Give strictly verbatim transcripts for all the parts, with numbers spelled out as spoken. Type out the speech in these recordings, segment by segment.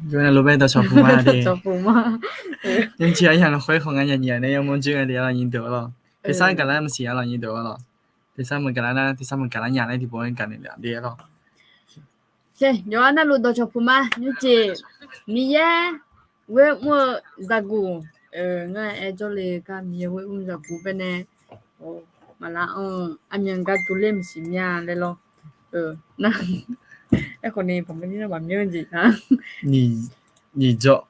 Yawqha navluf bae dawqcawq puq ma de. Nymrciq aryamq lafkhoer khawf nga nyaf nyaf nae yamawr dzoer nga de arlawq, nyiq deuq arlawq. Tersar gaqlar maqsiq arlawq, nyiq deuq arlawq. Tersar maqgaqlar nar, tersar maqgaqlar nya laer tiqpov-aer gaqnaeq le de arlawq. Yawqha navluf dawqcawq puq ma, nymrciq Miqyaer ghoer mr-eu zaqguq, ngar aer jawrle gar Miqyaer ghoer mr-eu zaqguq baenae maqlar anr-eu armyan gar dovler maqsiq mya laer lawr. Nar, aerkhawf ni baqmar ni nar baqmyanr jeq nar. Nyiq jawr,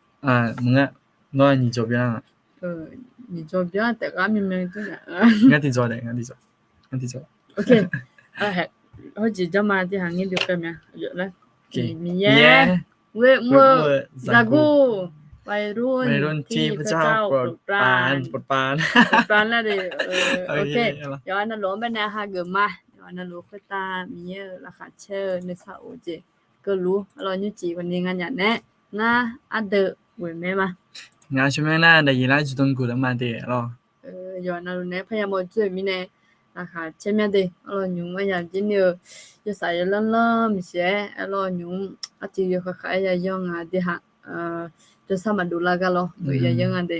maqngeur, nawr nyiq jawr byan-a. Nyiq jawr byan taef gar myanmyan ngar tiqjawr daef, ngar tiqjawr, ngar tiqjawr. Hawjeq janrma tiq haq ngir dui khaer mya. Miqyaer ghoer mr-eu zaqguq, วัยรุ่นที่พระเจ้าโปรดปราน โปรดปราน โปรดปราน yawqha navluf-anr baenae hageuf ma. Yawqha navluf khoertav Miqyaer-euq laqkhaq caer-eu nuisar of-eu jeq keuvluf arlawq, nymrciq khawf ni nga nyaf nae ngar ardeuv ghoeq mae ma. Ngaq-euq tsawrmyanr nar daefyeq lar juqdan guq lar ma de arlawq. Yawqha navluf nae parya mawf dzoer-euq mirnae laqkhaq caer mya de arlawq, nymq-mr aryamq jir ni-eu yawsaf yawlanr lanr maqsiq-aer arlawq, nymq-mr arciv yawkhav khav-aer yayanr nga de haq. Jawrsar maqdov lar gar lawr, yawyanr nga de.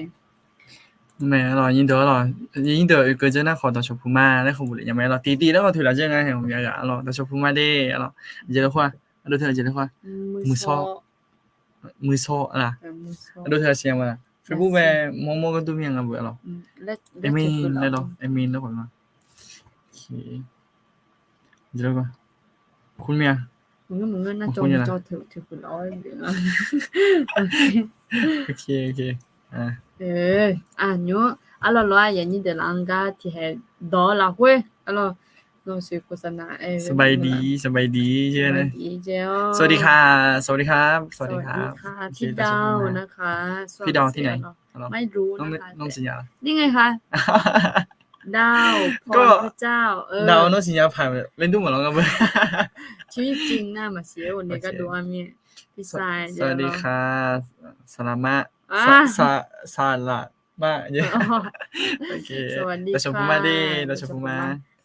Mae arlawq, nyir deuq arlawq, nyir deuq oekeuv dzeur nar khawf dawqcawq puq ma laer khawf buf lef nya mae arlawq, tiqtiv lar khawf toeqlaf dzeur nga haeq maqya ghaq arlawq, dawqcawq puq ma de arlawq. Aqjeq lafkhoer-aq, aqdov teu aqjeq lafkhoer-aq, muiqsawr, muiqsawr aqlaq, aqdov teu aqsiq nya ma laq, Facebook bae mawrmawr gharduq mya nga beu arlawq. Admin laer lawr, admin laer khawf ma. Kurmya. Nymr, arlawq lof-aer yanyir deuq laf-anr gar tiqhaeq dawq-eu lafkhoer arlawq, สบายดี สบายดี สวัสดีค่ะ สวัสดีครับ สวัสดีครับ พี่ดาวนะคะ พี่ดาวที่ไหน ไม่รู้นะคะ นี่ไงคะ ดาวพรพระเจ้า ดาว น้องสัญญาผ่าน เล่นดุ้งหมดแล้วครับ ชีวิตจริงน่ะ มาเสียวันนี้ก็ดูว่ามีพี่ชาย สวัสดีค่ะ สลามะ สลามะ โอเค สวัสดีค่ะ ดาวชมพูมา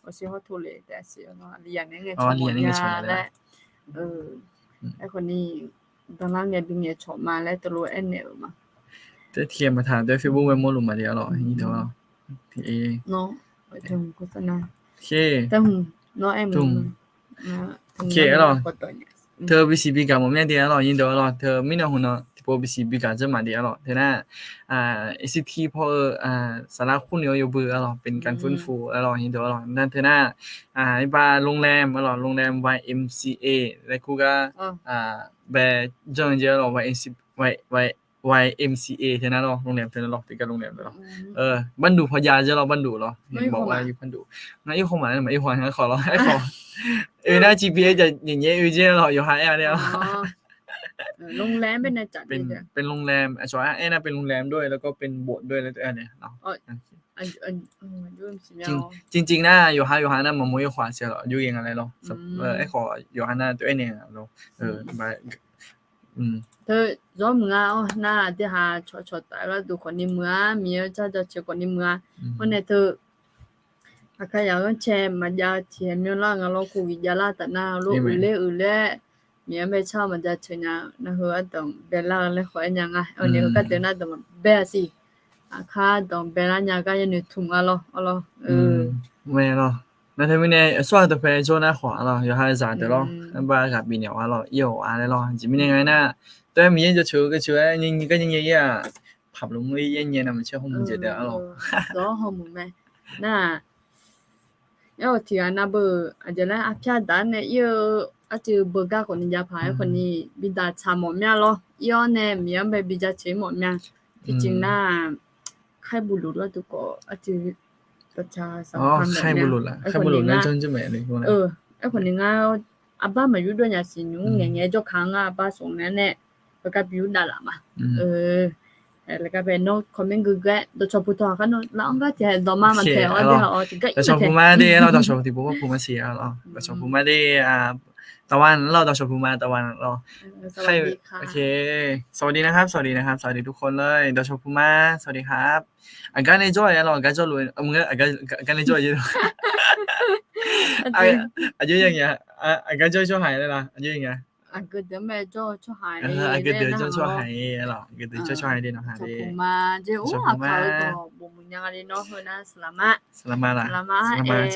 อ๋อ เสียงเขาโทรเลย แต่เสียงเนาะ เรียนเนี่ยไง อ๋อ เรียนเนี่ยไง ชอบมาแล้ว และ เออ ไอ้คนนี้ dawqlar ngae bi ngaeq cawq ma laer teulof aernaeq-euq ma. Taef tiqkhaeq maqtaq doer Facebook bae mawrluf maqle arlawq, nyir deuq arlawq. Nawr, taef hmq nawr aer mq, arlawq, teu bisiq bigaq mawf mya de arlawq, nyir deuq arlawq. Teu mirnae hmq nan tiqpov bisiq bigaq dzeur maqle arlawq. Teu nar, ACT paw-eu saflar khur noeq-awr yawbui arlawq, เป็นการฟื้นฟู arlawq, nyir deuq arlawq. Nar teu nar, iqbax โรงแรม arlawq, โรงแรม Y M C A laer kur gar bae janr-eu jeq arlawq, Y M C A teu nar lawr, โรงแรม teu nar lawr, tiqgar โรงแรม teu lawr. Banduq paw jav jeq lawr, banduq lawr, บอกว่าอยู่ banduq. Ngar ir haw maqaer, maqir haw-a, ngar khawf lawr, aerkhawf. Oe nar จีพีเอส jav nyaef nyaef oe jeq lawr, yawqha aer-a laer. โรงแรม aqcawq aer nar เป็นโรงแรมด้วย แล้วก็เป็นโบสถ์ด้วย แล้วก็ aer nae จริงๆ nar yawqha yawqha nar maqmawr ir haw-a siq lawr, yur ghae nga laer lawr. Aerkhawf yawqha nar tov aer nae lawr. Teu zawr meuq nga-awr nar tiq haq cawqcawq taf-eu gharduq khawfni meuq-a, Miqyaer-anr jar jaceuq khawfni meuq-a. Hawr nae teu aqkar yaq-anr cae maqjav tiq haq myanrlar nga lawr, โควิด javlar taf nar lof uiqler uiqler Miqyaer bae car maqjaceuq nya, nar heu ardanq baelar-eu laer khawf aer nya nga. Awq ni heu gar deuq nar danq bae-a siq. Aqkar danq baelar nya gar yanoeq tmq nga lawr, arlawr. Mae lawr. Nar teumirnae aqsur-aq dawqpae jawr nar khawf arlawr, yawqha zaqdeuq lawr, arbar ghaq bifnaeq-awq arlawr, ir-awq-a laer lawr. Aqjeq mirnae nga aer nar, tov-aer Miqyaer jaceuq-eu gaceuq-aer nyiq nyiq gar nyiq nyiq ir-aq, paqlof mur ir yaer nyae navmaqtser hawmuiq jeq deuq arlawr. Dawq-awr hawmuiq mae. Nar-aq, aer-awq tiq ghaq navbeu aqjeq laer arpyar daq-aer nae ir-eu arcuiv beugar khawfni jav paq-aer khawfni bidaq tsaq mawf mya lawr. Ir-awr nae Miqyaer-anr bae bijaceuq-ir mawf mya. Tiqjeq nar-aq, khaer buf luf lawr duq khawf arcuiv Aerkhawf ni ngar, arbar maqyur dov nya siq nymr ngaeq ngaeq jawrkaq-anr ngar arbar smq nae nae, heugar bi yurdav laf ma. Laer gar bae nawr comment gui gui-aer dawqcawq puq tawq aqkar nawr laf-anr gar tiq haeq dawqma maqtaeq-awr de-awr tiqgar dawqcawq puq ma de-awr dawqcawq tiqpov pu ma siq-awr dawqcawq puq ma de, tawqma lawr dawqcawq puq ma tawqma lawr. สวัสดีนะครับ สวัสดีนะครับ สวัสดีทุกคนเลย ดาวชมพูมา สวัสดีครับ Aqgar nae jawr-aer lawr, aqgar jawrluf, aqgar nae jawr-aer, aqgar jawr-aer nya, aqgar jawr-aer tsawrhaq-aer laer la, aqgar deuq-anr bae jawr-eu tsawrhaq-aer, aqgar deuq jawr-eu tsawrhaq-aer lawr, aqgar deuq jawr-eu tsawrhaq-aer de nawq ha de. Dawqcawq puq ma jeq-awr aqkaq-eu dawq bof muiq nya nga de nawr heu nar saqlaq ma, saqlaq ma, saqlaq ma-aer,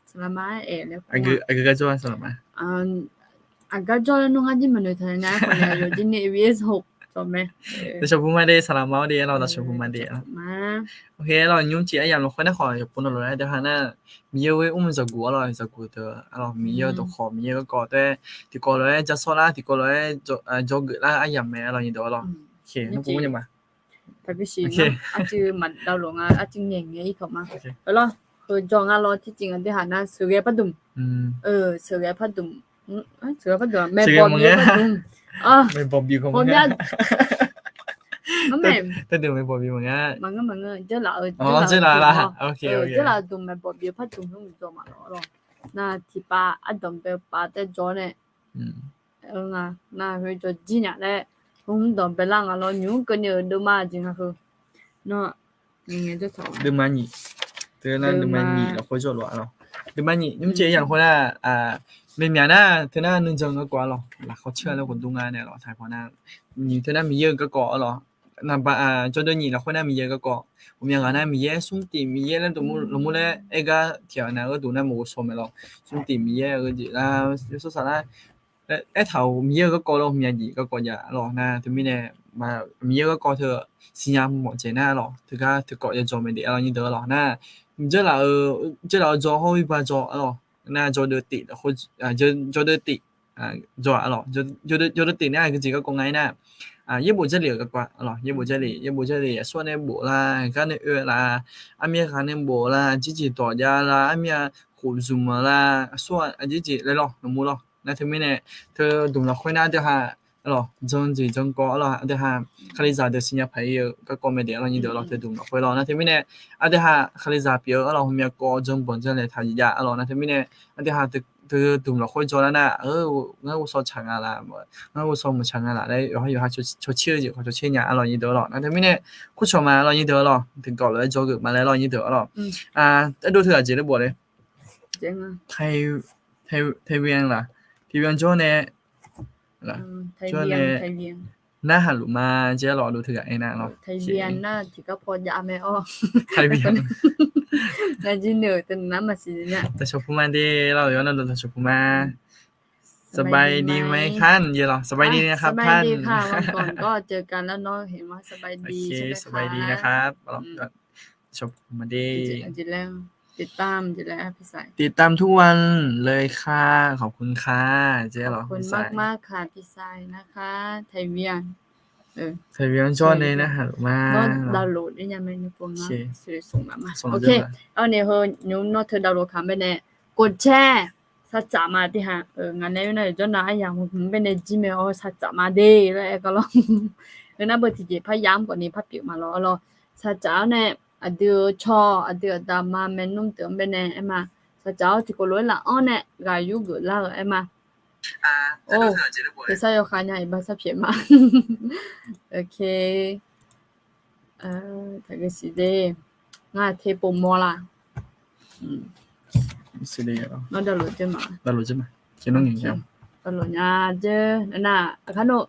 saqlaq ma-aer aer laer, aqgar jawr-aer saqlaq ma. Aqgar jawr-aer nawr ngar jir maqnoeq taq nya-aer khawf nae yawqjir ni vs hawq dawq mae. Dawqcawq puq ma de saqlaq ma-awr de-awr dawqcawq puq ma de. Oke lawr, nymr tiq aryamq lafkhoer narkhawf yawqpov navluf-aer deuq ha nar, Miqyaer-euq ghoer mr zaqguq-awr lawr, zaqguq deuq-awr lawr, Miqyaer-euq dawqkhawq Miqyaer garkawv taef tiqkawv lof-aer ja sawr lar, tiqkawv lof-aer jawrgeuf lar aryamq mae lawr nyir deuq-awr lawr. Oke, nawr pov nya ma. Taqguq siq, arcuiv maqdavlof nga, arcuiv ngaeq ngaeq-ir tawq ma. Lawr, heu jawr nga lawr, tircif nga de ha nar sheuqghae pardmq. Sheuqghae pardmq. Sheuqghae pardmq, maeqbawq bif pardmq. Maeqbawq bif maqngeur, maeqbawq bif maqngeur, maqngeur maqngeur, dzeurlaf-eu dzeurlaf-eu dmq maeqbawq bif-eu pardmq hmq jawr ma lawr lawr. Nar tiqpav ardanq bae-eu pav taef jawr nae nga, nar heu jawr jir nya laer, hmq dawq baelar nga lawr, nymr keuvni-euq deuvma jeq nga heu. Nawr, deuvma nyiq, teu nar deuvma nyiq lafkhoer jawrluf-a lawr. Deuvma nyiq nymr jeq yamq khoer nar, maeqmyaq nar teu nar nuijan garkawv-a lawr, lafkhoer caer laer khawf dur nga nae lawr taqpawf nar, nyiq teu nar Miqyaer-euq garkawv-a lawr. Naqbaq jawrdeuv nyiq lafkhoer nar Miqyaer-euq garkawv, ghawqmya ghaq nar Miqyaer smrtiq Miqyaer laer dawqmur laer aer gar tiq ghaq nar gharduq nar maqghovshaw mae lawr. Smrtiq Miqyaer-eu jeq lar yawshawr saf lar aertaq-euq Miqyaer-euq garkawv lawr, ghawqmya jeq garkawv jav-a lawr nar teumirnae, Miqyaer-eu garkawv teu siqnya mawf dzaeq nar lawr, teugar teukawv yajawq mae daef-a lawr nyir deuq-a lawr nar, dzeurlaf-eu, dzeurlaf-eu jawr hawr-ir ba jawr-a lawr nar, jawrdeuv tif, jawrdeuv tif jawr-a lawr, jawrdeuv tif nar aqgeujeq garkawv nga-ir nar, yaerbof Jarlif-euq garkawv-a lawr, yaerbof Jarlif, yaerbof Jarlif aqsur-a nae bof lar, gar nae oe lar, armyav ghaq nae bof lar, jirjeq dawq jav lar, armyav khof zmq-eu lar, aqsur-a aqjeq jeq laer lawr nawqmur lawr nar teumirnae, teu dmq lafkhoer nar aqdui ha lawr, jan jeq jan kawv-a lawr, aqdui ha Kalizaq deuq siqnya paq-ir-eu garkawv mae daef-a lawr nyir deuq-a lawr, teu dmq lafkhoer lawr nar teumirnae, aqdui ha Kalizaq pyeuf-eu-a lawr, ghawqmya kawv jan banq jan laeq taq jav-a lawr nar teumirnae, aqdui ha teu dmq lafkhoer jawr lar nar, ngar ghovshaw tsaq nga laf, ngar ghovshaw maqtsaq nga laf laer yawqha yawqha cawcir-eu jeq khawf cawcir nya-a lawr nyir deuq-a lawr nar teumirnae, kurcawq ma lawr nyir deuq-a lawr, tiqkawv lof-aer jawrgeuf ma laer lawr nyir deuq-a lawr. Ardov teughaq jeq laer bof le, Taiwan laf, Taiwan jawr nae, jawr nae narhaq luf ma jeq-a lawr, ardov teughaq aernar lawr, Taiwan nar tiqgar paw jav mae-awr, Taiwan, dawqcawq puq ma de lawr, yawqha navluf dawqcawq puq ma. สบายดีไหมคะ สบายดีนะครับท่าน สบายดีค่ะ วันก่อนก็เจอกันแล้วเนาะ เห็นว่าสบายดีใช่ไหมคะ สบายดีนะครับ ดาวชมพูมาเด้ ติดตาม ติดตามทุกวันเลยค่ะ ขอบคุณค่ะ เจ๊หรอ ขอบคุณมากๆค่ะ พี่ชายนะคะ ไทเวียง ไทเวียง jawr nae narhaq luf ma. Nawr download-ir nya mae nymr pov nga. ส่งแล้ว โอเค เออ เนี่ย heu nymr nawr teu download kaq bae nae กดแชร์ sartsaf ma tiq ha. Ngaq nae-eu nar jawr nar aryamq hmq bae nae jir mae-awr sartsaf ma de laer aer gar lawr. Heu nar beu tiqjeq par yamr khawf ni par pyeuf ma lawr lawr. Sartsaf-awr nae aqdui-euq cawq, aqdui aqda ma maernmr deuq-anr bae nae aer ma. Sartsaf-awr tiqkawv lof-aer laf-anr nae ghaq yur geuf lar-euq aer ma. Or, tersar yawkhav nya iqbax sar pyaeq ma. โอเค Taqgeu siq de. Ngar te pov mawr la. Nawr download dzeur ma. Download nya dzeur nar nar, aqkar nawr,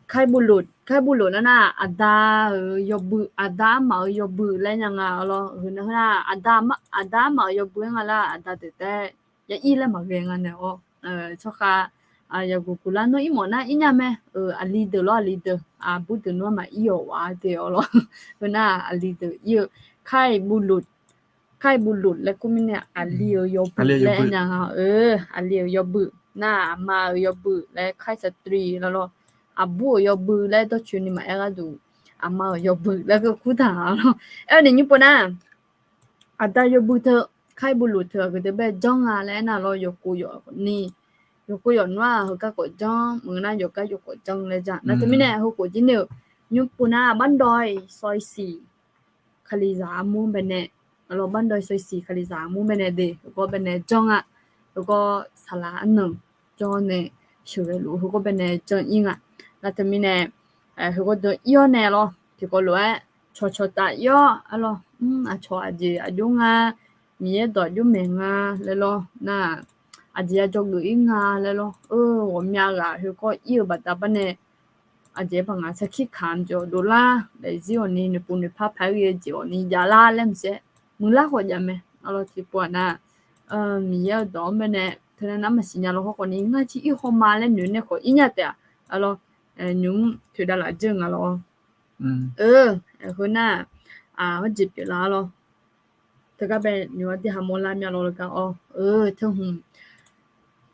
ใครบุรุษ ใครบุรุษ nar nar, aqda-euq yawbui, aqda armaf-euq yawbui laer nya nga lawr. Heu nar, aqda armaf-euq yawbui-aer nga lar, aqda deuq taef ya ir laer maqghae nga naeq-awr, tsawrkhav, yaqguq guq lar nawr ir mawf nar ir nya mae. Aqli deuq lawr, aqli deuq, aqbur deuq nawr maq ir-awq wa de-awr lawr. Heu nar aqli deuq ir-eu, ใครบุรุษ ใครบุรุษ laer kur mirnae aqli-euq yawbui laer aer nya nga. Aqli-euq yawbui nar, aqma-euq yawbui laer ใครสตรี lawr lawr. Aqbur-euq yawbui laer dawrcoeni maqaer gharduq, aqma-euq yawbui laer kur taq-a lawr. Aer-eu nae nymr pov nar, aqda yawbui teu, kar bui luf teu aqgeu deuq bae janr nga laer aernar lawr, yawqkov yawq ni, yawqkov yawq nmr-aq heugar khawf janr, maqngeur nar yawqgar yawqkov janr laer jar. Nar teumirnae heukhof jir ni-euq nymr pov nar, บ้านดอยซอยสี่ Kalizaq armur baenae, aqlawr บ้านดอยซอยสี่ Kalizaq armur baenae de, heugawr baenae janr nga, heugawr saqlaq arnan janr nae sheuqghae luf heugawr baenae janr ir nga. Nar teumirnae, heugawr deuq ir-awr nae lawr, tiqkawv lof-aer cawqcawq taf ir-awr, aqlawr, aqcawq aqjeq aqjox nga, Miqyaer dawq aqjox maeq nga laer lawr, nar aqjeq yajawr geuf ir nga laer lawr, ghawqmya ghaq heugawr ir-eu baqda bar nae, aqjeq baq ngaq sarkir kamq jeq-awq dovlar, laeqzir-awq ni noeqpov noeqpar paq-aer ghae jeq-awq ni javlar laer maqsiq-aer, muiqlar khawf jav mae. Aqlawr tiqpov-aq nar, Miqyaer-euq dawq-anr baenae teunav nar maqsiq nya lawr hawr khawf ni ngar jir ir haw ma laer noeq nae khawf ir nya taef-aq, aqlawr, nymq toeqdav laf dzeur nga lawr. Heu nar, hawr jeq pyeuflar lawr. Teugar bae nymq-anr dirhaq mawrlar mya lawr le gar-awr, teu hmq,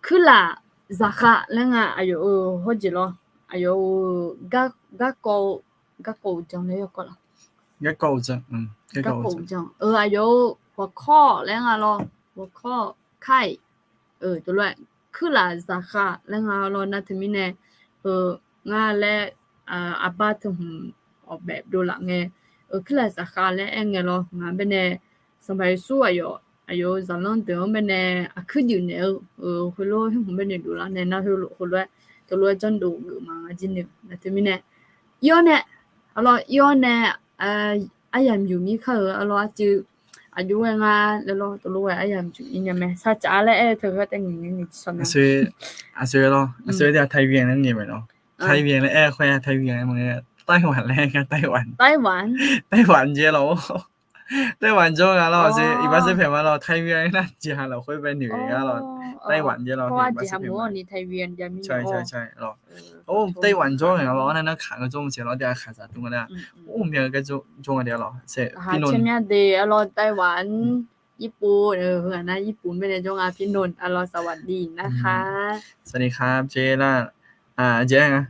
kuirlaf zaqkhav laer nga, aqyawf-euq hawr jeq lawr, aqyawf-euq garkawv, garkawv uqdzan laer yawkawv laf, garkawv uqdzan, aqyawf-euq ghawqkawr laer nga lawr, ghawqkawr kar-iq, teulof-aer kuirlaf zaqkhav laer nga lawr. Nar teumirnae, heu, ngar laer, aqbar teu hmq awqbaef dovlaf ngae, kuirlaf zaqkhav laer aer ngae lawr. Ngaq baenae Sanqpaq Yeqsur aqyawf, aqyawf-euq zaqlanr deuq-anr baenae aqkuir juif naeq-eu, heulof-aer hmq baenae dovlar nae nar heulof-aer teulof-aer janrdov geuf ma ngar jir ni-eu. Nar teumirnae, ir-awr nae, aqlawr ir-awr nae, aryamq yuf mir kar-euq aqlawr arcuiv aqjox ghae nga laer lawr, teulof ghae aryamq yuf ir nya mae. Sarcaf laer aer-eu teu ghae tae nyiq nyiq sawq nae, aqsur lawr, aqsur de-aq Taiwan laer nyiq mae lawr. Taiwan laer aer khoer-a, Taiwan maqngeur, Taiwan laer aer nga, Taiwan, Taiwan jeq lawr. Taiwan jawr nga lawr, aqsur iqbax sar paeq ma lawr, Taiwan nar jeqhaq lafkhoer bae noeq nga lawr. Taiwan jeq lawr, iqbax sar paeq ma. Taiwan jawr nga lawr, nar nar kaq nga jawr maqsiq lawr, de-aq khaqzaq dm nga nar. Or, myav-eu gar jawr nga de-a lawr, Taiwan, Yirpov, heu-aq nar Yirpov baenae jawr nga, พี่นนท์ aqlawr สวัสดีนะคะ สวัสดีครับ jeq nar, jeq nga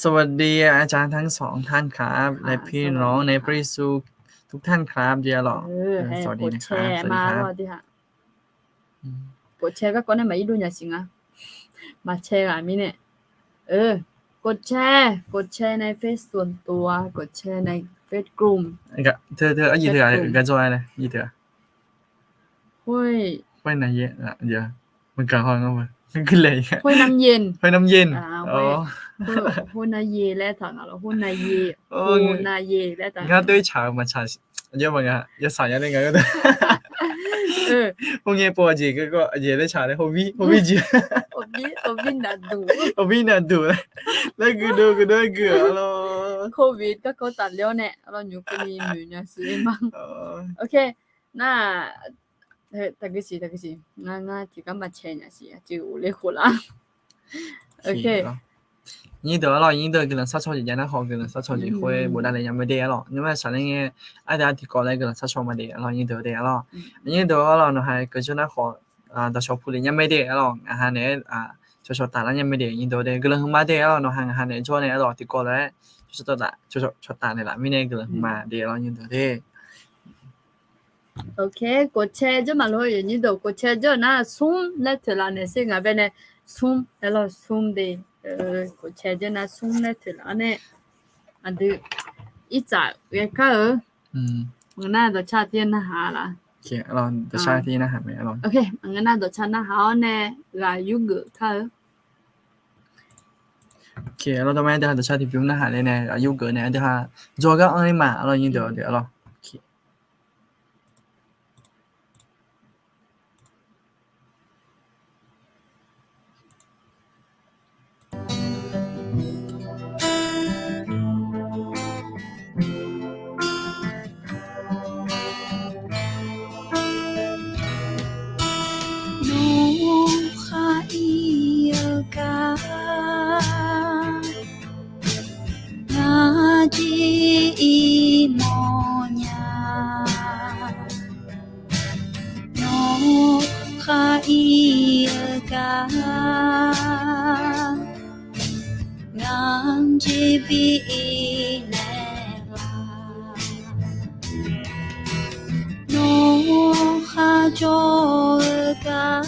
สวัสดีอาจารย์ทั้งสองท่านครับ และพี่น้องในพระเยซูทุกท่านครับ jeq-a lawr. สวัสดีนะครับ สวัสดีครับ Kofcae garkawv nae maq ir dov nya siq nga. Maqcae ghaq mirnae, kofcae, kofcae nae เฟซส่วนตัว, kofcae nae เฟซกลุ่ม teu, teu, arjir teu-aq gar jawr-a nae, arjir teu-aq. Khoernav ye, maqgaq haw nga ma, gui lae, khoernav ye, khoernav ye, khoernav ye laer taq nga lawr, khoernav ye, khoernav ye laer taq nga. Ngar doer tsaq-eu maqtsaq, aqjox ma nga, yawsaq nya nae nga gardeuv. Khoerngae pov aqjeq, aqjeq laer tsaq nae hawbir, hawbir jeq, hawbir navduq, hawbir navduq laer, laer guiqdov guiqdov-aer guiq-a lawr. Covid garkawv tafler-awr nae aqlawr nymq keuvni noeq nya siq-aer ma. Ok, nar, taqguir siq, taqguir siq, ngar, ngar tiqgar maqcae nya siq, aqcuiv ghofler khof lar. Ok, nyir deuq-a lawr, nyir deuq guiqlanq sharcaw jeq jav nar khawf, guiqlanq sharcaw jeq khoer bofdav le nya mae de-a lawr. Nymr-aer saqler ngae, ardeuv-aq tiqkawv laer guiqlanq sharcaw ma de-a lawr, nyir deuq de-a lawr. Nyir deuq-a lawr, nawqha-euq keuv jawr nar khawf, dawqcawq puq le nya mae de-a lawr. Ngaqha naeq-aer cawqcawq taf lar nya mae de, nyir deuq de, guiqlanq hmq ma de-a lawr. Nawqha ngaqha naeq jawr nae-a lawr, tiqkawv laer cawqcawq taf, cawqcawq taf naeqlaf mirnae guiqlanq hmq ma de-a lawr, nyir deuq de. Ok, kofcae jawr maqlof-a, nyir deuq kofcae jawr nar smr laer toeqlaf naeq sher, ngaq baenae smr laer lawr, smr de. Kofcae jawr nar smr laer toeqlaf-awr nae, aqdui irtsaf ghae kar-eu. Maqngeur nar dawqcar tir narhaq laf. Dawqcar tir narhaq mae. Ok, maqngeur nar dawqcar narhaq-awr nae ghaq yurgeuf kar-eu. Ok, aqlawr dawqma-aer deuq-aq dawqcar tiqbymr narhaq le nae ghaq yurgeuf nae aqdui-aq jawrgar anr-ir ma, aqlawr nyir deuq-a lawr. Nawr khar ir-eu gar, ngar jir ir mawrnya. Nawr khar ir-eu gar, ngar jir bi ir nae. jawr-eu gar,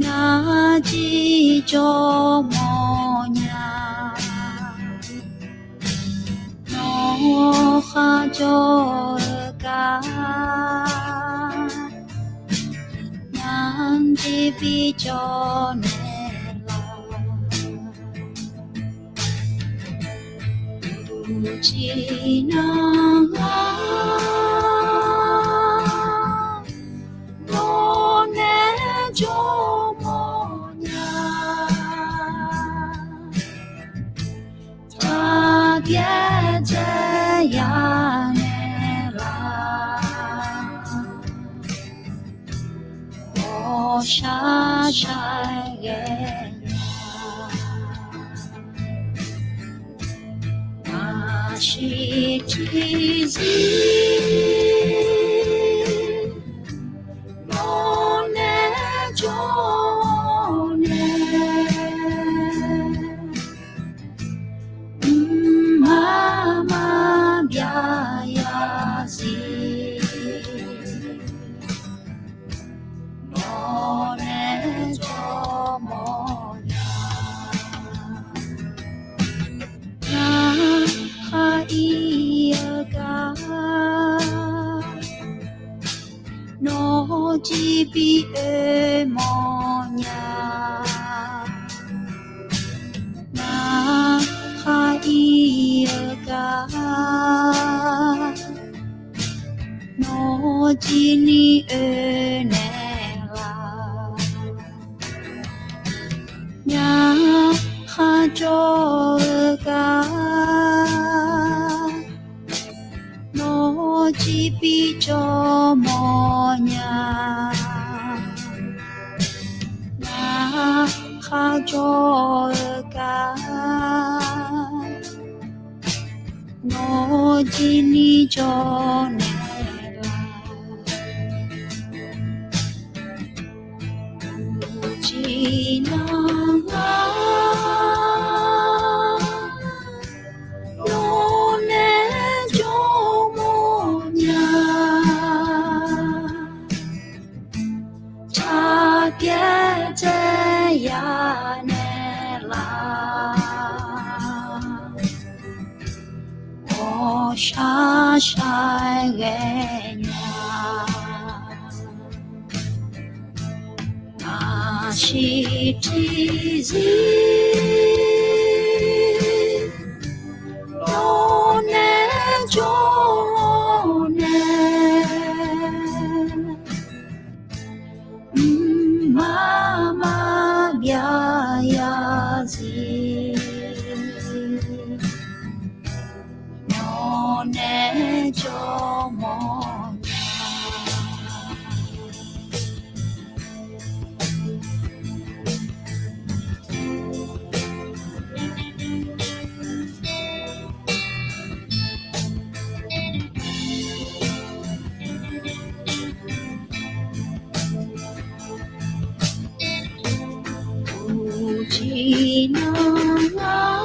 ngar jir jawr mawrnya. Nawr kharjawr-eu gar, ngar jir bijawr naeqlaf. Uqcif nar ngar nawr nae jawr mawrnya. Taq byaerdzae ya naeqlaf. Ghawqshaq shar ghaenya, aqsiq tiqzir nawr nae jawr nae, mqmaq maqbyav ya zir. Nawr nae jawr mawrnya. Ngar khar ir-eu gar, nawr jir bi oe mawrnya. Ngar khar ir-eu gar, nawr jir ni oe naeqlaf. Ngar kharjawr-eu gar, nawr jir bijawr mawrnya. Ngar kharjawr-eu gar, nawr jir ni jawr naeqlaf. Uqcif nar ngar nawr nae jawr mawrnya. Taq byaerdzae ya naeqlaf. Ghawqshaq shar ghaenya, aqsiq tiqzir nawr nae jawr nae, mqmaq maqbyav ya zir. Nawr nae jawr mawrnya. Uqcif nar ngar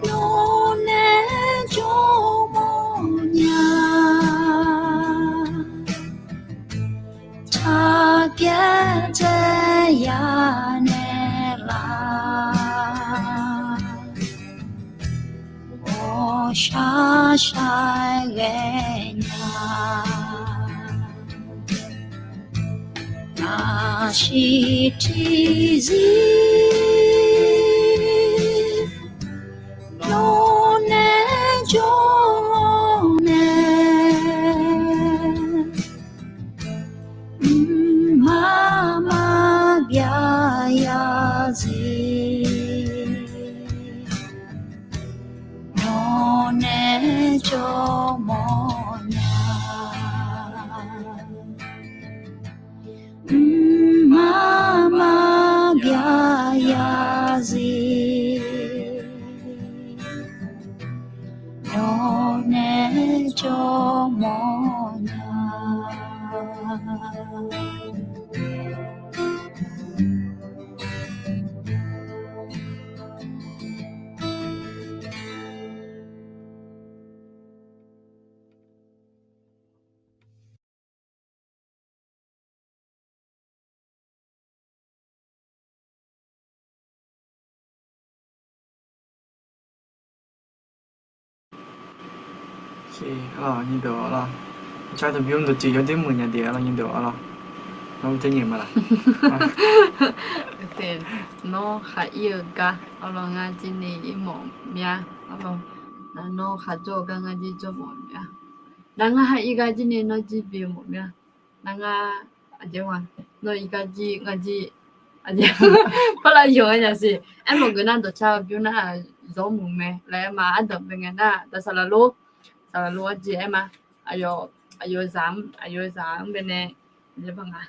nawr nae jawr mawrnya. Taq byaerdzae ya naeqlaf. Ghawqshaq shar ghaenya, aqsiq tiqzir nawr nae jawr nae, mqmaq maqbyav ya zir. Nawr nae jawr mawrnya. Mqmaq maqbyav ya zir. Nawr nae jawr mawrnya. Arlawq, nyirdeuq arlawq, car taqbymr dawqtsuif yawdoer muiq nya de arlawq, nyirdeuq arlawq. Nawr mr ternyaeq ma laq? Nawr khaq-ir-eu gar arlawq, ngar jir ni ir mawf mya arlawq. Nar nawr khaq jawr-eu gar ngar jir jawr mawf mya. Nar ngar ha-ir gar jir ni nawr jir bi mawf mya. Nar ngar aqjeq ma, nawr ir gar jir ngar jir aqjeq parlar yawq-aer nya siq. Aermawf geuf nar dawqcar-eu bymr nar zawr muiq mae laer aer ma. Ardanq bae ngae nar daq saqlaq lor, saqlaq lor arjeq aer ma. Aqyawf, aqyawf zaq-anr, aqyawf zaq-anr bae nae, aqjeq paq nga,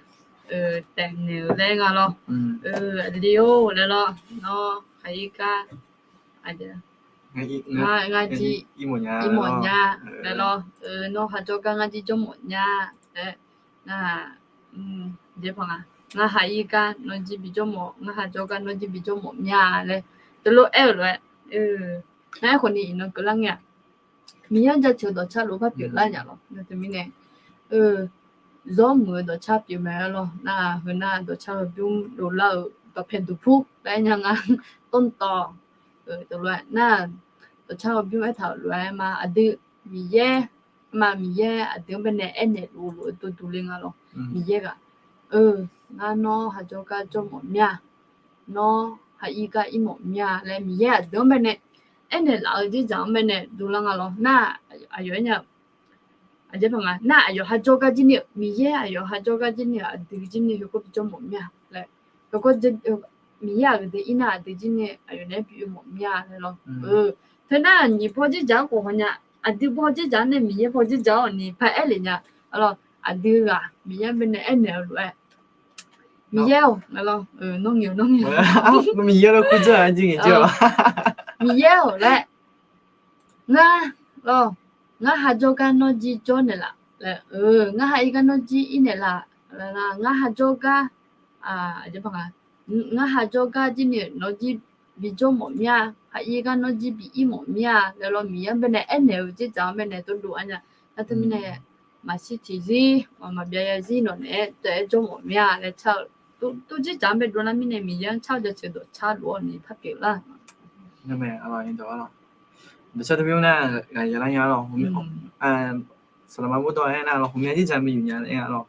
taef naeq-eu laer nga lawr. Aqli-or laer lawr, nawr khaq-ir gar ngar jir ir mawf nya laer lawr. Nawr khaq jawr gar ngar jir jawr mawf nya laer. Nar, aqjeq paq nga, ngar ha-ir gar nawr jir bi jawr mawf, ngar ha jawr gar nawr jir bi jawr mawf mya laer teulof aer-euq lof-aer, ngar aerkhawf ni iqnan keuvlar ngae-aq, Miqyaer-anr jaceuq-eu dawqcar lof-aer par pyeuflar nya lawr. Nar teumirnae, zawr muiq-eu dawqcar pyeuf mae arlawq. Nar heu nar dawqcar heubymr dovlar-euq dawqpae duqpur laer aer nya nga. Tawrtawv, teulof-aer nar, dawqcar heubymr aertaq-euq lof-aer ma, aqdui Miqyaer, ma Miqyaer aqdui-anr bae nae aernaeq luf-eu lof-aer duqduq le nga lawr. Miqyaer ghaq, eu, ngar nawr ha jawr gar jawr mawf mya, nawr ha-ir gar ir mawf mya laer Miqyaer aqdui-anr bae nae aernaeq laf-eu dzerdzaq-anr bae nae dovlar nga lawr. Nar, aqyawf aer nya-eu, aqjeq paq nga, nar aqyawf ha jawr gar jir ni-eu, Miqyaer aqyawf ha jawr gar jir ni-eu aqdui jir ni heukawr bi jawr mawf mya laer, heukawr, Miqyaer aqdui ir nar aqdui jir ni aqyawf naeq-aer bi oe mawf mya laer lawr. Teunar nyiq paw dzerdzaq-anr khof haw nya, aqdui paw dzerdzaq-anr nae Miqyaer paw dzerdzaq-awr ni par aer lef nya. Arlawq, aqdui ghaq Miqyaer-anr bae nae aernaeq-eu lof-aer, Miqyaer-or, nawr ngaeq-eu, nawr ngaeq-eu, Miqyaer-or laer, ngar, lawr, ngar ha jawr gar nawr jir jawr naeqlaf laer, ngar ha-ir gar nawr jir ir naeqlaf laer, ngar ha jawr gar, aqjeq paq nga, ngar ha jawr gar jir ni nawr jir bi jawr mawf mir-a, ha-ir gar nawr jir bi ir mawf mir-a laer lawr, Miqyaer-anr bae nae aernaeq-eu dzerdzaq-anr bae nae dovdov-ar nya. Nar teumirnae maqshir tiqzir, maqbyav zarzir nawq naeq-aer taef-aer jawr mawf mir-a laer car-eu, dov dzerdzaq-anr bae dovlar mirnae Miqyaer-anr car-eu jaceuq dawqcar lof-awr ni par pyeuflar. Dawqcar teumirnae nar, ghaq yalar nya lawr, saqlaqma bawrdawr aer nar lawr, ghawqmya dzerdzaq bi yuf nya laer aer-a lawr.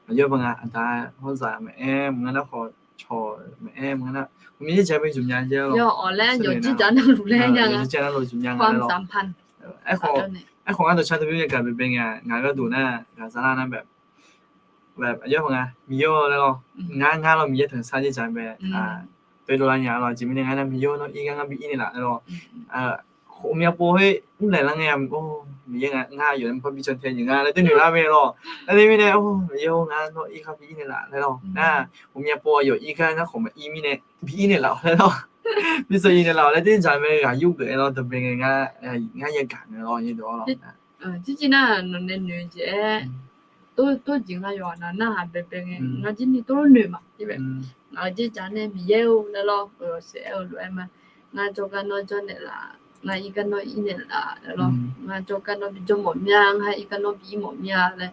Aqyawf paq nga, aqda hawrzaq maqaer, maqngeur nar khawf cawq maqaer, maqngeur nar ghawqmya dzerdzaq bi yuf nya laer lawr. Yawdzerdzaq navluf yuf nya laer lawr. Aerkhawf, aerkhawf ngar dawqcar teumirnae gaq baebae ngae, ngaq gharduq nar ghaqzaq lar nar bae aqyawf paq nga, Miqyaer-or laer lawr, ngar ngar lawr Miqyaer tanqsar dzerdzaq bae, dovlar nya lawr, aqjeq mirnae ngar nar Miqyaer-or nawr ir gar ngar bi ir naeqlaf laer lawr. Ghawqmya pov khoer mrlaeq lar ngae, Miqyaer nga, ngar aqyawf nae maqpar bi jantae nyiq nga laer doer noeq lar mae lawr. Nar teumirnae, Miqyaer-or ngar nawr ir gar bi ir naeqlaf laer lawr. Nar ghawqmya pov aqyawf ir gar ngar khawf maqir mirnae bi ir naeqlaf-awq laer lawr. Bi sheuq ir naeqlaf-awq laer dzerdzaq bae ghaq yur geuf-aer lawr, dawqbae ngae ngar, ngar yagaq ngae lawr, ngar dawq-ar lawr. Nar, tiqjeq nar nawq nae noeq-eu jeq-aer, tov jeq nga yawqha nar narhaq baebae ngae ngar jir ni tov noeq ma. Ngaq-euq dzerdzaq nae Miqyaer-or laer lawr, yawshaef aer-eu lof-aer ma. Ngar jawrgar nawr jawr naeqlaf, ngar ir gar nawr ir naeqlaf laer lawr, ngar jawrgar nawr bi jawr mawf mir-a, ngar ir gar nawr bi ir mawf mir-a laer,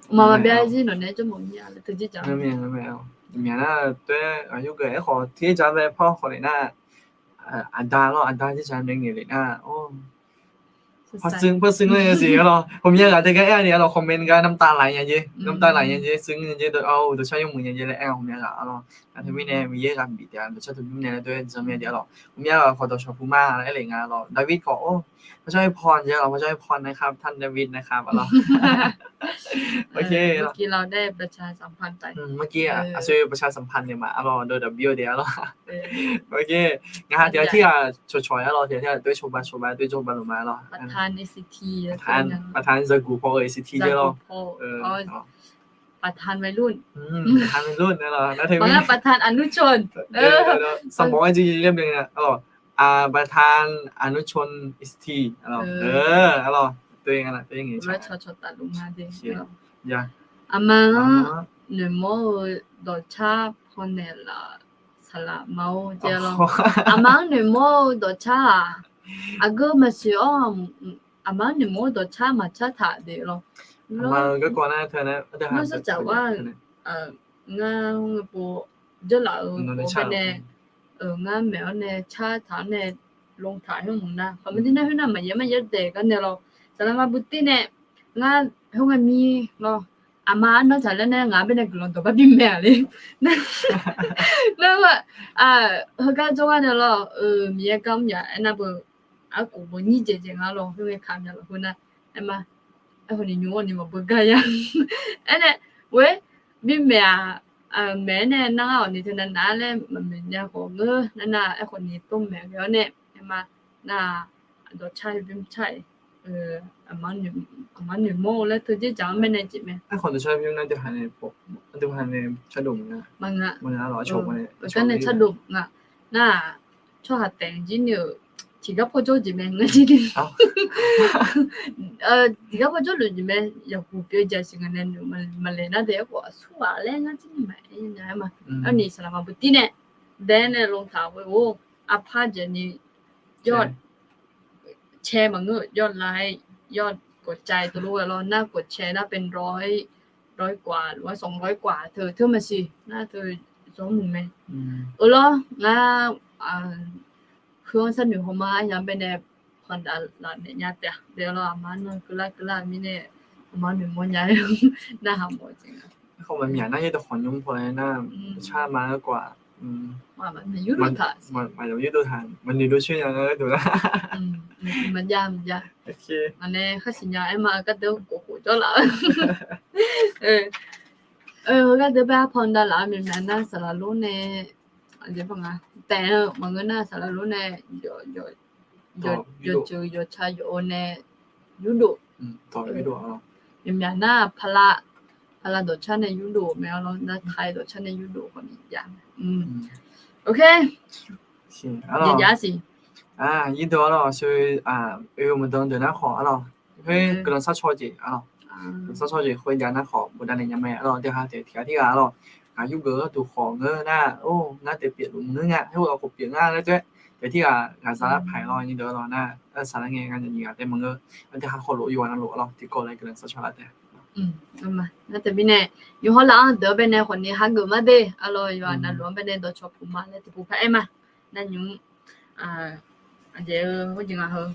maqma byav zarzir nawq nae jawr mawf mir-a laer teu dzerdzaq. Myaq nar toer aqyawf geuf aerkhawf tiqjeq dzaq bae par khawf le nar, aqda lawr, aqda dzerdzaq nae ngaeq le nar, par suir par suir nar yasiq-a lawr, ghawqmya ghaq tae gar aer-a ni-a lawr, comment gar น้ำตาไหล nya jer, น้ำตาไหล nya jer, suir nya jer, dawqcar yawmuiq nya jer laer aer-a ghawqmya ghaq-a lawr. Nar teumirnae Miqyaer ghaq bif taef-a, dawqcar teumirnae laer doer dzanr mya jeq-a lawr, ghawqmya ghaq khawf dawqshawq pu ma laer aer le nga lawr. David khawf-or, พระเจ้าอวยพร นะครับ ท่านดาวิด นะครับ a lawr. เมื่อกี้เมื่อกี้เราได้ประชาสัมพันธ์ไป เมื่อกี้ เออ เออ ประชาสัมพันธ์เนี่ยมา a lawr, dawqdaq bi-awr de-a lawr. Ngar ha tiq ghaq tirghaq cawqcawq-a lawr, tiq ghaq tirghaq doer cawba cawba doer cawba luf ma lawr. ประธาน เอซีที ประธาน ประธาน Zaguq paw-eu เอซีที jeq lawr. ประธานวัยรุ่น ประธานวัยรุ่น nar lawr. Nar teumirnae ประธานอนุชน sanqbof-aer jir ler byan-a lawr. ประธานอนุชน เอซีที a lawr. เออ a lawr. Aqma-anr noeqmawr-eu dawqcar pawnaeq laf saqlaqma-or jeq-a lawr. Aqma-anr noeqmawr-eu dawqcar-aq, aqgeu maqsiq-awr, aqma-anr noeqmawr-eu dawqcar maqcar taq de lawr. Aqma-eu garkawv nar teu nar, nar sarcav-aq, ngar pov jawrlaf-euq pov-aer nae, ngar maeq-awr nae car taq-awr nae lontaq khoer mq nar, khaqmae tir nar khoer nar maqyaer maqyaer daeq gar nae lawr. Saqlaqma butir nae ngar khoerngae mir lawr. Aqma arnawr taq laer nae ngaq baenae guiqlanq dawq bar bimaeq-aq le. Nar, heugar jawrgar nae lawr, Miqyaer gar mr yaq aernar beu, arkof beu nyir dzaeq dzaeq nga lawr, khoerngae kamq nya lawr khoernar, aerma, aerkhawf ni nymr-awr ni maqbeu gar ya. Aernae, oe, bimaeq-aq, maeq-aer nae nar ngar-awq ni teunav nav-aer laer maqmaeq nya khawf ngeur nar nar, aerkhawf ni tov maeq ghae-awr nae, aerma, nar, dawqcar bymr car-iq, aqma noeqmawr-eu laer teu dzer dzaq-anr baenae jeq mae. Aerkhawf dawqcar bymr nar deuha nae, deuha nae cardov maqnga. Maqnga lawr, gar nae cardov nga. Nar-aq, tsawrhaq taef jir ni-euq tiqgar pawjawr jeq mae ngar jir ni. Tiqgar pawjawr luf jeq mae, yaqguq pyeuf-eu jeq siq nga nae noeq maqlaeq nar de, aerkhawf aqsurghaq laer ngar jir ni maqaer nya-aer ma. Arni saqlaqma butir nae dae nae lontaq ghoe-or, arpar jeq ni yawr cae maqngeur, yawr la-aer, yawr กดใจ teulof ghae lawr, nar กดแชร์ nar เป็นร้อย ร้อยกว่า หรือว่า สองร้อยกว่า teu teu maqsiq nar teu zawr muiq mae. Eulawr ngar, heu-anr sharnoeq hawma nya baenae pandav laf naeq nya taef-a. Daef lawr aqma arnawr keuvlar keuvlar mirnae, aqma noeqmawr nya-aer narhaq mawf jeq nga. Aerkhawf maqmyaq nar yaerdawq khawf nymr paw-aer nar, car ma-aer kawv-aq, maqyawf yurdov taq, maqnoeq dov coer nya nga gharduq lar. Maqjav maqjav. Ngaq nae khar siqnya aerma gharduq-anr kof khof jawrlaf-eu. Gharduq bae arpanq davlaf-eu myav myav nar saqlaq lor nae, taef-eu maqngeur nar saqlaq lor nae, yawqjeuq yawqca yawf-eu nae yurdov. Myav myav nar pala, pala dawqcar nae yurdov mae-a lawr, nar taq-aer dawqcar nae yurdov khawf ni jav. Ok. Jav siq. Yurdov-a lawr, oe-eu maqdan deuq nar khawf-a lawr, khoer guiqlanq sharcaw jeq-a lawr, guiqlanq sharcaw jeq khoer jav nar khawf bofdav naeq nya mae-a lawr. Deuq ha taef tiqghaq tirghaq-a lawr, ngaq yurgeuf gharduq khawf ngeur nar, or, ngar taef pyeuf luf ngeur nga, khoer-eu ghaq khawf pyeuf nga laer taef-aer, taef tirghaq ghaq za lar paq-aer lawr, nyirdeuq-a lawr nar, saqlaq ngae nga nyiq ghaq taef maqngeur. Aqdui ha khawf lof yawqghaq navluf-a lawr tiqkawv laer guiqlanq sharcaw lar taef. Nar taef mirnae, yawqha laf-anr deuq-anr baenae khawf ni hageuf ma de-a lawr, yawqha navluf-anr baenae dawqcawq puq ma laer tiqpuq par-aer ma. Nar nymr, aqjeq-eu khoerjeq nga heu,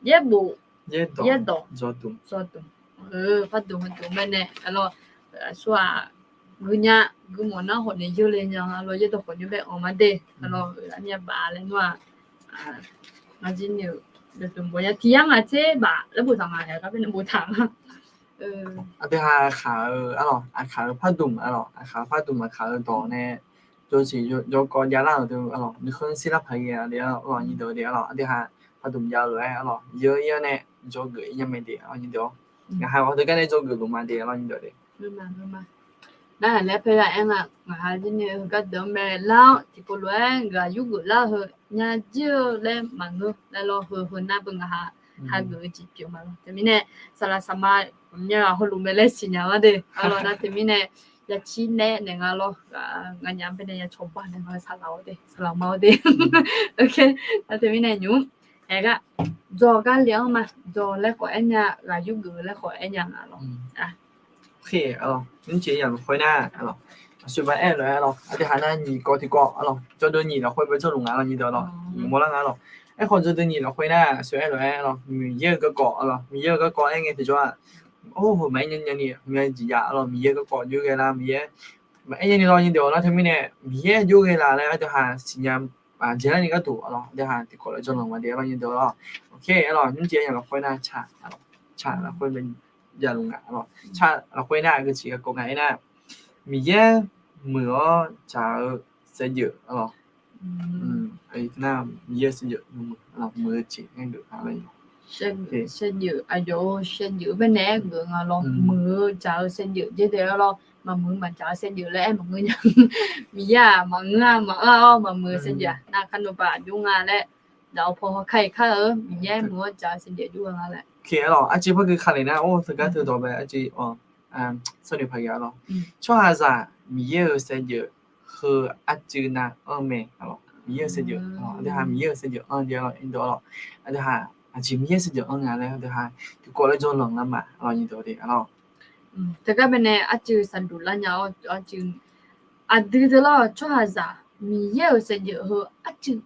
yaerbof, yaerdawq, zawdmq, pardmq heudmq baenae-a lawr, aqsurghaq gui nya, gui mawf nar khawf ni yeur le nya-a lawr, yaerdawq khawf nymr bae anq ma de-a lawr, armyav baf laer nmr-aq, ngar jir ni-euq dawqdmq bawnya tiq yar ngaq tser baf laer boftaq nga, yaq gar baenae boftaq nga. Aqdui ha aqkaq-eu-a lawr, aqkaq-eu pardmq-a lawr, aqkaq-eu pardmq aqkaq-eu dawq nae jawrsiq jawrkawv javlar-euq deuq-a lawr, nuikhanr nuisar lar paq ghae-a de-a lawr, nyirdeuq de-a lawr, aqdui ha pardmq jav-eu lof-aer-a lawr, yeur-ir-awr nae dzawgeuf-ir nya mae de-a lawr, nyirdeuq-awr. Ngaq ha ghawqdeuq gar nae dzawgeuf luf ma de-a lawr, nyirdeuq de. Nar-aq laer paer ya aer nga, ngaq ha jir ni-eu gharduq-anr mae lar-awr tiqpov lof-aer ghaq yurgeuf lar-eu heu nya jir-eu laer maqngeur laer lawr, heu heu nar beu ngaq ha hageuf-eu jeq pyeuf ma lawr. Teumirnae saqlaq saqma ghawqmya ghaq hawluf mae laer siqnya-a de-a lawr, nar teumirnae ya cir nae naeq nga lawr, nganyaf-anr baenae ya cawba naeq nga saqlaq-awr de, saqlaq ma-awr de. Nar teumirnae nymr, aer gar, dzaw gar le-anr ma, dzaw laer khawf aer nya, ghaq yurgeuf laer khawf aer nya nga lawr. Nymrjeq yamq lafkhoer nar, aqsur ba aer lof-aer lawr, aqdui ha nar nyiq kawv tiqkawv-a lawr, jawrdeuv nyiq lafkhoer bae jawrluf nga lawr, nyirdeuq lawr, mq mawr lar nga lawr. Aerkhawf jawrdeuv nyiq lafkhoer nar aqsur aer lof-aer lawr, Miqyaer-euq garkawv-a lawr, Miqyaer-euq garkawv aer ngae tiqjawr-aq, or, heu maqaer nya nyani, myav jeq jav-a lawr, Miqyaer garkawv jov ghae lar, Miqyaer maqaer nyani lawr, nyirdeuq-awr nar teumirnae Miqyaer jov ghae laf laer aqdui ha siqnya jeq lar ni gharduq-a lawr, aqdui ha tiqkawv laer jawrlanq ma de-a lawr, nyirdeuq-awr lawr. Ok-a lawr, nymrjeq yamq lafkhoer nar tsaq, tsaq lafkhoer javluf nga-a lawr, tsaq lafkhoer nar aqgeu tiq garkawv nga aernar, Miqyaer muiq-awr dzaq-eu saevdzeuf-a lawr. Nar Miqyaer-eu saevdzeuf muiq-eu jeq aer-eu, saevdzeuf aqyawf-euq saevdzeuf baenae aer-eu nga lawr, muiq-eu dzaq-eu saevdzeuf jerdzae-a lawr, maqmuiq maqdzaq-eu saevdzeuf laer aer maqngeur nya. Miqyaer-aq maqngeur-a, maqanr-awr maqmuiq-eu saevdzeuf-aq, nar karnov baq aqjox nga laer, daq-awr paw haw kar-iq kar-eu, Miqyaer muiq-awr dzaq-eu saevdzeuf aqjox-a nga laer. Arciv par gui kale nar, or, teugar teudawq bae arciv sharnoeq paq ghae-a lawr. Tsawrhaqzaq Miqyaer-euq saevdzeuf heu arcuiv nav anr mae-a lawr. Miqyaer-euq saevdzeuf, aqdui ha Miqyaer-euq saevdzeuf anr-eu jeq-a lawr, nyirdeuq-awr lawr, aqdui ha aqjeq Miqyaer-euq saevdzeuf anr nga laer aqdui ha tiqkawv laer jawrlanq lar ma-a lawr, nyirdeuq-awr de-a lawr. Teugar baenae arcuiv saqduq lar nya-awr arcuiv, aqdui teu lawr tsawrhaqzaq Miqyaer-euq saevdzeuf heu arcuiv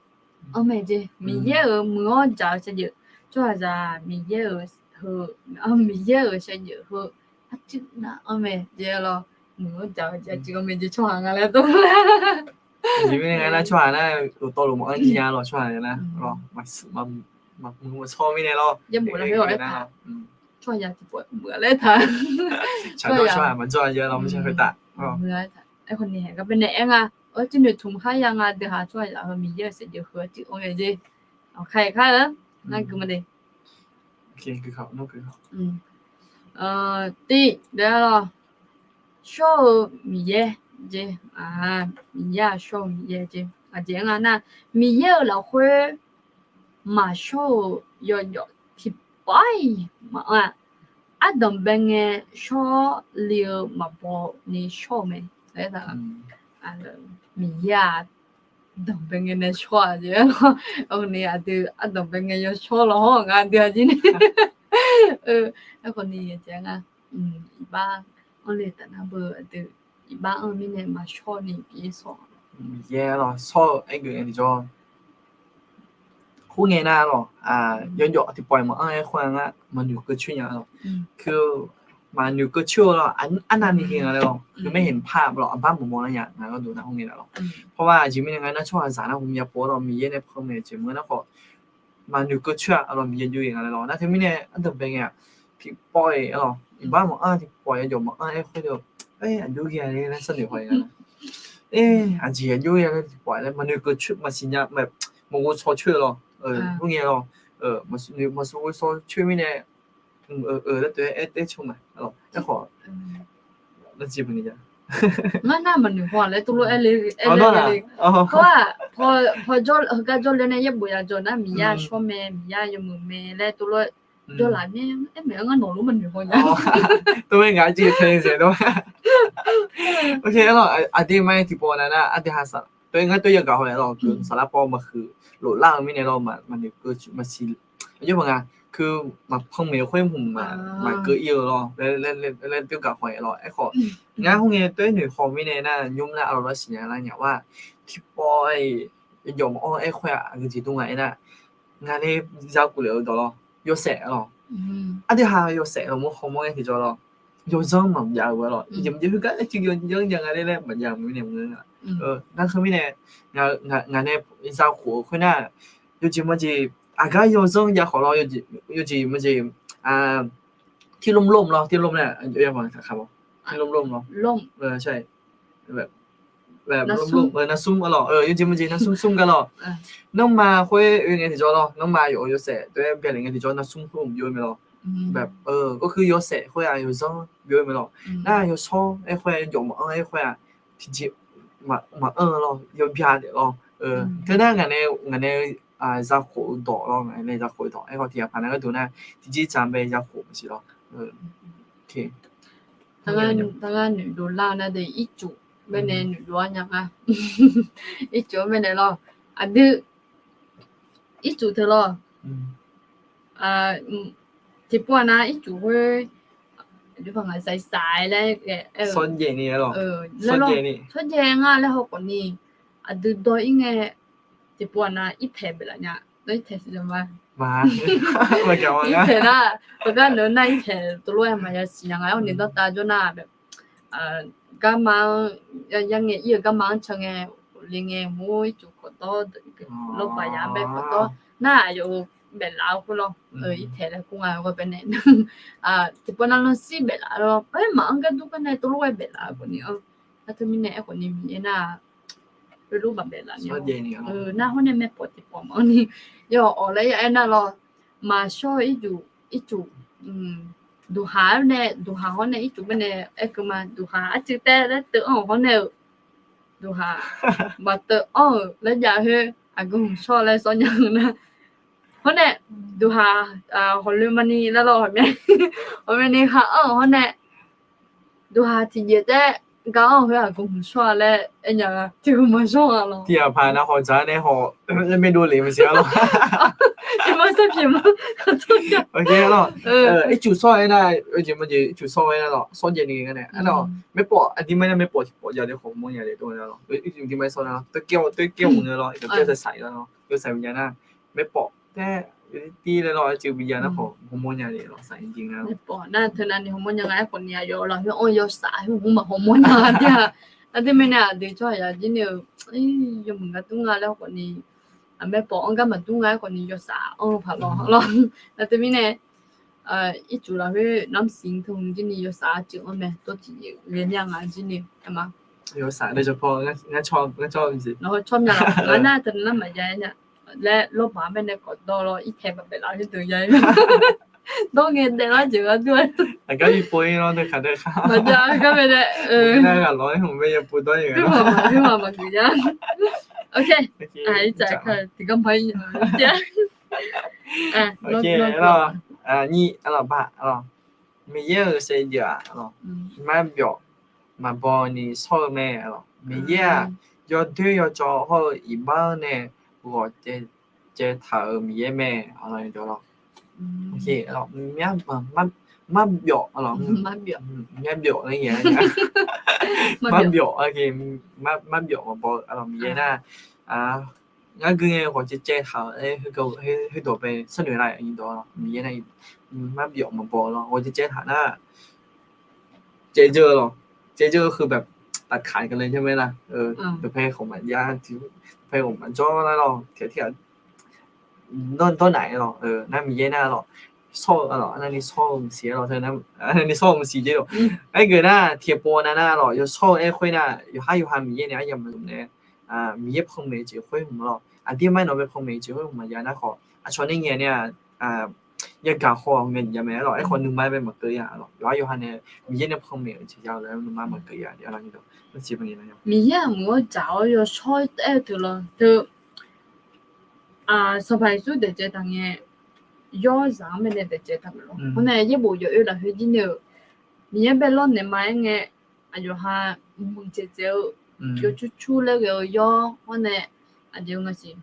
Anr mae jeq, Miqyaer-euq muiq-awr dzaq-eu shaevdzeuf tsawrhaqzaq, Miqyaer-euq heu, Miqyaer-euq shaevdzeuf heu arcuiv nar anr mae jeq lawr. Muiq-awr dzaq-eu jeq arcuiv anr mae jeq tsawrhaq nga laer dawr. Aqjeq mirnae nga nar tsawrhaq nar, uqtawvluf maqanr jir nya lawr tsawrhaq nar, maqmuiq maqshawr mirnae lawr. Tsawrhaq tiqpawf muiq-a laer taq. Tsawrhaq maqjawr-a jeq lawr, maqshar khoertav. Aerkhawf ni gar baenae aer nga, arcuiv noeqtmq khar ya nga deuq haq tsawrhaq heu Miqyaer-euq shaevdzeuf heu arcuiv anr mae jeq. Aqkaq-iq khar-eu nar gui ma de. Tiv, daef-a lawr. Shawr-eu Miqyaer jeq, Miqyaer-aq shawr-eu Miqyaer jeq. Aqjeq nga nar, Miqyaer-euq lafkhoer maqshawr-euq yawjawf tiqpawf-iq maqanr-a. Ardanqbae ngae shawr le-eu maqbaw ni shawr-eu mae. Miqyaer-aq danqbae ngae nae shawr-a jeq. Ni aqdui ardanqbae ngae yawshawr lawr hawr nga dui-a jir ni. Aerkhawf ni aqjeq nga, iqbax anr le taf nar beu aqdui iqbax anr-eu mirnae maqshawr ni Miqyaer shawr. Miqyaer lawr shawr-eu aergeuf ngae tiqjawr. Khoerngae nar lawr, yawjawf tiqpawf-iq maqanr-aer khoer-a ngar maqnoeq keuv coer nya lawr. Maqnoeq keuv coer-eu lawr, arnavni ghae nga laer lawr. Heu maer heqpar lawr, aqbar maqmawr lar nya nga gharduq nar khoerngae nar lawr. Parhaw-aq aqjeq mirnae nga nar tsawrhaqzaq nar ghawqmya pov-awr lawr Miqyaer nae panmaeq jeq maqngeur nar khawf, maqnoeq keuv coer-a lawr Miqyaer jov-ir nga laer lawr. Nar teumirnae ardanqbae ngae-aq tiqpawf-iq lawr, iqbax maqanr tiqpawf yawjawf maqanr-aer khoer-eu, aqjox ghae-a laer sharnoeq haw-ir nga. Aqjeq aqjox ghae-a laer tiqpawf laer maqnoeq keuv coer maqsiq nya, maqghov shaw coer lawr. Khoerngae lawr, maqshawr ghovshaw coer mirnae, eu laer tov-aer aer taer coer ma. Aerkhawf, ngar nar maqnoeq haw-aq laer tov lof aer le, aer le. Hawr-aq, paw jawr heugar jawrle nae yaerbof ya jawr nar Miqyaer shawr mae, Miqyaer yawmuiq mae laer tov lof jawrlaf mir-aer, aer maeq-anr ngar nawq lof maqnoeq haw nya. Tov-aer ngaq arcuiv tae-eu dzaeq dawr. Aqdui ma-aer tiqpawf nav nar aqdui ha saq tov-aer ngar tov-aer yagaq haw-aer lawr, saflar paw maqhuiq loflar-eu mirnae lawr, maqnoeq keuv maqsiq, aqjox maqnga, keuv maqpanmaeq khoer hmq maqkeuv ir-eu lawr laer tov-aer gaq haw-aer lawr. Aerkhawf, ngar khoerngae tov-aer noeq haw mirnae nar nymr nar aqlawq lar siqnya lar nya-a, tiqpawf-iq yawjawf maqanr-aer khoer-aq aqgeujeq dmr nga aernar, ngaq nae zakhof lef-eu dawq lawr, yawshaef lawr. Aqdui ha yawshaef lawr mawr hawmawr ngae tiqjawr lawr, yawzanr maqjav-eu lawr, jeq maqjeq heugar aer tiq yawzanr jav nga laer laer maqjav-eu mirnae maqngeur-a. Nar khoermirnae, ngaq nae zakhof-eu khoernar, yawjeq maqjeq aqgar yawzanr jav khawf lawr, yawjeq maqjeq tirlmr lmr lawr, tirlmr nae, tirlmr lmr lawr, narsmr lawr, yawjeq maqjeq narsmr gar lawr. Nanrma khoer oe ngae tiqjawr lawr, nanrma yawf-eu yawshaef tov-aer byav lef ngae tiqjawr narsmr khoer-aq byov-eu mae lawr. Gawrhuiq yawshaef khoer-aq yawzanr byov-eu mae lawr. Nar yawshawr-aer khoer-aq yawjawf maqanr-aer khoer-aq tiqjeq maqanr-eu lawr, yawbyav daef lawr. Teunar ngaq nae, ngaq nae zakhof-eu dawq lawr, ngaq nae zakhof-eu dawq aerkhawf tiqghaq paq nar gharduq nar tiqjeq tsaq bae zakhof maqsiq lawr. Teugar noeqdov lar-eu nar de ircuf baenae noeqdov-ar nya nga. Ircuf-anr baenae lawr, aqdui ircuf teu lawr. Tiqpov-aq nar ircuf khoer, saqsaq laer, tsawrjaev ngar laer haw khawf ni, aqdui dawr ir ngae, tiqpov-aq nar irtaeq baeqlaf nya. Nawr irtaeq siqnya ma. Irtaeq nar, heugar nawq-eu nar irtaeq tov lof-aer maqya siqnya nga. Aerkhawf ni dawrtav jawr nar, garma-anr, yarngae ir-eu garma-anr can ngae, le ngae mur ircuf khawf dawr lawrbaq ya bae khawf dawr nar, aqyawf-euq baeqlaf-eu khoer lawr. Irtaeq laer kur nga ghae baenae. Tiqpov nav lanrsir baeqlaf lawr, aer maqanr gar dur gar nae tov lof-aer baeqlaf-eu khawf ni-anr. Nar teumirnae aerkhawf ni Miqyaer nar, khoerlof maqbaeqlaf ni, nar hawr nae maerpawf tiqpawf maqanr ni, yawf awq laer ya aer nar lawr, maqshawr-eu ircuf, ircuf, duqhaq-aer nae, duqhaq hawr nae ircuf baenae aerkeuv ma. Duqhaq arcuiv taer laer teuv anr-euq hawr nae-euq, duqhaq maqteuv anr-euq laer jav khoer aqgeu hmq shawr laer sawr nya-eu nar, hawr nae duqhaq hawqloe maqni lar lawr, hawqmyani ha anr-euq hawr nae duqhaq tiqjeq taer gar anr-eu khoer aqgeu hmq shawr-a laer aer nya-a. Tiq ghaq maqshawr-a lawr. Tiqghaq paq nav hawq dzaq nae hawq laer maerdov lef maqsiq-a lawr. Iqbax sar pyeuf ma. Ok lawr. Ircuf sawr-aer nar, jeq ma jeq ircuf sawr-aer nar lawr, sawr jaev ni gar nae arlawr. Maerpawf aqdir ma nar maerpawf tiqpawf jav de khawf hawmawr nya de dov nar lawr. Ircuf aqdir ma sawr nar lawr, tov kaer-awr tov kaer-awr mq nar lawr, iqtaq kaer saq saq ir lar lawr, yawsaq bi jav nar, maerpawf taer, ir tir laer lawr, arciv bi jav nar khawf hawmawr nya de lawr, saq ir jir nar. Maerpawf nar teu nar ni hawmawr nya nga aerkhawf ni aqyawf lafkhoer anr yawsaf khoer hmq maqhaw mawr nya tir-a. Nar teumirnae aqdui tsawrhaq ya jir ni-eu, yawmuiq gar dur nga laer khawf ni, maerpawf anr gar maqdur nga aerkhawf ni yawsaf anr-eu paq lawr lawr. Nar teumirnae ircuf lafkhoer namq siq teu jir ni yawsaf arciv anr mae, tov tiqjeq ghae nya nga jir ni, aer ma. Yawsaf laer jawr paw ngar cawr, ngar cawr maqsiq. Nawq-eu cawr mya laf, ngar nar teu nar maqya nya laer lawrbaq-anr baenae kawf dawr lawr, irtae baqbaef laf-eu deuq ya-ir ma. Dawr ngae daef lar jeq ghardur-aer. Aqgar bi pov-ir lawr, deuq kaq deuq kaq. Maqjav gar baenae. Nar ghaq lawq-aer hmq bae ya pov dawr-ir nga. Khoerghaq maqgeuf nya. Ok. Irtsaq ka tiqgar ma-ir nya. Nyir, Miqyaer-euq saevdzeuf-aq, marbyawf maqbaw ni shawr-eu mae. Miqyaer-aq, yawdoer yawcawv hawr-eu iqbax-anr nae ghawq caev taq-euq Miqyaer mae. Marbyawf, marbyawf, marbyawf maqbaw-eu Miqyaer nar, ngar gui ngae ghawq caev caev taq-euq khoerdawq bae sharnoeq lar-eu Miqyaer nar, marbyawf maqbaw lawr, ghawq caev caev taq nar, caevdzeur lawq, caevdzeur heu แบบ ตัดขาดกันเลยใช่ไหมล่ะ dawqpae khawf maqjav, dawqpae khawf maqjawr lar lawr, tiq ghaq tiq ghaq dawr naf-aer lawr, nar Miqyaer nar lawr, shawr-eu lawr, arnavni shawr-eu maqsiq-aer lawr, arnavni shawr-eu maqsiq jer lawr. Aergeuf nar tiqpov nav nar lawr, yawshawr-eu aer khoer nar, yawqhar yawqha Miqyaer nae aryamq maqzmq nae, Miqyaer panmaeq-eu jeq khoer hmq lawr, aqdir mar nawq bae panmaeq-eu jeq khoer hmq maqjav nar khawf, aqcawq nae ngaeq nae-aq, yagaq khawf ngaeq jav mae lawr, aerkhawf nuima-aer bae maqkeuv ya lawr, yawqhar yawqha nae Miqyaer nae panmaeq-eu jeq ya-eu laer nuima maqkeuv ya. Miqyaer-aq mq-anr dzaq-awr yawshawr-aer taef-aer teu lawr teu, Sanqpaq Yeqsur daeqcaev taq ngae, yawrzaq-anr baenae daeqcaev taq mae lawr. Khoer nae yaerbof yawoer lafkhoer jir ni-eu, Miqyaer bae lawrnaeq ma-aer ngae, aqyawf ha muiqdzaeq dzaeq-eu, yawcur cur laer ghae-eu yawr hawr nae, aqjeq-eu ngasiq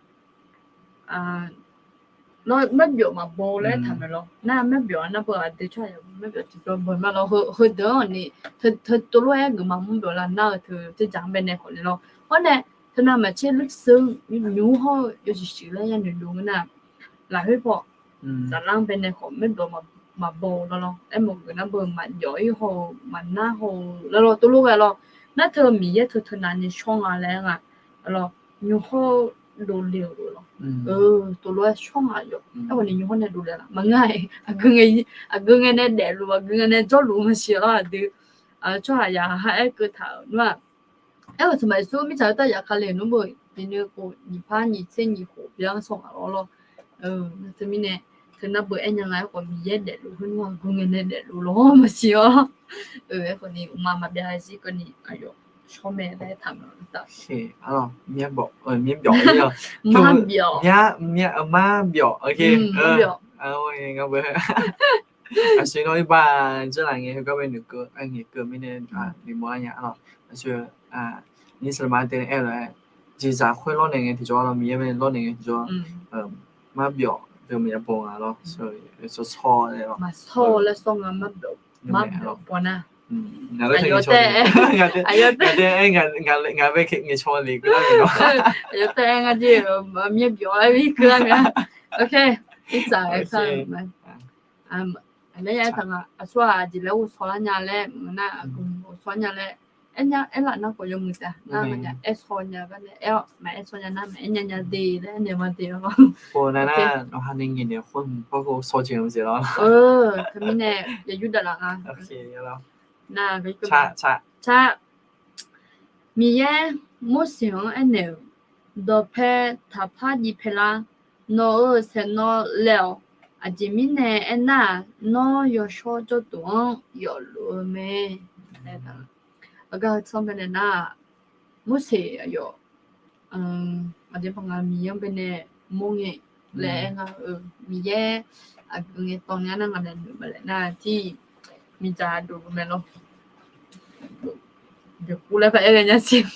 lawr, marbyawf maqbaw laer taq mae lawr. Nar marbyawf-a nar beu aqdui tsawrhaq ya marbyawf tiqbyawr baw ma lawr. Heudeuq-anr ni teu tov lof-aer geufmaf mr byawf lar nar-eu teu dzerdzaq-anr baenae khawf nae lawr. Hawr nae teunav maqtser luf seur nymr hawr-eu yawshuif shuif laer ya noeqdov ngeur nar, lafkhoer paw saflar-anr baenae khawf marbyawf maqbaw lawr lawr. Aermawf geuf nar beu maqjawf-ir haw-eu maqnar haw-eu lawr lawr, tov lof ghae lawr. Nar teu Miqyaer teu teunav ni shawr nga laer nga lawr. Nymr hawr-eu dovle-euq lawr. Tov lof-aer shawr nga yawf. Aerkhawf ni nymr hawr nae dovle laf maqngeur-a. Aqgeu ngae nae daefluf, aqgeu ngae nae jawrluf maqsiq lawr aqdui. Tsawrhaq ya ha aer keuv taq-euq nar-aq, aer-euq Sanqpaq Yeqsur mirtsaq khoertav yaf kale nmr beu, bifnui khof nyiq par nyiq tser nyiq khof byan-anr saw ngaq lawr lawr. Teumirnae teunar beu aernya nga aerkhawf Miqyaer daefluf khoer nmr aqgeu ngae nae daefluf lawr maqsiq-awr. Aerkhawf ni uqma maqbyav zir keuvni aqyawf shawr mae laer taq mae. Marbyawf, marbyawf, aqsur nawr irbar dzeur laf ngae heugar bae noeqkeuv, ngaeqkeuv mirnae noeqmawr-a nya lawr. Aqsur, nymr saqlaqma-anr te-aer lof-aer, jeqzaq khoer lawrnaeq ngae tiqjawr lawr, Miqyaer bae lawrnaeq ngae tiqjawr, marbyawf deuq maqya baw nga lawr. Shawr-awr laer lawr, maqshawr-awr laer shawr nga, marbyawf, marbyawf baw nar. Aqyawf taef-aer, aqyawf taef-aer, ngaq bae ngaeqcaw le keuv lar mae lawr. Aqyawf taef-aer ngar jeq marbyawf-aer bi keuv lar mae. Ok, irtsaq aer kar-eu mae. Aqlaer ya aertaq nga, aqsur-aq jeq laer ghovshaw lar nya laer maqngeur nar, aqgeu ghovshaw nya laer aernya aerlaf nar khawf yawmuiq taef nar, aer shaw nya gar nae aer-awr maqaer shaw nya nar maqaer nya nya de laer aernaeq ma de-awr. Nar nawq ha nae ngaeqnaeq khoer hmq par ghovshaw jeq-anr jeq lawr. Teumirnae ya yurdaq laf nga. Nar, Miqyaer Morseq-anr aernaeq-euq, dawqpae taqpar jiv pae lar. Nawq-euq saeqnawv laeq-awq. Aqjeq mirnae aernar-aq, nawr yawshawr jawrduq-anr yawfluf-eu mae. Aqgar heu tsanr baenae nar-aq, Morseq aqyawf aqjeq paq nga Miqyaer-anr baenae mawr ngae laer aer nga-eu, Miqyaer aqgeu ngae tawv nya nar ngaq nae noeq ma laer nar-aq, tir miqdzaq dovluf mae lawr. Boeqkuv laer paq aer ghae nya siq.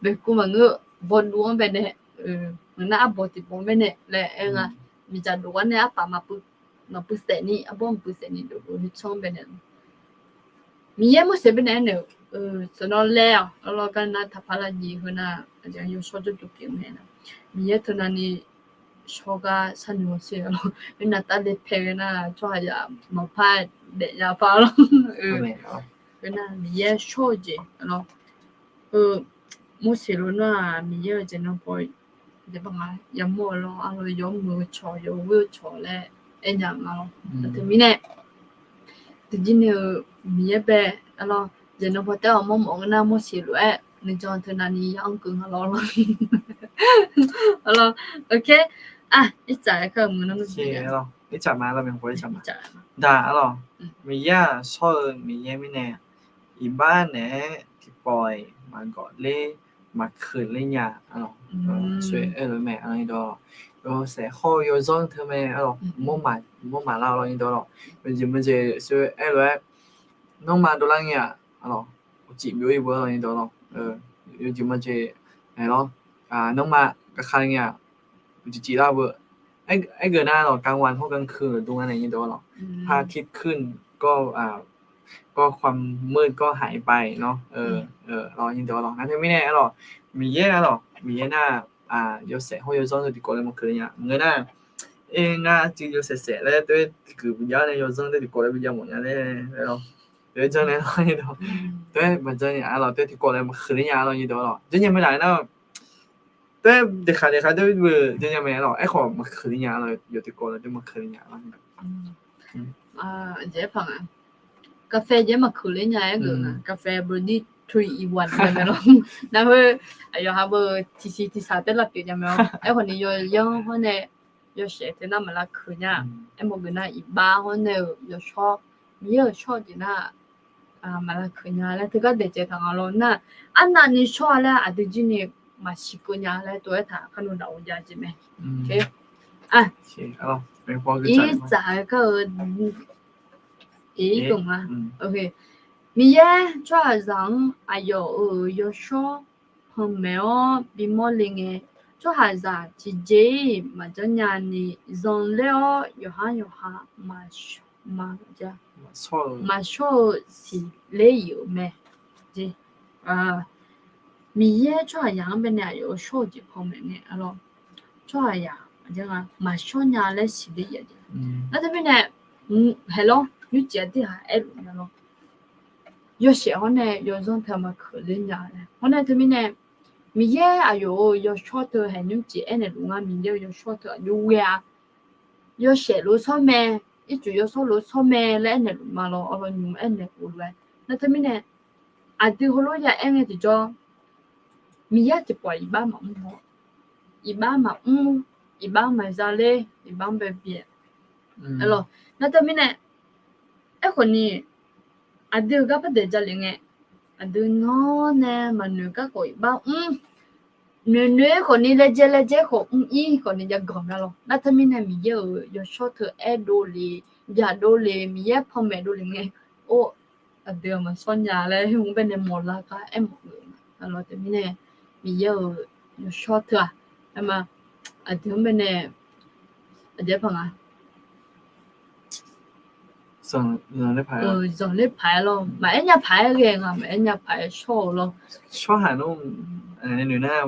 Boeqkuv maqngeur, bawduv-anr baenae, ngaq nar arbawq tiqbawq baenae laer aer nga. miqdzaq dof gar nae arpaf maqpuiv saef ni, arbawr maqpuiv saef ni dovluf-eu tsanr baenae, Miqyaer Morseq baenae aernaeq-eu, seuqnawv laer-awq, arlawr gar nar taqpar lar jir heu nar, aqyawf yawshawr jawrduq pyeuf mae nar, Miqyaer teunav ni shawr gar sharnoeq-awr sher-awq lawr. Khoernav tavle pae ghae nar tsawrhaqzaq maqpar daef ya par lawr. Khoernar Miqyaer shawr-eu jeq lawr, Morseq lof nar-aq Miqyaer-euq jeq nan paw yamawr-eu lawr, arlawr yawmuiq heu cawq yawghoer-eu cawq laer aernya nga lawr. Teumirnae tiqjir ni-eu Miqyaer bae, arlawr jeq nan paw taef-awq mawrmawf-eu nar Morseq lof-aer nuijan teunav ni ya-anr keuv nga lawr lawr. Arlawr, ok, irtsaq-aer kar-eu muiq nar, irtsaq ma, daq arlawr, Miqyaer-aq shawr-eu Miqyaer mirnae, iqbax naeq-aer tiqpawf-iq maqgawf ler maqkeuq ler nya, arlawr, aerlof mae, arlawr, yawshaef hawr-eu yawzanr teu mae, arlawr, mawrmaf lar-awq lawr nyir dawq lawr, yawjeq maqjeq aerlof-aer nanrma dovlar ngae-aq, arlawr, uqcif byov-ir beu-awr lawr nyir dawq lawr, yawjeq maqjeq aerlawr, nanrma gaqkha ngae-aq, uqcif ciflar beu, aergeuf nar lawr กลางวัน hawr กลางคืน lafdov ngar nae nyir dawq lawr, พระอาทิตย์ขึ้น ก็ความมืดก็หายไป nawr, lawr nyir dawq lawr, nar teumirnae arlawr, Miqyaer arlawr, Miqyaer nar yawshaef hawr yawzanr teu tiqkawv laer maqkeuq ler nya ngeur nar, aer ngar cuiv yawshaef saef laer teu-aer tiqkeuv bijav nae yawzanr teu tiqkawv laer bijav mawf nya laer, lawr, teu-aer janr nae lawr nyir dawq, teu-aer maqjanr nya arlawr, teu tiqkawv laer maqkeuq ler nya lawr nyir dawq lawr, janrnya mae daq nar, teu-aer daeqkhaq daeqkhaq teu-aer beu janrnya mae lawr, aerkhawf maqkeuq ler nya lawr, yawtiqkawv laer teu maqkeuq ler nya lawr. Aqjeq aerpaq nga, กาแฟ jeq-aer maqkeuq ler nya-aer geuf nga, กาแฟ body three in one mae lawr. Nar khoer aqyawf ha beu tiqsiq tiqsaq taer lavpyeuf nya mae-awr, aerkhawf ni yawzanr hawr nae yawshaef teu nar maq lavkeuq nya, aermawf geuf nar iqbax hawr nae-euq yawshawr, Miqyaer-euq shawr-eu jeq nar maq lavkeuq nya laer teugar daeq caev taq nga lawr nar, arnavni shawr-a laer aqdui jir ni maqsiq keuv nya laer tov-aer taq kar nmr daq-eu jav jeq mae. Irtsaq-aer kar-eu, ir keuv nga. Miqyaer tsawrhaqzaq-anr aqyawf-euq yawshawr panmaeq-awr bimawr le ngae, tsawrhaqzaq tiqjeq-iq maqjanr nya ni zanqler-awr yawqhar yawqha maqshawr-eu siqler-iq-euq mae. Miqyaer tsawrhaqzaq-anr baenae aqyawf-euq shawr-eu jeq panmaeq ngae, arlawr, tsawrhaqzaq maqshawr nya laer siqler-iq-a jeq. Nar teumirnae, haeq lawr, nymrcif-a tirhaq aerluf nya lawr, yawshaef hawr nae yawzanr teu maqkeuq ler nya laer. Hawr nae teumirnae, Miqyaer aqyawf-euq yawshawr teu haeq nymrcif aernaeq luf ngar, Miqyaer-euq yawshawr teu aqjox ghae-a, yawshaef lof-aer shawr mae, ircuf yawshawr lof-aer shawr mae laer aernaeq luf ma lawr, arlawr nymq aernaeq khof lof-aer. Nar teumirnae, aqdui heulof ya aer ngae tiqjawr, Miqyaer tiqpawf iqbax maqmr-awr, iqbax maqmr, iqbax maqza ler, iqbax-anr bae byae. Arlawr, nar teumirnae, aerkhawf ni, aqdui-euq gar par daeq jalef ngae, aqdui nawr nae maqnoeq garkawv iqbax mr, noeqnoeq-aer khawf ni laejae laejae-aer khawf mr-ir khawf ni jav ganq mae lawr. Nar teumirnae Miqyaer-euq yawshawr teu aerdov le, byaqdov le, Miqyaer panmaeq dov le ngae, or, aqdui-aq maqshawr nya laer heu-anr baenae mawqlar gar aermawf-eu. Arlawr teumirnae, Miqyaer-euq yawshawr teu-aq, aerma, aqdui-anr baenae, aqjeq aerpaq nga, zanqler paq-aer lawr, maqaer nya paq-aer ghae nga, maqaer nya paq-aer shawr-eu lawr. Tsawrhaq nmr, noeq nar,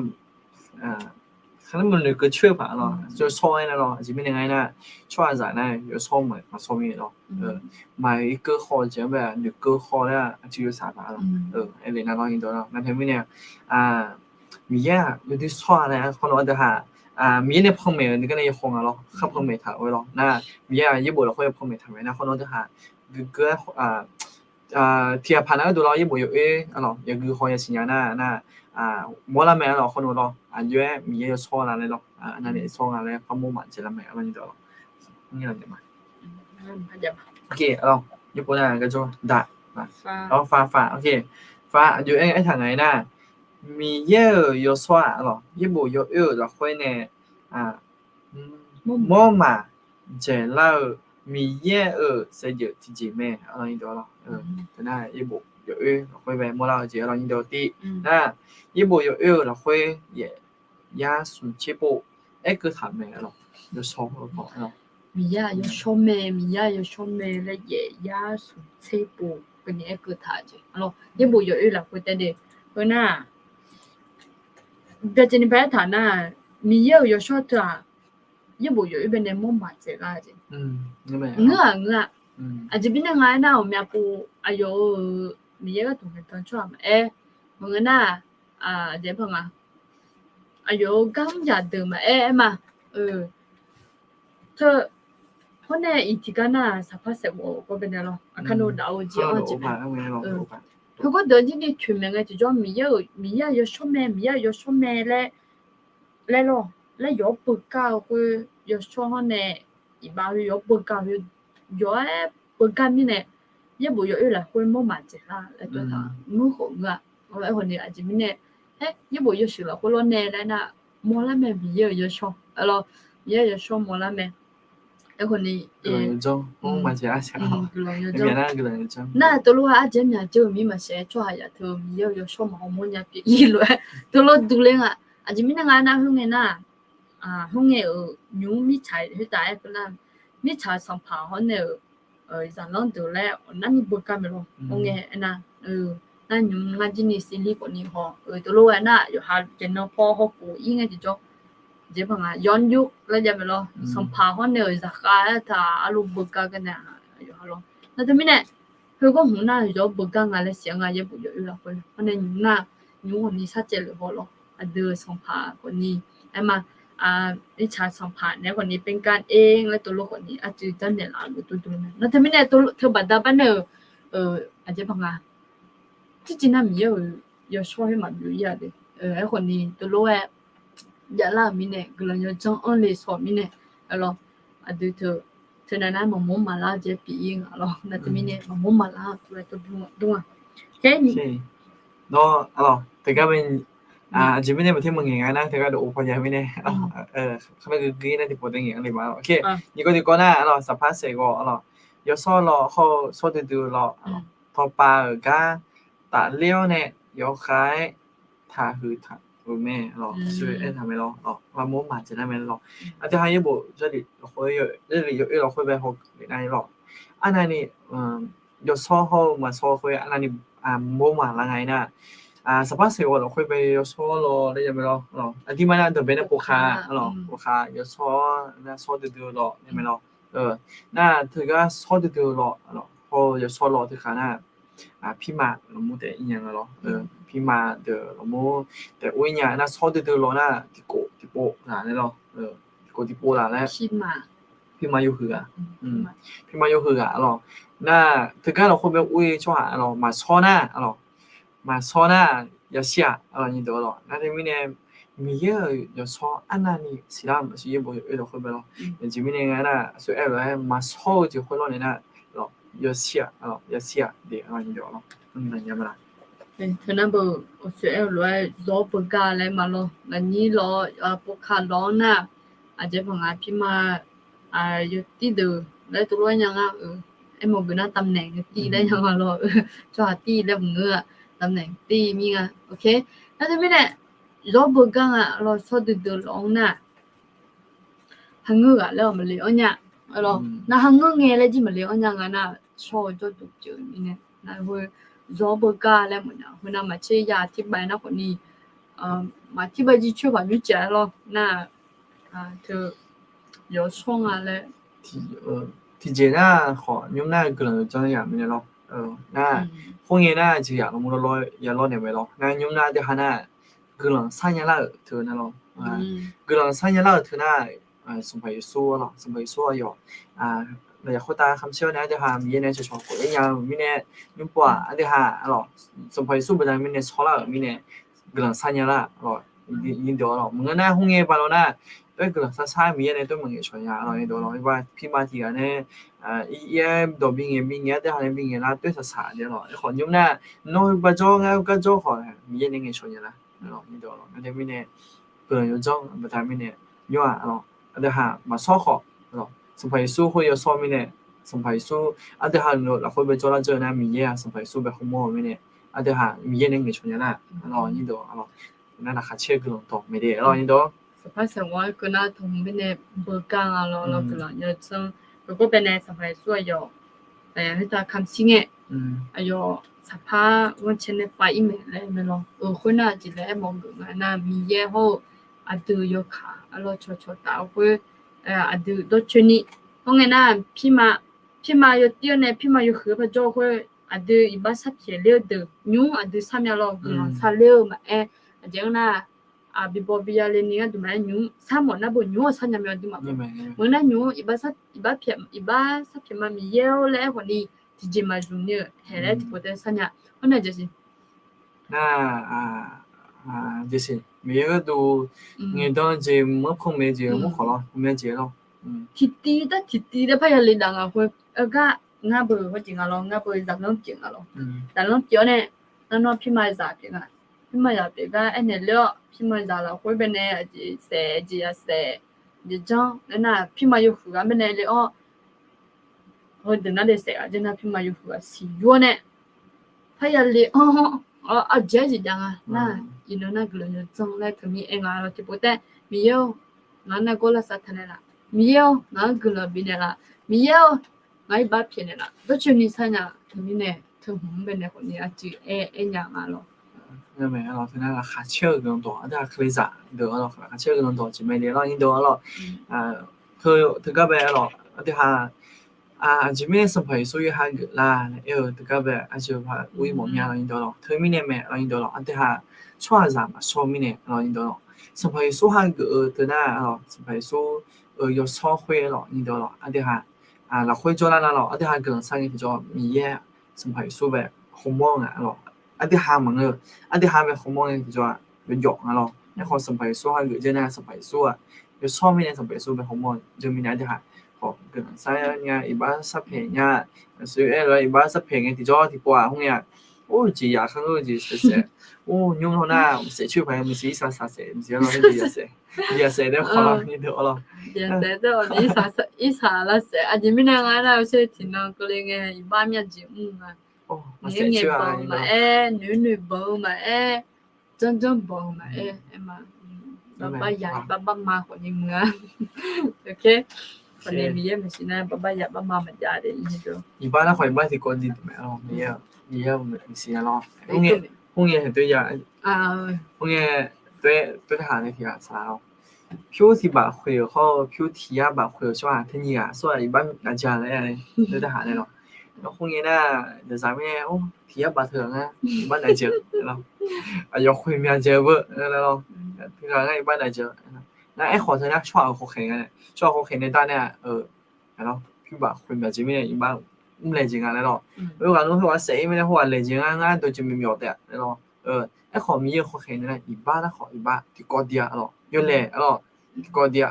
kharnar maqnoeq keuv coer-eu paq lawr, tsawrshawr-aer nar lawr, aqjeq mirnae nga aernar, tsawrhaqzaq nar yawshawr maqshawr mir lawr. Maqir keuv haw jeq-anr bae noeq keuv haw nar aqjeq yawshaq paq lawr. Aerle nar lawr nyir dawq lawr, nar teumirnae, Miqyaer-aq yawdui shawr-a laer khawr nawr deuq haq, Miqyaer nae panmaeq-euq nuigar nae yawhaw nga lawr, khar panmaeq taq-eu lawr. Nar Miqyaer-aq yaerbof lafkhoer panmaeq taq mae nar khawr nawr deuq haq, guiqguiq-aer, tiq ghaq paq nar gharduq lawr yaerbof yawoer-a lawr, yagui haw yasiq nya nar, nar, mawrlar mae-a lawr khawr nawr lawr, aqjox-aer Miqyaer yawshawr la laer lawr, nar nae shawr nga laer par mawr maqjaeq lar mae-a lawr nyir dawq lawr. Yaerbof nar gharduq daq, far, far, aqjox-aer aertaq nga-aer nar, Miqyaer-euq yawshawr-aq lawr yaerbof yawoer-euq lafkhoer nae mawr maqjaeq lar-eu Miqyaer-euq saevdzeuf tiqjeq mae-a lawr nyir dawq lawr. Nar yaerbof yawoer lafkhoer bae mawrlar-eu jeq-a lawr nyir dawq tiv nar, yaerbof yawoer-euq lafkhoer yaef yar smq tser pov aerkeuv taq mae lawq. Yawshawr-eu, Miqyaer-aq yawshawr mae, Miqyaer-aq yawshawr mae laer yaef yar smq tser pov keuvni aerkeuv taq jeq lawq. Yaerbof yawoer lafkhoer taef de. Heu nar-aq, byacaevni ba aertaq nar, Miqyaer-euq yawshawr teu-aq, yaerbof yawoer baenae mawrmaf dzaeqlar jeq. Ngeur-aq ngeur-a. Aqjeq mirnae nga aernar, ghawqmya pov aqyawf-euq Miqyaer gharduq ngaeqdan tsawrhaq maqaer, maqngeur nar, aqjeq paq nga, aqyawf-euq gar mr yaq deuq maqaer aer ma. Teu, hawr nae iq tiqgar nar-aq, saqpar saeqghawf-eu gawr baenae lawr, aqkar nav daf-eu jeq-anr jeq mae. Heugawr deuq-anr jirni toeqmaeq ngae tiqjawr, Miqyaer-euq, Miqyaer-aq yawshawr mae, Miqyaer-aq yawshawr mae laer laer lawr, laer yawq-awr beugar-eu khoer, yawshawr hawr nae iqbax-eu yawq-awr beugar-eu khoer, yawq-aer beugar mirnae, yaerbof yawoer lafkhoer mawrmaf dzaeqlar laer tov-aer taq, ngeur khawf ngeur-a. Aerkhawf ni aqjeq mirnae, aer, yaerbof yawshuif lafkhoer lawrnae laer nar, mawrlar mae Miqyaer-euq yawshawr, aer lawr, Miqyaer-euq yawshawr mawrlar mae. Aerkhawf ni, guiqlanq yawdzanr nar teulof-aer arjeuq myaq jeur-eu mir maqsiq-aer tsawrhaq yaq teu Miqyaer-euq yawshawr maqhaw mawrnya pyeuf-ir lof-aer teulof duq le nga. Aqjeq mirnae nga nar, khoerngae nar, khoerngae-euq nymq-mr mirtsaq khoertav aer keuv nar, mirtsaq sanqpaq hawr nae-euq zaqlanr deuq laer awq narni beugar mae lawr. Khoerngae aernar, nar nymq ngar jirni sivlir khawfni haw-eu teulof-aer nar, yawqha jeq nan paw hawkhof-ir ngae tiqjawr, jeq paq nga yawr yur laer jav mae lawr. Sanqpaq hawr nae-euq zaqkhav aertaq arlu beugar gar nae yawqha lawr. Nar teumirnae, heugawr hmq nar yawq-awr beugar nga laer siq-a nga yaerbof yawoer lafkhoer. Hawr nae nymq nar, nymq khawfni sarcaev lef haw lawr. Aqdui-euq sanqpaq khawfni, aer ma, mirtsaq sanqpaq naeq-aer khawfni เป็นกันเอง laer teulof khawfni arcuiv janrnaeq laf-eu dovdov mae. Nar teumirnae teu baqda bar nae-euq, aqjeq paq nga, tirciv nar Miqyaer-euq yawshawr khoer maqbyov-ir-a de. Aerkhawfni teulof-aer javlar-euq mirnae, guiqlanq yawdzanr anr le saw-euq mirnae, aer lawr, aqdui teu, teunav nar maqmawr maqlar-eu jeq pyeuf-ir nga lawr. Nar teumirnae maqmawr maqlar-eu teulof-aer tov dmr dmr-a. Nawr, aer lawr, teugar mae, aqjeq mirnae maqter maqngaeq nga nar, teugar dawq of paw ya mirnae, kharnar gui gui nar tiqpov taef ngaeq-anr le ma lawr. Nyiq kawv tiqkawv nar, aer lawr, saqpar saeqghawf, aer lawr, yawshawr lawr hawr-eu shawr duidui lawr, tawqpav-euq gar tafler-awr nae yawkhav-aer taqhuiq taq-euq mae lawr, shir-aer taq mae lawr, lawr, mawr maqdzaeq nar mae lawr. Aqdui ha yaerbof yawoer lafkhoer bae hawkeuv le nar lawr, arnavni yawshawr hawr-eu maqshawr khoer arnavni mawr maqlar nga-ir nar, saqpar saeqghawf lafkhoer bae yawshawr lawr laer ya mae lawr, aqdirma nar dawqbae nar povkhav, lawr, povkhav yawshawr nar shawr duidui lawr nae mae lawr. Nar teugar shawr duidui lawr, hawr-eu yawshawr lawr teukhaq nar, pirma lawqmur taef-ir nya nga lawr. Pirma deuq lawqmur taef or-ir nya nar shawr duidui lawr nar tiqkhof tiqpov ghaq laer lawr. Tiqkhof tiqpov ghaq laer. Pirma yawhuiq ghaq. Pirma yawhuiq ghaq lawr. Nar teugar lafkhoer bae or-ir tsawrhaq lawr maqshawr nar, lawr, maqshawr nar yashir-aq, lawr, nyiq deuq lawr. Nar teumirnae Miqyaer-euq yawshawr arnavni siqlar maqsiq yaerbof yawoer lafkhoer bae lawr. Aqjeq mirnae nga nar, aqsur aer lof-aer maqshawr-eu jeq khoer lawr nae nar, lawr, yashir-aq, lawr, yashir-aq de, lawr, nyiq deuq lawr. Teunar beu aqsur aer-eu lof-aer zawr beugar laer ma lawr. Ngaqnyir lawr, povkhav lawr nar, aqjeq paq nga pirma yawtir deuq laer tov lof-aer nya nga-eu. Aermawf geuf nar ตำแหน่ง tir laer nya nga lawr-eu. Tsawrhaq tir laer maqngeur-a, ตำแหน่ง tir mir nga. Nar teumirnae zawr beugar nga lawr, shawr duidui lawr-anr nar, hangeur ghaq laer-awq maqle-awr nya. Lawr, nar hangeur ngae laer jir maqle-awr nya nga nar, shawr-eu jawrduq pyeuf-eu mirnae nar, heu zawr beugar laer mawfnya. Heu nav maqtser ya tirbav nar khawfni, maqtirbav jircoer paq nymr caev-aer lawr nar, teu yawshawr nga laer. Tiqjeq nar khawf nymr nar guiqlanq yawdzanr yaq mirnae lawr. Nar khoerngae nar jeqzaq lawqmur lawr ya lawr naeq mae lawr. Nar nymr nar aqdui ha nar guiqlanq sharnya lar-euq teu nar lawr. Guiqlanq sharnya lar-euq teu nar, Sanqpaq Yeqsur lawr, Sanqpaq Yeqsur aqyawf lafyaq khoertav khamsher-awr nae aqdui ha Miqyaer nae cawqcawq khof-aer nya-eu mirnae, nymr pov-aq aqdui ha lawr, Sanqpaq Yeqsur baqda mirnae shawrlar-euq mirnae guiqlanq sharnya lar lawr. Nyiq deuq lawr, maqngeur nar khoerngae baq lawr nar, toer guiqlanq sharshar Miqyaer nae toer maqngaeq cawq nya lawr. Nyiq deuq lawr, pirma tiq ghaq nae ir-aer dawq bingaeq bingaeq aqdui ha nae bingaeq lar toer saqsaq de lawr. Aerkhawf nymr nar nawr heu bajawr ngar heu garjawr khawf Miqyaer nae ngaeq cawq nya lar. Nyiq deuq lawr, nar teumirnae guiqlanq yawdzanr baqda mirnae nymr-aq lawr, aqdui ha maqshawr khawf, Sanqpaq Yeqsur khoer yawshawr mirnae, Sanqpaq Yeqsur aqdui ha lafkhoer bae jawrlar dzeur nar Miqyaer-aq Sanqpaq Yeqsur bae hawmawr-eu mirnae, aqdui ha Miqyaer nae ngaeq cawq nya nar, nyiq deuq lawr, nar laqkhaq caer-eu guiqlanq dawq maeq de lawr, nyiq deuq. Par saeqghawv-aer keuv nar taqhmq mirnae beugar nga lawr, lawr guiqlanq yawdzanr. Khoergar baenae Sanqpaq Yeqsur aqyawf khoertav kamq shir ngae, aqyawf saqpar ghanrcae nae pav-ir mae laer mae lawr. Khoernar aqjeq laer aermawf-eu geuf nga nar, Miqyaer hawr-eu aqdui yawkaq arlawr cawqcawq taf-eu khoer, aqdui dawrcoeni hawr ngae nar, pirma, pirma yawtir-awr nae pirma yawhuiq-aer par jawr-eu khoer, aqdui iqbax sharpyaeq ler-eu deuq nymr aqdui sharmya lawr, guiqlanq sharler-eu maqaer, aqjeq-anr nar, bibaw biya le ni gharduq maqaer, nymr sharmawf nar beu nymr-awq sharnya mae aqdui maqmawf. Meuq nar nymr iqbax sharpyaeq ma Miqyaer-awr laer aerkhawf ni, tiqjeq maqzmq ni-eu haeq laer tiqpov taef sharnya. Hawr nar jasiq nar, jasiq Miqyaer gharduq ngaeqdan jeq maqpanq maeq jeq mur khawf lawr, maqmya jeq lawr. Tiqtiv tar tiqtiv tar parya le dav nga khoer, gar ngar beu hawjeq nga lawr, ngar beu zaqlanr pyeuf nga lawr. Zaqlanr pyeuf-awr nae, nar nawr pirma zaq pyeuf nga. Pirma zaq pyeuf gar aernaeq ler-awr, pirma zaq lafkhoer baenae aqjeq saef, aqjeq ya saef, aqjeq janr laer nar, pirma yawhuiq ghaq baenae le-awr, heudeuq nar le saef ghaq jaer nar, pirma yawhuiq ghaq siq yur-awr nae, parya le-awr, aqjeq arjeq jav nga nar, iqnan nar guiqlanq yawdzanr laer teumirnae aer nga lawr. Tiqpov taef, Miqyaer-or, ngaq-anr nargawr lavsav taq naeqlaf. Miqyaer-or, ngaq-anr guiqlanq bifnaeq laf. Miqyaer-or, ngaq-anr iqbax pyaeqnaeq laf. Dawrcoeni sharnya teumirnae teuhmq-anr baenae khawf ni aqjeq aer aer nya nga lawr. Teunar laqkhaq caer-eu guiqlanq dawq aqdui ha Kalizaq deuq-anr lawr, laqkhaq caer-eu guiqlanq dawq jeq mae le lawr, nyirdeuq-anr lawr. Teugar bae lawr aqdui ha, aqjeq mirnae Sanqpaq Yeqsur yawqha geuf lar laer aer-eu teugar bae aqjeq paq ur-ir mawf mya lawr, nyirdeuq lawr. Teumirnae mae lawr, nyirdeuq lawr, aqdui ha tsawrhaqzaq maqshawr-eu mirnae lawr, nyirdeuq lawr. Sanqpaq Yeqsur ha geuf-eu teunar lawr, Sanqpaq Yeqsur-euq yawshawr khoer lawr, nyirdeuq lawr, aqdui ha lafkhoer jawrlar nar lawr, aqdui ha guiqlanq shar ngae tiqjawr Miqyaer Sanqpaq Yeqsur bae hawmawr nga lawr. Aqdui ha maqngeur-eu, aqdui ha bae hawmawr ngae tiqjawr-aq yawjawf nga lawr. Aerkhawf Sanqpaq Yeqsur ha geuf jaer nar Sanqpaq Yeqsur-aq yawshawr mirnae Sanqpaq Yeqsur bae hawmawr-eu jawr mirnae aqdui ha khawf guiqlanq shar nya, iqbax sharpaeq nya. Aqsur aer-eu iqbax sharpaeq ngae tiqjawr tiqpov-aq khoer ngae-aq, or jeq yaq khanr-eu jeq saef saef, or nymr hawr nar maqsaef coer paq-aer maqsiq irsaq saq saef maqsiq-a lawr, jeq yaq saef, jeq yaq saef daef khawf lawr, nyirdeuq-anr lawr. Jeq yaq saef daef-awq ni irsaq lavsaef aqjeq mirnae nga nar, uqshoe tiqnan keuvle ngae iqbax myav jeq mr nga. Maqsaef ngae banq-eu maqaer, noeq noeq banq-eu maqaer, janrjanr banq-eu maqaer, aer ma. Bar bar yaq bar bar ma khawf ni muiq-a. Khawf ni Miqyaer maqsiq nar bar bar yaq bar ma maqjav de. Iqbax nar khawf iqbax tiqkawv diq mae-a, Miqyaer maqsiq nar lawr. Khoerngae, khoerngae, khoerngae, toer taq haq nae tiq ghaq saq-awr, pyur tiq baf khoeq-euq hawr-eu pyur tiq yar baf khoeq-euq tsawrhaq teu nyiq ghaq sawr-aq iqbax navjaq laer-a, toer taq haq nae lawr. Khoerngae nar, daqzaq mirnae or tiq yar baf teu ghaq ngar iqbax navjaq lawr. Aqyawf khoeq myaq dzaeq-eu beu lawr. Teu ghaq ngar iqbax navjaq. Nar aerkhawf teu nar tsawrhaq-euq khawkhaeq nga nae, tsawrhaq khawkhaeq nae dar nae-aq, pyur baf khoeq myaq jeq mirnae iqbax mrlaeq jeq nga laer lawr. Khoerghaq nmr khoerghaq saef-ir mirnae khoerghaq laeq jeq ngar ngar dawqjeq maqmyawf taef-a laer lawr. Aerkhawf Miqyaer-euq khawkhaeq nae nar iqbax nar khawf iqbax tiqkawv diq-a lawr. Yawlaeq-a lawr, tiqkawv diq-a.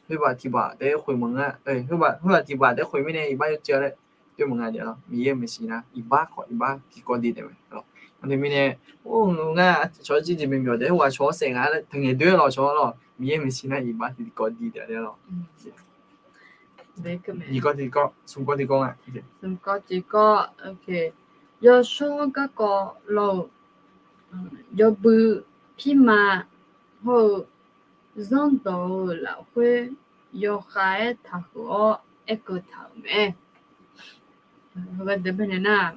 Khoer baf tiq baf taef-aer khoeq maqngeur, khoer baf tiq baf taef-aer khoeq mirnae iqbax yawjeq-a laer, yawr maqnga de-a lawr. Miqyaer maqsiq nar iqbax khawf iqbax tiqkawv diq taef-a lawr. Aqdui mirnae, or ngar cawq-awr jeq jeq maqmyawf taef-a khoerghaq cawq-awr saef nga laer teunaeq doer-a lawr cawq-awr lawr, Miqyaer maqsiq nar iqbax tiqkawv diq taef-a lawr. Tiqkawv tiqkawv, smq kawv tiqkawv nga. Smq kawv tiqkawv, yawshawr garkawv lawr-eu, yawbui, pirma, hawr-eu, zanrdawq-euq lafkhoer yawkhav-aer taqhuiq-awr aerkeuv taq-euq mae. Heugar deuq baenae nar,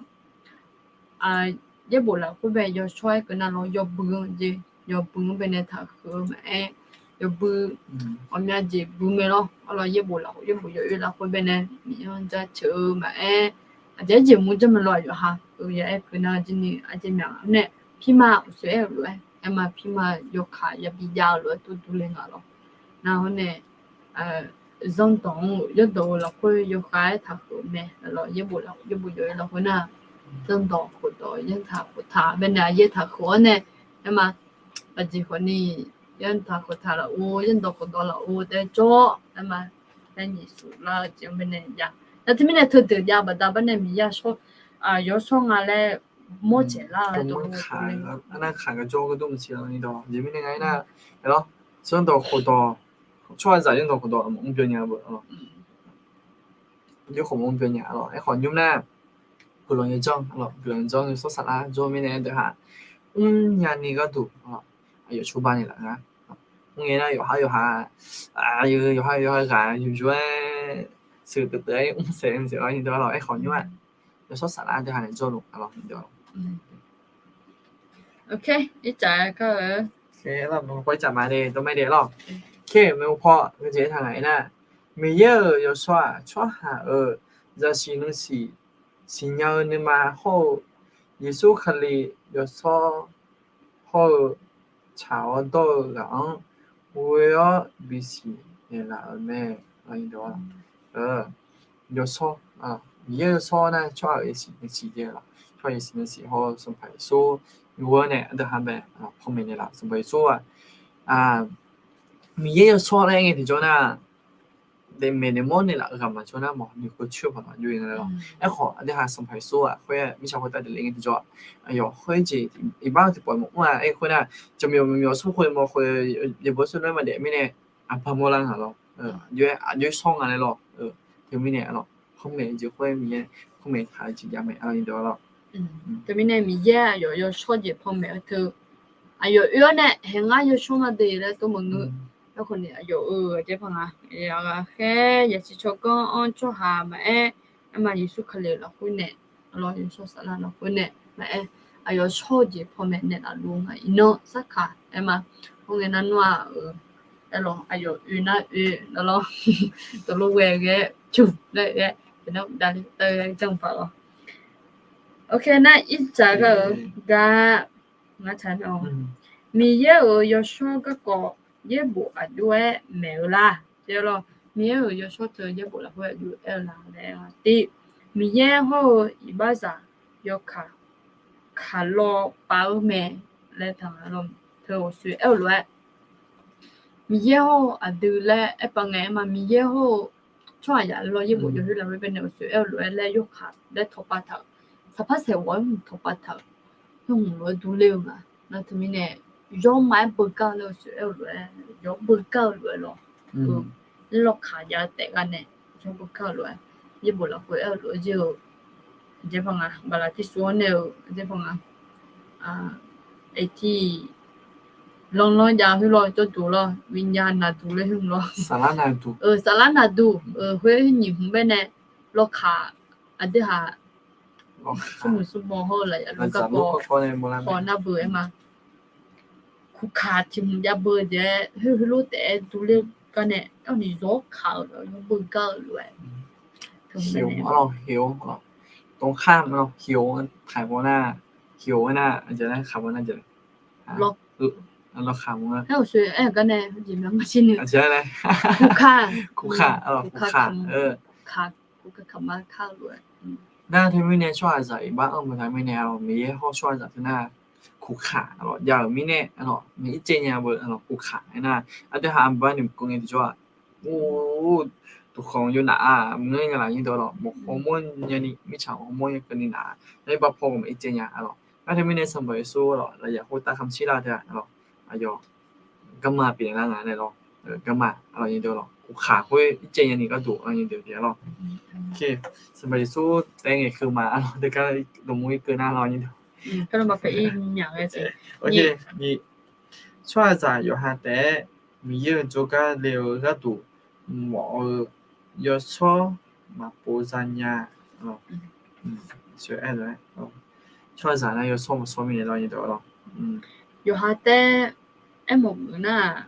yaerbof lafkhoer bae yawshawr-aer keuv nar lawr, yawbui-anr jeq, yawbui-anr baenae taqhuiq-eu maqaer, yawbui, ghawqmya jeq bui mae lawr. Arlawr yaerbof lafkhoer, yaerbof yawoer lafkhoer baenae Miqyaer-anr jaceuq-eu maqaer, aqjeq-aer jeq mur janr mae lawr. Aqyawf ha-eu ya aer keuv nar jir ni aqjeq myaq nae, pirma uqshoe aer-eu lof-aer aer ma, pirma yawkaq yabi jav-eu lof-aer tov durle nga lawr. Nar hawr nae zanrdawq-anr-eu zanrdawq-eu lafkhoer yawkhav-aer taqhuiq-eu mae lawr. Yaerbof lafkhoer, yaerbof yawoer lafkhoer nar, zanrdawq khofdawq yanrtaq khoftaq baenae aqyaer taqhuiq-awr nae, aer ma, aqjeq khawf ni yanrtaq khoftaq lafov, yanrdawq khofdawq lafov taef-aer jawr-awr aer ma, aer nyiq suf lar-eu jeq-anr baenae jav. Nar teumirnae teudeuq jav baqda bar nae Miqyaer-aq, yawshawr nga laer mawr dzaeq lar-eu dawq, arnavkaq gaq jawr-eu gharduq maqsiq-a ni dawq. Aqjeq mirnae nga aer nar, zanrdawq khofdawq, tsawrhaqzaq zanrdawq khofdawq maqmr byan nya-eu beu, jawr khawf maqmr byan nya-a lawr. Aerkhawf nymr nar, guiqlanq yawdzanr, guiqlanq yawdzanr yawshawr saflar jawr mirnae deuq ha, mrnya ni gharduq aqyawf cawba naeqlaf nga. Mr ngae nar yawqha yawqha, yawqha yawqha ghaq yawqjawr-aer, sheuqdeuq deuq-aer mr saef mr saef lawr nyi deuq-a lawr. Aerkhawf nymr-aq, yawshawr saflar deuq ha nae jawrluf-a lawr nyi deuq-a lawr. Ircaf ma de dawrmae de lawr. Kher maeqhu paw jeq taq ngaq aernar, Miqyaer-euq yawshawr-aq, tsawrhaq-euq zaqsiq nuisiq siqnya-eu nuima hawr-eu, Yeqsur Kali yawshawr hawr-eu tsaq-awr dawr-eu ghaq-anr ghoe-awr bisiq naeqlaf-euq mae. Yawshawr, Miqyaer yawshawr nar tsawrhaq-euq yasiq nuisiq jeq lawr. Tsawrhaq yasiq nuisiq hawr-eu Sanqpaq Yeqsur yur-awr nae aqdui ha bae panmaeq naeqlaf-euq Sanqpaq Yeqsur-aq, Miqyaer yawshawr laer aer ngae tiqjawr nar, daefmaeq daefmawr naeqlaf-eu ghaq maqjawr nar mawq noeqkeuv coer paq maqjawr-ir nga lawr. Aerkhawf aqdui ha Sanqpaq Yeqsur-aq khoer-aq mirtsaq khoertav daefle ngae tiqjawr-aq, aqyawf khoer jeq iqbax-eu tiqpawf maqmr-a. Aer khoer nar, jaqmyawf myawf smrkhoeq mawf khoeq yaeqbawq smrkhoeq maqdaef mirnae, aqbaq mawrlar nga lawr. Aqjox-aer aqjox-aer shawr nga laer lawr. Teumirnae lawr, panmaeq-eu jeq khoer Miqyaer panmaeq taq-eu jeq javmae lawr nyi deuq-a lawr. Teumirnae Miqyaer aqyawf yawshawr jeq panmaeq-eu teu, aqyawf oe-awr nae haeq ngar yawshawr nga de laer tov maqngeur. Aerkhawf ni aqyawf-euq aqjeq paq nga, aqghae khaer yasiq tsawrganr-anr tsawrhaq maqaer, aerma Yeqsur Kali-euq lafkhoer nae, lawr yawshawr saflar lafkhoer nae maqaer, aqyawf shawr-eu jeq panmaeq naeqlaf luf nga iqnan sarkaq aerma. Khoerngae nar nmr-aq-euq, aerlawq aqyawf oe nar oe lawr, dawqlor ghae ghae-aer cuq laer ghae-aer, nar davle tae-aer janr paq lawr. Oke nar ircaf gha-eu gar ngar taq nar-awq, Miqyaer-euq yawshawr garkawv yaerbof aqjox-aer maeq-eu lar. Lawr, Miqyaer-euq yawshawr teu yaerbof lafkhoer aqjox aer-eu lar laer tiv, Miqyaer hawr-eu iqbaxzaq yawkaq kaq lawv pav-eu mae laer taq nga lawr. Teu ghawqshoeq aer-eu lof-aer, Miqyaer hawr-eu aqdui laer aer pav ngae aerma Miqyaer hawr-eu tsawrhaq yaf lawr yaerbof yawkaq lafkhoer baenae ghawqshoeq aer-eu lof-aer laer yawkaq laer tawqpav taq-euq, saqpar saeq ghawq-aer hmq tawqpav taq-euq, yawmuiq lof-aer durler-eu nga. Nar teumirnae yawr ma-aer beugar laer ghawqshoeq aer-eu lof-aer, yawr beugar-eu lof-aer lawr. Lawkaq jav-eu taef gar nae yawr beugar-eu lof-aer, yaerbof lafkhoer aer-eu lof-aer jir-eu, aqjeq paq nga, baqlaq tirsuv-anr nae-eu aqjeq paq nga, aqtiq lanrlanr jav khoer lawr jawrduq lawr, miqnya naqduq laer khoer lawr, saflar naqduq khoer nyiq hmq baenae lawkaq aqdui ha smrmuiq smrbaw hawr-eu lafyaq lor garkawv haw nar beu aerma. Kuqkaq tiq hmq jav beu jeq-aer khoer heulof taef-aer durler gar nae, arni zawr kaq-eu lof-aer, yawr beugar-eu lof-aer, teu hmq baenae ตรงข้าม lawr, หิว taqmawr nar, หิว nar aqjeq nar kaq mawr nar jeq, lawkaq mawr-a, kuqkaq, kuqkaq, kuqkaq kaq ma kar-eu lof-aer. Nar teumirnae tsawrhaqzaq iqbax anr-eu taq mirnae-awq, Miqyaer hawr tsawrhaqzaq teu nar, kuqkaq lawr jav-euq mirnae lawr, ircaev nya beu lawr kuqkaq aernar, aqdui ha aqbur-anr noeqkeuv ngae tiqjawr-aq, ur, duqkhanq yawnav-aq maqngeur nya laf nyir deuq lawr, mawq hawmawr nyani mirtsaq hawmawr nya keuvni naf-a, nar iqbax paw ghawqmaf ircaev nya lawr. Nar teumirnae Sanqpaq Yeqsur lawr lafyaq khoertav kamq shir lar-eu teu-aq lawr, aqyawf garma pyeuflar nga nae lawr, garma lawr nyir deuq lawr kuqkaq khoer ircaev nyani gharduq lawr nyir deuq pyeuf lawr. Sanqpaq Yeqsur taef ngaeqkeuv ma lawr deuq gar dawqmur irkeuv nar lawr nyir deuq. Tsawrhaqzaq yawqha taef-aer Miqyaer-euq jawrgar le-eu gharduq mawf-eu yawshawr maqpov zanya. Tsawrhaqzaq nar yawshawr maqshawr mirnae lawr nyir deuq lawr. Yawqha taef-aer aermawf-euq nar,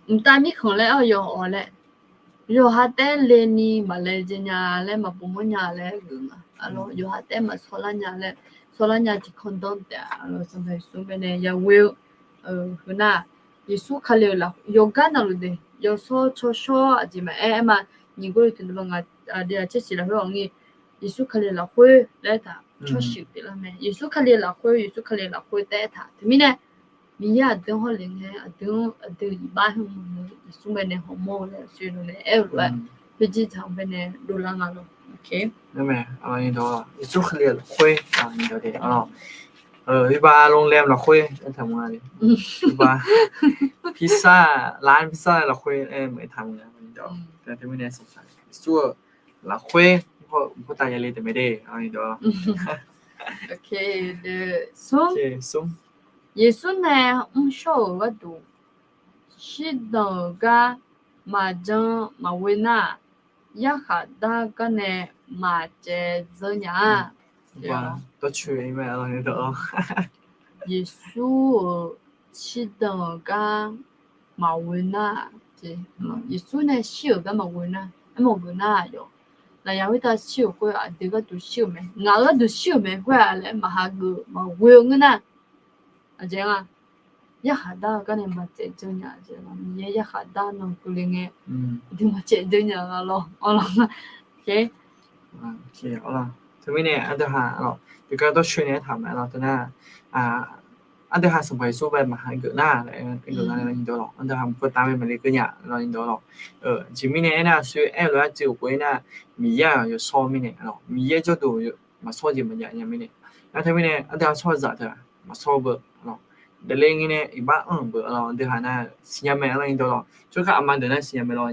mqtav mirkhanq laer-awr yawq-awq laer, yawqha taef-aer le ni maqlaejae nya laer maqpov mawrnya laer geuf nga. Aqlawr yawqha taef-aer maqshawrlar nya laer, shawrlar nya tiqkawv danr taef-a. Aqlawr Sanqpaq Yeqsur baenae yaghoe-eu heunar, Yeqsur Kali-euq laf yawqgar navluf de, yawshawr tsawrshawr aqjeq maqaer aerma, nyiq gor-eu tiqdawq ngaq aqdui-aq tsersiq lafkhoer ghawq ngir, Yeqsur Kali lafkhoer laer taq tsawrsiq pyeuflar mae. Yeqsur Kali lafkhoer, Yeqsur Kali lafkhoer taef-aer taq teumirnae, Miqyaer aqdui-anr hawle ngae, aqdui-anr aqdui iqbax hmq-eu Yeqsur baenae hawmawr-eu laer aqsur nae aer-eu lof-aer, khoerjir dzaq-anr baenae dovlar nga lawr. Yeqsur Kali lafkhoer lawr, iqbax โรงแรม lafkhoer aertaq mawr-a, iqbax พิซซ่า, ร้านพิซซ่า lafkhoer aer maqaer taq mawr-a. Teumirnae Sanqpaq Yeqsur-euq lafkhoer khoertav yale taef mae de. Yeqsur nae mrshawr-euq gharduq shirdanq-euq gar maqjan maqghoe nar-aq, yarkhaq dar gar nae maqcaev dzeur nya-a. Yeqsur-euq shirdanq-euq gar maqghoe nar, Yeqsur nae shir-euq gar maqghoe nar, aermawf geuf nar aqyawf, lafyaq khoertav shir-euq khoer aqdui gharduq shir-euq mae, ngaq-euq gharduq shir-euq mae khoer-aq laer maqhageuf maqghoe-eu ngeur nar, aqjeq nga, yarkhaq dar-eu gar nae maqcaev dzeur nya, Miqyaer yarkhaq dar nan keuvle ngae, aqdui maqcaev dzeur nya-a lawr. Teumirnae aqdui ha, tiqgar dawrcoeni aertaq mae lawr teunar, aqdui ha Sanqpaq Yeqsur bae maqhageuf nar laer aer-eu nar, aqdui ha mqpov tav mae maqle keuv nya lawr, aqjeq mirnae aernar, aqsur aer-eu lof-aer arcuiv-euq khof-ir nar, Miqyaer-aq yawshawr mirnae, Miqyaer jawrduq maqshawr jeq maqjav nya mirnae, nar teumirnae aqdui ha tsawrhaqzaq teu-aq maqshawr beu, daefle ngae nae iqbax anr-euq beu lawr, aqdui ha nar siqnya mae lawr, tsawrkhav aqma deuq nar siqnya mae lawr,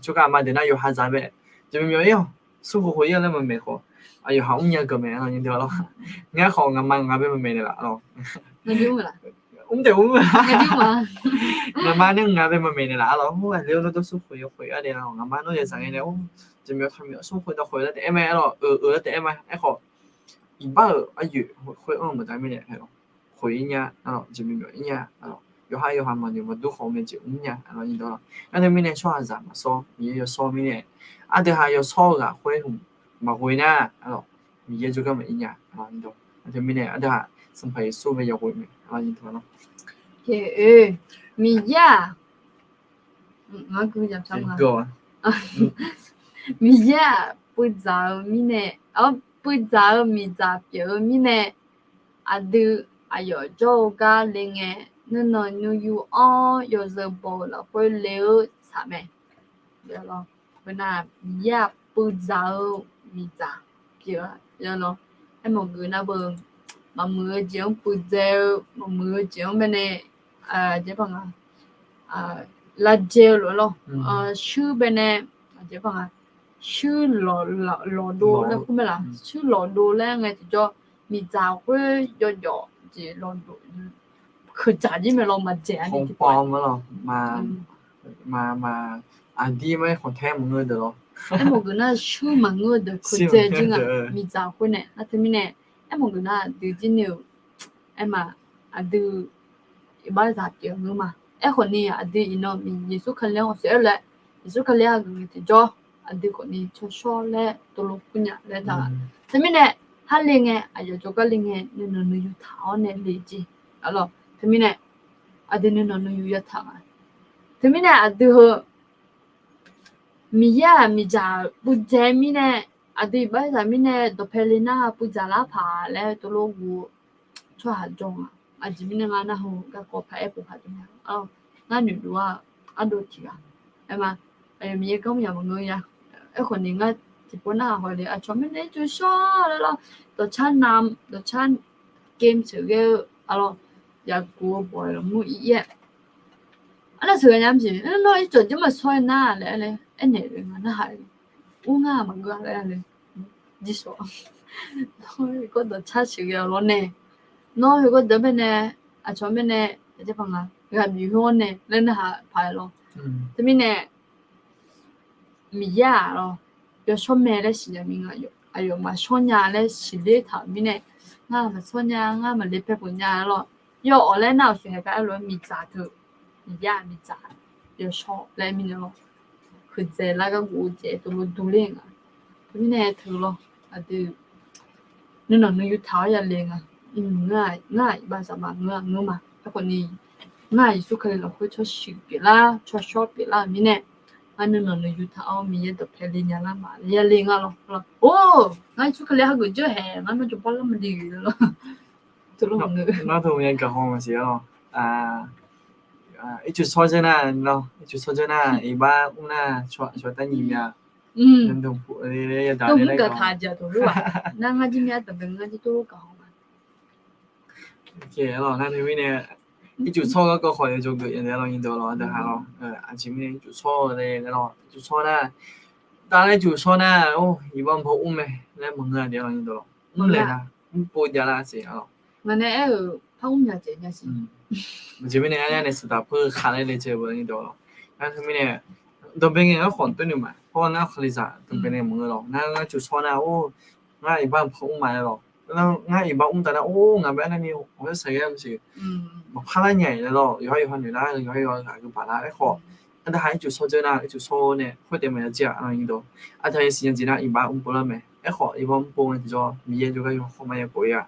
tsawrkhav aqma deuq nar yawqha zaq bae jeq myawq-ir-awq, smrkhoeq khoeq-ir-awq laer maqmaeq khawf, aqyawf ha mrnya geuf mae lawr, ngar khawf ngaqma ngaq bae maqmaeq naeqlaf lawr. Mr taef mr, ngaqma nae ngaq bae maqmaeq naeqlaf lawr, aqle-eu nar dawr smrkhoeq yawkhoeq-ir-a nae lawr, ngaqma nawr yawzaq ngae nae jeq myawq taq myawq smrkhoeq dawqkhoeq lar taef-aer mae lawr, euq euq lar taef-aer mae, aerkhawf iqbax-euq aryoeq khoer anr-eu baqda mirnae khoeq-ir nya, jeq myawq-ir nya, yawqha yawqha maqnoeq maqdur khawf ngae jeq mr nya lawr. Nar teumirnae tsawrhaqzaq maqshawr, Miqyaer yawshawr mirnae, aqdui ha yawshawr-eu ghaq khoer hmq maqghoe nar, Miqyaer jawrgar maqir nya. Nar teumirnae aqdui ha Sanqpaq Yeqsur bae yaghoe mae. Miqyaer-aq, Miqyaer-aq puivdzaq-eu mirnae, puivdzaq-eu miqdzaq pyeuf-eu mirnae, aqdui aqyawf jawr-eu gar le ngae, nuinanq nuiyu anr yawzeu baw-eu lafkhoer le-eu tsaq mae. Khoernar, Miqyaer-aq puivdzaq-eu miqdzaq pyeuf-a lawr. Aermawf geuf nar beu, maqmuiq-eu jeq-anr puivdzae-eu, maqmuiq-eu jeq-anr baenae, aqjeq baq nga, lavjae-eu lof-aer lawr, shuir baenae, aqjeq baq nga, shuir lawqdov laer kur mae laf, shuir lawqdov laer ngae tiqjawr, miqdzaq khoer yawjawf jeq lawqdov, keuqdzaq jir mae lawr, maqdzaeq-a ni tiqpov. Aqdir ma aer khanqtae maqngeur deuq lawr. Aermawf geuf nar shuir maqngeur deuq keuqdzae jir nga, miqdzaq khoer nae. Nar teumirnae, aermawf geuf nar aqdui jir ni-euq, aerma, aqdui iqbaxzaq pyeuf ngeur ma. Aerkhawf ni aqdui iqnan Yeqsur Kali-anr hawshoer-aer laer, Yeqsur Kali hageuf ngae tiqjawr, aqdui khawf ni tsawrshawr laer tov lo kur nya laer taq. Teumirnae, har le ngae, aqyawf jawrgar le ngae, nuinanq nuiyu taq-awr nae le jeq. Arlawr, teumirnae, aqdui nuinanq nuiyu yataq nga. Teumirnae aqdui heu Miqyaer-aq miqdzaq puivdzae mirnae, aqdui iqbaxzaq mirnae dawqpae le nar puivdzaq lar paq laer tov lo gu-eu tsawrhaq jawr nga. Aqjeq mirnae ngar nar heu garkawv paq-aer pov paq dov nya. Ngar noeqdov-a, ardov tiq ghaq. Aerma, aqyawf Miqyaer garmr yamq maqngeur ya. Aerkhawf ni ngar tiqpov narhaq haw le aqcawq mirnae ircuf shawr laer lawr, dawqcar nam dawqcar game sheuqghae-eu arlawr, yaqguv-eu bawq-aer lawq mur ir-aer arnav sheuqghae nya mr jeq, nawr ircuf jir maqshawr-aer nar laer aer naeq-eu nga narhaq-eu. Ur ngar maqgeur-a laer le. Jirsawq, nawr heugar dawqcar sheuqghae-awr lawr nae, nawr heugar deuq-anr baenae, aqcawq-anr baenae, aqjeq baq nga, ghaq bif hawr-awr nae laer narhaq paq-aer lawr. Teumirnae, Miqyaer-aq lawr, yawshawr mae laer siqnya mir nga. Aqyawf maqshawr nya laer siqler taq-euq mirnae, ngar maqshawr nya, ngar maqle pae peuq nya lawr. Yawawq laer nar-euq sheuqhae gar aer lof-aer miqdzaq teu, Miqyaer-aq miqdzaq yawshawr laer mirnae lawr, keuqdzaeq lar gar gov-eu jeq tov lo durler nga. Teumirnae teu lawr, aqdui nuinanq nuiyu taq-awr yale nga. Ngar-aq iqbaxzaq maqngeur-a ngeur ma. Aerkhawf ni, ngar-aq Yeqsur Kali lafkhoer tsawrhaq pyeuflar tsawrshawr pyeuflar-euq mirnae, ngar nuinanq nuiyu taq-awr Miqyaer dawqpae le nya lar ma laer yale nga lawr. Or, ngar Yeqsur Kali hageuf jawr haeq ngar nawr jawrbar lar maqle lawr. Teu lawr maqngeur. Nawr teu nya gaqhaw maqsiq-a lawr. Ircuf shawr dzeur nar, ircuf shawr dzeur nar iqbax mr nar, aqcawq aqcawq tar nyiq mya. Teu mr gaqtaq jeq teu lor-aq, nar ngar jir mya taqdeuq ngar jir teu lor gaqhaw ma. Nar teumirnae, ircuf shawr garkawv khawf yawjawr geuf ya lawr, nyiqdeuq lawr, aqdui ha lawr. Aqjeq mirnae ircuf shawr-eu laer lawr, ircuf shawr nar, taf laer ircuf shawr nar, or, iqbax baw mr mae laer maqngeur-a de lawr, nyiqdeuq lawr. Mrlaeq nar, mrpov jav lar siq-a lawr. Ngaq nae aer-euq par mr mya jeq nya siq. Aqjeq mirnae aernar nae saqdaq peur kha laer le jae-eu nar dawq lawq. Nar teumirnae dawqbae ngae ngar khawf toer noeq ma. Hawr ngar kalizaq dawqbae nae maqngeur lawq. Nar ngar coq shawr nar or, ngar iqbax mq paq mr ma laer lawq. Ngar iqbax mr taf nar or ngaq bae aernar ni ghawqshaq ghae maqsiq. Maqpar lar nya-iq laer lawq. Yawqha yawqha noeq lar, yawqha yawqha ghaq geu baq lar aerkhawf, aqdui ha ircuf shawr dzeur nar ircuf shawr nae khoertaef maqya jir-aq nar nar dawq. Aqdui ha yasiq nya jeq nar iqbax mr pov lar mae. Aerkhawf iqbax mr pov ngae tiqjawr Miqyaer jawrgar yawkhaw ma yaerbof ir-a.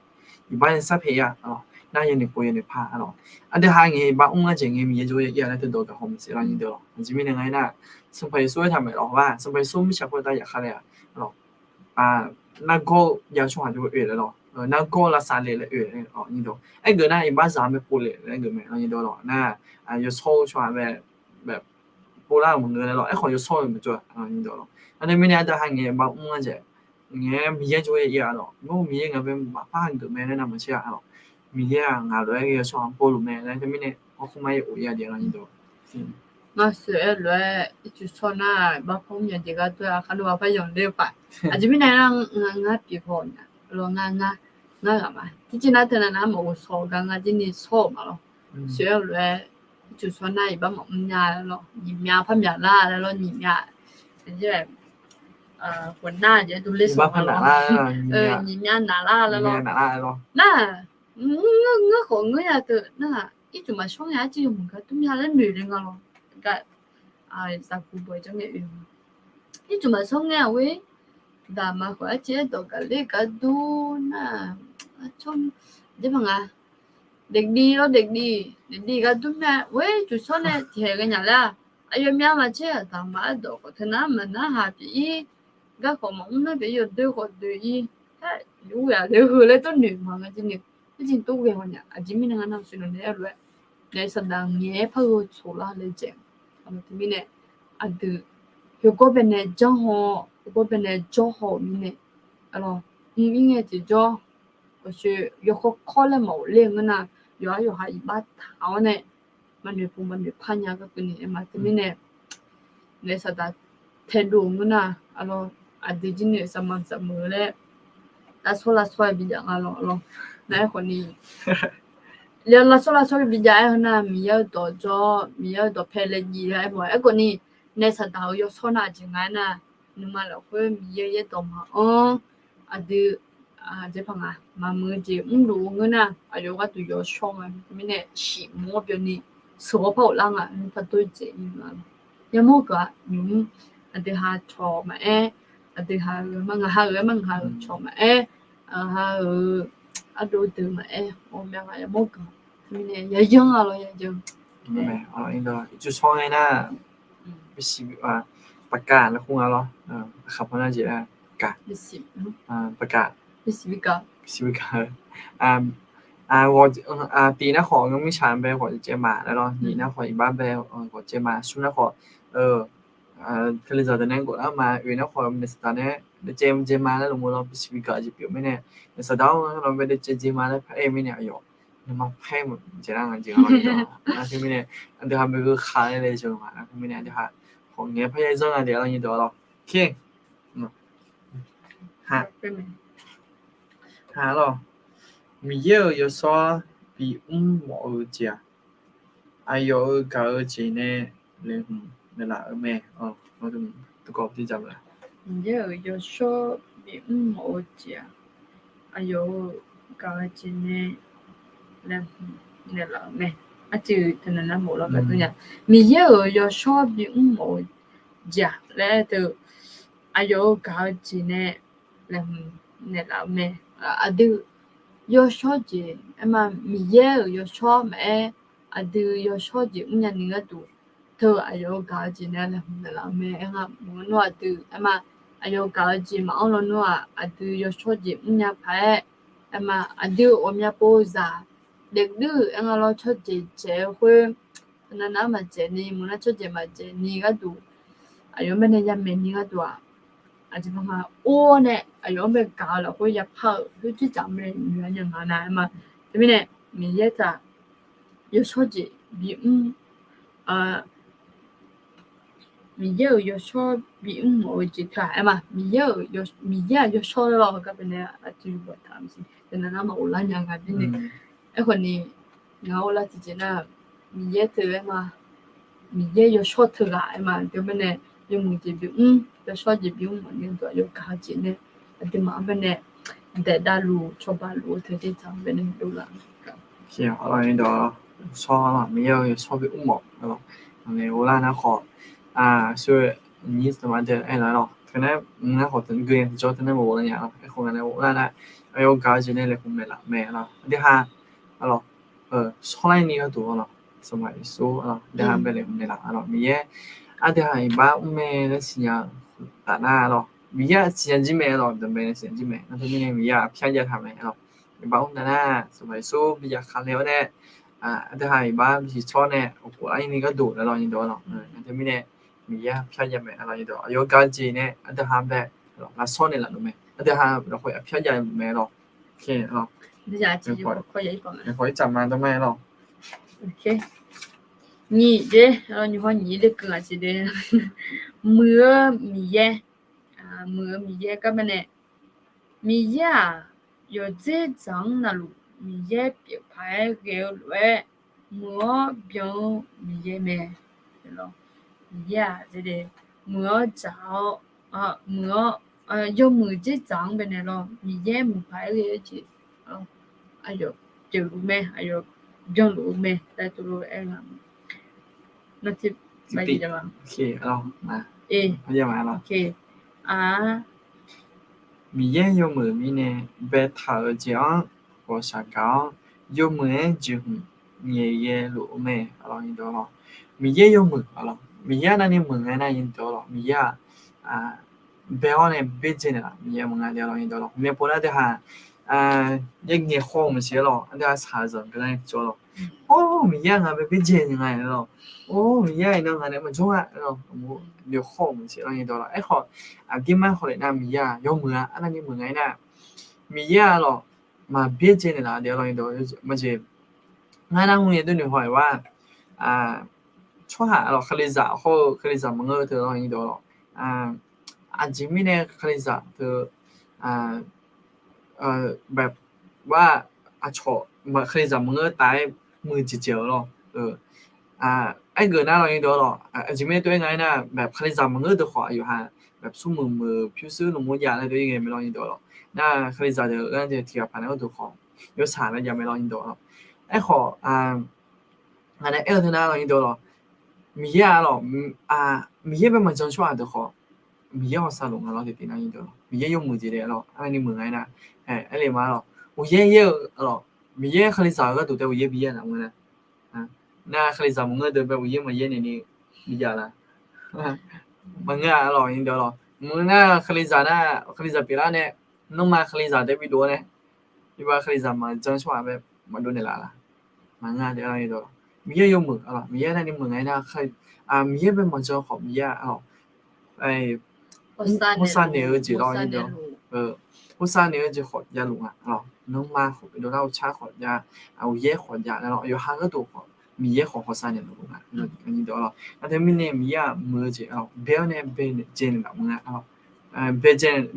Iqbax yasar paeq ir-a lawq. Nar yawnoeq pov yawnoeq par lawq. Aqdui ha ngae iqbax mr ngar jeq ngae Miqyaer jawrgar ya ir-a laer teudawq gaq haw maqsiq lar nar dawq lawq. Aqjeq mirnae nga aernar, Sanqpaq Yeqsur aertaq maeq lawq ghaq, Sanqpaq Yeqsur mirtsaq khoertav yaqkhaer le-a lawq. Nargawr ya tsawrhaq jawr-eu oe laer lawq. Nargawr lavsav le laer oe laer lawq nar dawq. Aergeuf nar iqbaxzaq mae pov le laer aergeuf mae nar dawq lawq. Nar yawshawr-eu tsawrhaq mae pov lar maqngeur laer lawq. Aerkhawf yawshawr-eu maqjawr nar dawq lawq. Nar teumirnae aqdui ha ngae iqbax mr ngar jeq ngae Miqyaer jawrgar ya ir-a lawq. Nawr Miqyaer ngaq bae maqpar hageuf mae laer nar maqsiq-a lawq. Miqyaer-aq ngaq lof-aer yawshawr-aq mr pov luf mae laer teumirnae hawkhaer ma yaer of ir-a jeq nar dawq. Ngar sheuq-aer lof-aer ircuf shawr nar iqbax pov mr nya jeq gharduq-a kharlof-a par yanq ler-eu paq. Aqjeq mirnae aernar ngar pyeuf paw nya lawq. Ngar ngar ngar ghaq ma tiqjeq nar teunav nar maqghof shawr-eu gar ngar jir ni shawr-euq ma lawq. Sheuq-aer lof-aer ircuf shawr nar iqbax maqmr nya laer lawq. Nyiq myav par myaq lar laer lawq. Nyiq myav khof nar jeq dovler shawr ma lawq. Nyiq myav naq lar laer lawq. Nar ngeur khawf ngeur ya teu nar ircuf maqshawr ngae arciv yawmuiq gar dur mya laer noeq le nga lawq. Gar zaqguq bawq-eu janr ngae oe-eu ma. Ircuf maqshawr ngae-aq ghoe daqma khawf arciv aerdawq gaqler gar dur nar-aq, aqcawq-a, daefpaq nga daefdiv lawr daefdiv daefdiv gar dur mya ghoe ircuf shawr nae tiqhaeq ghae nya laer-aq, aqyawf myav maqtser-aq daqma aerdawq khawf teunar maqnar haq pyeuf ir. Gar khawf maqmr nar pyeuf ir, yawdoer khawf doe ir. Aer, yawghae-aq laer heu laer tawrnoeq ma ngar jir ni. Ircuf tov ghae haw nya. Aqjeq mirnae ngar nar-aq shuif lof-aer lof-aer naef saqdaq ngaeq-aer par gheu tsoq lar laer jaeq. Teumirnae aqdui heugawr baenae janr haw, heugawr baenae jawr haw-euq mirnae, mr ir ngae tiqjawr, aqshoe yawkawr kawr laer maqghofler-eu ngeur nar, yawqha yawqha iqbax taq-awr nae maqnoeq pov maqnoeq par nya garkeuv ni aer ma. Teumirnae naef saqdaq taedov-euq ngeur nar, aqlawr aqdui jir ni saqmamq saqmeuq laer lavsawr lavsawr-aer bijav nga lawq lawr. Nar aerkhawf ni, lavsawr lavsawr-aer bijav-aer heu nar Miqyaer-eu dawq jawr, Miqyaer-eu dawqpae laejae laer aer ma. Aerkhawf ni naef saqdaq-euq yawshawr nar aqjeq nga aernar, nuima lafkhoer Miqyaer-eu yaerdawq maqanr, aqdui aqjeq paq nga maqmuiq-eu jeq mrluf-eu ngeur nar, aqyawf gharduq yawshawr nga. Mirnae shiq mawr-awr byanni sheuq-awr par ghoflar nga. Par dawr-eu jeq ir nga lawr. Yamawr gaq-aq nymq-mr aqdui ha cawq maqaer, aqdui ha-euq ma ngaq ha-euq aer ma ngaq ha-euq cawq maqaer, ngaq ha-euq ardov deuq maqaer, ghawqmya nga yamawr gaq. Mirnae yayanr nga lawr yayanr. Ircuf shawr ngae nar, paqkaq laer kur nga lawr. Aqkhaq pawnar jeq nar, paqkaq, paqkaq, paqkaq-eu tif nar khawf ngar mirtsaq bae ghawq caev ma laer lawr. Nyiq nar khawf iqbax bae ghawq caev ma. Smr nar khawf kalizaq deuq nae ghof lar ma. Oeq nar khawf naef saqdaq nae daecaev jeq ma laer lawr, mawr lawr, paqkaq jeq pyeuf mirnae, naef saqdaq-awr ngar lawr bae daecaev jeq ma laer paraer-eu mirnae aqyawf nuima paer maqjaeq lar nga jeq nar. Nar teumirnae aqdui ha bae gheu khaq laer le jeq ma. Nar teumirnae aqdui ha khawf ngaeq-aer parya zanr nga jeq lar nyi dawq lawr. Ha lawr, Miqyaer-euq yawshawr bimr mawf-eu jeq-aq, aqyawf-euq gaq-eu jeq nae laeqhmq naeqlaf-eu mae. Miqyaer-euq yawshawr bimr mawf-eu jeq-aq, aqyawf-euq gaq-eu jeq nae laeqhmq naeqlaf-eu mae. Arciv teunav nar mawf lawr gaq dov nya. Miqyaer-euq yawshawr bimr mawf-eu jeq-aq laer teu, aqyawf-euq gaq-eu jeq nae laeqhmq naeqlaf-eu mae. Aqdui yawshawr jeq aer ma, Miqyaer-euq yawshawr maqaer, aqdui yawshawr jeq mrnya ni gharduq teu aqyawf-euq gaq-eu jeq nae laeqhmq naeqlaf-eu mae. Aer nga maqngeur nar aqdui aer ma, aqyawf gaq-eu jeq maqanr lawnmr-aq aqdui yawshawr jeq mrnya paq-aer, aer ma aqdui ghawqmya pov-eu zaq daefdui aer nga lawr. Tsawrjeuq dzaeq-eu khoer, teunav nav-anr maqdzaeq ni, meuq nar tsawrjeuq maqdzaeq ni gharduq, aqyawf-anr bae nae yamaeq ni gharduq-aq, aqjeq ma ma or nae aqyawf-anr bae gaq-eu lafkhoer yapar-euq khoer jirdzaq mae noeq-a nya nga nar aer ma. Teumirnae Miqyaer taq yawshawr jeq bimr, Miqyaer-euq yawshawr bimr mawf-eu jeq teu-aq aer ma. Miqyaer-euq, Miqyaer-aq yawshawr laer lawr heugar bae nae aqdui bawqtaq maqsiq. Teunav nar maqghoflar nya nga bini. Aerkhawf ni Ngaq-anr lar tiqjeq nar, Miqyaer teu aer ma, Miqyaer yawshawr teughaq aer ma, aqdui mirnae yawmuiq jeq bimr, yawshawr jeq bimr mawf ni dawq yawgaq-eu jeq nae, aqduimaf-anr baenae daef davluf cawba luf-eu teu dzerdzaq-anr baenae dovlaf. Aqlawq, Miqyaer-euq yawshawr bimr mawf, aqlawq, nar khawf, aqsur nyir taqma dae aer-a lawq. Teunar mq nar khawf teunar gui tiqjawr teunar maqghov lar nya lawq. Aerkhawf ngaq nae ghov lar nar, aqyawf gaq-eu jeq nae laeqhmq maeqlaf mae lawq. Aqdui ha, aqlawq, shawrlar ni gharduq lawq, Sanqpaq Yeqsur lawq, aqdui ha bae laeqhmq maeqlaf lawq. Miqyaer aqdui ha iqbax mr mae laer siqnya-eu taf nar lawq, Miqyaer siqnya jir mae lawq, daqmae siqnya jir mae. Nar teumirnae Miqyaer-aq pyar jav taq mae lawq. Iqbax mr taf nar Sanqpaq Yeqsur bi jav kale-awr nae, aqdui ha iqbax bi siq tsawr nae aqkhof lar ni gharduq lawq, nyi dawq lawq. Nar teumirnae Miqyaer pyar jav mae lawq, nyi dawq. Aqyawf gaq-eu jeq nae aqdui ha bae lafsawr naeqlaf luf mae. Aqdui ha lafkhoer pyar jav luf mae lawq. Aqlawq, nyiq jeq, nyiq haw nyiq-ir lekeuv ngaq siq de. Muiq-eu Miqyaer, muiq-eu Miqyaer garma nae, Miqyaer-aq, yawqdzer dzaq-anr navluf Miqyaer pyeuf paq-aer ghae-eu lof-aer, muiq-awr byan-eu Miqyaer mae. Miqyaer-aq, muiq-awr dzaq-awr, muiq-awr, yawmuiq dzerdzaq-anr baenae lawr, Miqyaer muiq paq-aer ghae-eu jeq, aqyawf pyeufluf mae, aqyawf byanluf-eu mae laer tov lof-aer nga. Miqyaer yawmuiq mirnae baetaq-euq jeq-anr ghawqshaq gaq-awr, yawmuiq-aer jeqhmq ngaeqghae luf-eu mae. Miqyaer yawmuiq, Miqyaer navni muiq ngae nar, Miqyaer-aq, bae-awr nae byaerdzae naeqlaf Miqyaer maqnga de lawr, nyi dawq lawq. Maeqpov nar deuq ha, yaerngaeq haw-eu maqsiq-aer lawq, aqdui ha shaqzanq geur nar jawr lawq. Or, Miqyaer-aq ngaq bae byaerdzae nga lawq. Or, Miqyaer-aq iqnan ngaq nae maqjawr-a lawq, noeqhaw-eu maqsiq lawr, nyi dawq lawq. Aerkhawf, aqdirmar hawlef nar Miqyaer-aq yawmuiq-a, arnavni muiq ngae nar, Miqyaer-aq lawq, maqbyaerdzae naeqlaf de lawr, nyi dawq. Majeq, ngar nar nymr yaer dov noeqhaw-aer war, tsawrhaq lawq, kalizaq hawr-eu kalizaq maqngeur-eu teu lawr, nyi dawq lawq. Aqjeq mirnae kalizaq teu, ba, aqcawq kalizaq maqngeur taf-aer muiqjeq jeq-eu lawr. Aergeuf nar lawr, nyi dawq lawq. Aqjeq mirnae tov-aer nga aernar, kalizaq maqngeur deuq khawf aqyawf ha smrmuiq muiq pyurshuir lmqmr jav laer dov-ir ngae mae lawr, nyi dawq lawq. Nar kalizaq deuq-anr tiqghaq paq nae gharduq khawf yawshaq laer jav mae lawr, nyi dawq lawq. Aerkhawf, ngaq nae aer-eu teu nar lawr, nyi dawq lawq. Miqyaer-aq lawq, Miqyaer bae maqjan tsawrhaq deuq khawf, Miqyaer hawsav luf nga lawr, tiqtiv nar, nyi dawq lawq. Miqyaer yawmuiq jeq de lawr, arnavni muiq nga aernar, aer le ma lawq. Uqyaer yaer-eu lawq, Miqyaer kalizaq-eu gharduq taef Uqyaer bi yaer nar maqngeur nar, nar kalizaq maqngeur deuq bae Uqyaer maqyaer naeqni bi jav la? Maqngeur-a lawq, nyi dawq lawq. Maqngeur nar kalizaq nar, kalizaq pyeuflar nae nanrma kalizaq taef bidov-awr nae, iqbax kalizaq maqjan tsawrhaq bae maqdov naeqlaf la? Maqngeur-a de lawr, nyi dawq lawq. Miqyaer yawmuiq, Miqyaer navni muiq nga aernar, Miqyaer bae maqjan khawf Miqyaer-aq lawq, hawsav naeq-eu jeq lawr, nyi dawq. Hawsav naeq-eu jeq khawf javluf nga lawq. Nanrma khawf bidov nar, uqtsar khawf jav, Uqyaer khawf jav nar lawq, yawqha gharduq khawf Miqyaer khawf hawsav naeqluf nga, nyi dawq lawq. Nar teumirnae Miqyaer-aq muiq-eu jeq lawr, bae-awr nae byaerdzae naeqlaf maqngeur-a lawq.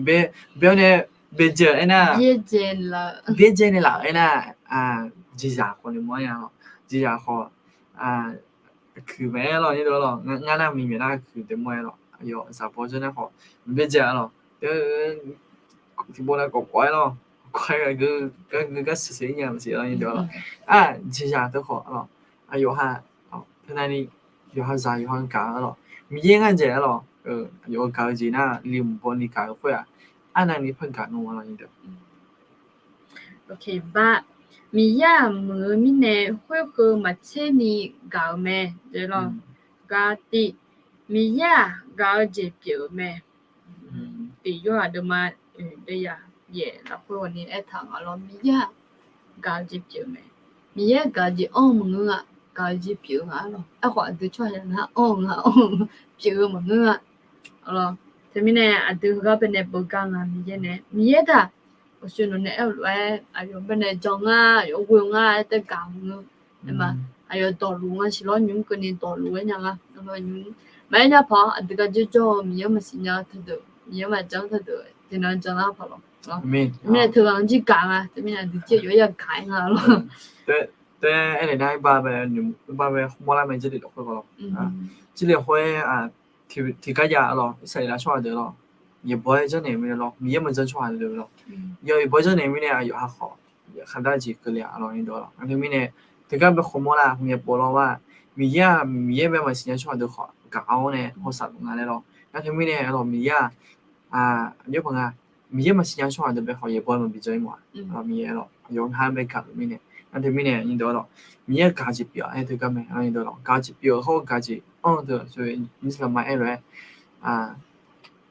Bae, bae-awr nae byaerdzae aernar, byaerdzae naeqlaf aernar, jeqzaq khawf noeqmawr nya lawq. Jeqzaq khawf kuiq mae-aer lawr, nyi dawq lawq. Ngar nar miqmyaeq nar kuiq daeq mawr-aer lawq. Aqyawf zaqbaw jawr nar khawf byaerdzae-a lawq. Tiqpov nar kawf kawf-aer lawr, kawf-aer gar geu gar siqsiq-ir nya maqsiq lawr, nyi dawq lawq. Aq, jeqzaq teu khawf lawq, aqyawf ha, teu navni yawqha zaq yawqha gaq-a lawq. Miqyaer ngar dzaeq-a lawq. Aqyawf gaq-eu jeq nar, li mq baw ni gaq-eu khoer-aq, arnavni par gaq nmr-a lawr, nyi dawq. Miqyaer-aq muiq-eu mirnae khoerkeuv maqtser ni gaq-euq mae. Gar tiv, Miqyaer-aq gaq-eu jeq pyeuf-eu mae. Tiq Yorhaq deuvma oeq deuvya yaef lafkhoer ghawqni aertaq nga lawr, Miqyaer-aq gaq-eu jeq pyeuf-eu mae. Miqyaer gaq-eu jeq anr-eu maqngeur-a, gaq-eu jeq pyeuf-eu nga lawr. Aerkhawf aqdui tsawrhaq nar anr-eu nga, anr-eu pyeuf-eu maqngeur-a. Teumirnae aqdui heugar baenae beugar nga Miqyaer nae, Miqyaer taq, aqshoe nawq nae aer-eu lof-aer aqyawf baenae jan nga, aqyawf ghoe nga aer taef gaq maqngeur. Aerma, aqyawf dawqluf nga siq lawr, nymq-mr keuvni dawqluf-aer nya nga. Nymq-mr maqaer nya paq-awr aqdui gar jawrjawr-eu Miqyaer maqsiq nya-eu teudeuq, Miqyaer maqjan teudeuq tiqnan jan lar paq lawq. Mirnae teughaq-anr jir gaq nga, teumirnae aqdui jir aqyawf-aer yagaq-aer nga lawr. Tae aernaeq nar, irbar bae khawmawr lar mae, Jarlif lafkhoer khawf lawr. Jarlif khoer tiqgar jav lawr, Irsaqleqlav tsawrhaq deuq lawr, yaeqbawq-aer janrnaeq mirnae lawr, Miqyaer maqjan tsawrhaq deuq lawr, yaeqbawq-aer janrnaeq mirnae aqyawf ha khawf khardav jeq keuvle-a lawr, nyiq deuq lawr. Nar teumirnae teugar bae khawmawr lar, hmq yaeqbawq lawr-aq, Miqyaer-aq, Miqyaer bae maqsiq nya tsawrhaq deuq khawf gaq-awr nae hawsav luf nga laer lawr. Nar teumirnae lawr, Miqyaer-aq, aqjox paq nga, Miqyaer maqsiq nya tsawrhaq deuq bae khawf yaeqbawq-aer maqbi janr-ir mawf-a. Miqyaer lawr, aqyawf ngar bae gaq luf mirnae. Nar teumirnae nyiq deuq lawr, Miqyaer gaq jeq pyeuf-a aer teugar mae, nyiq deuq lawr, gaq jeq pyeuf-eu hawr-eu gaq jeq anr-eu teu, Irsaqleqlav ma aer lof-aer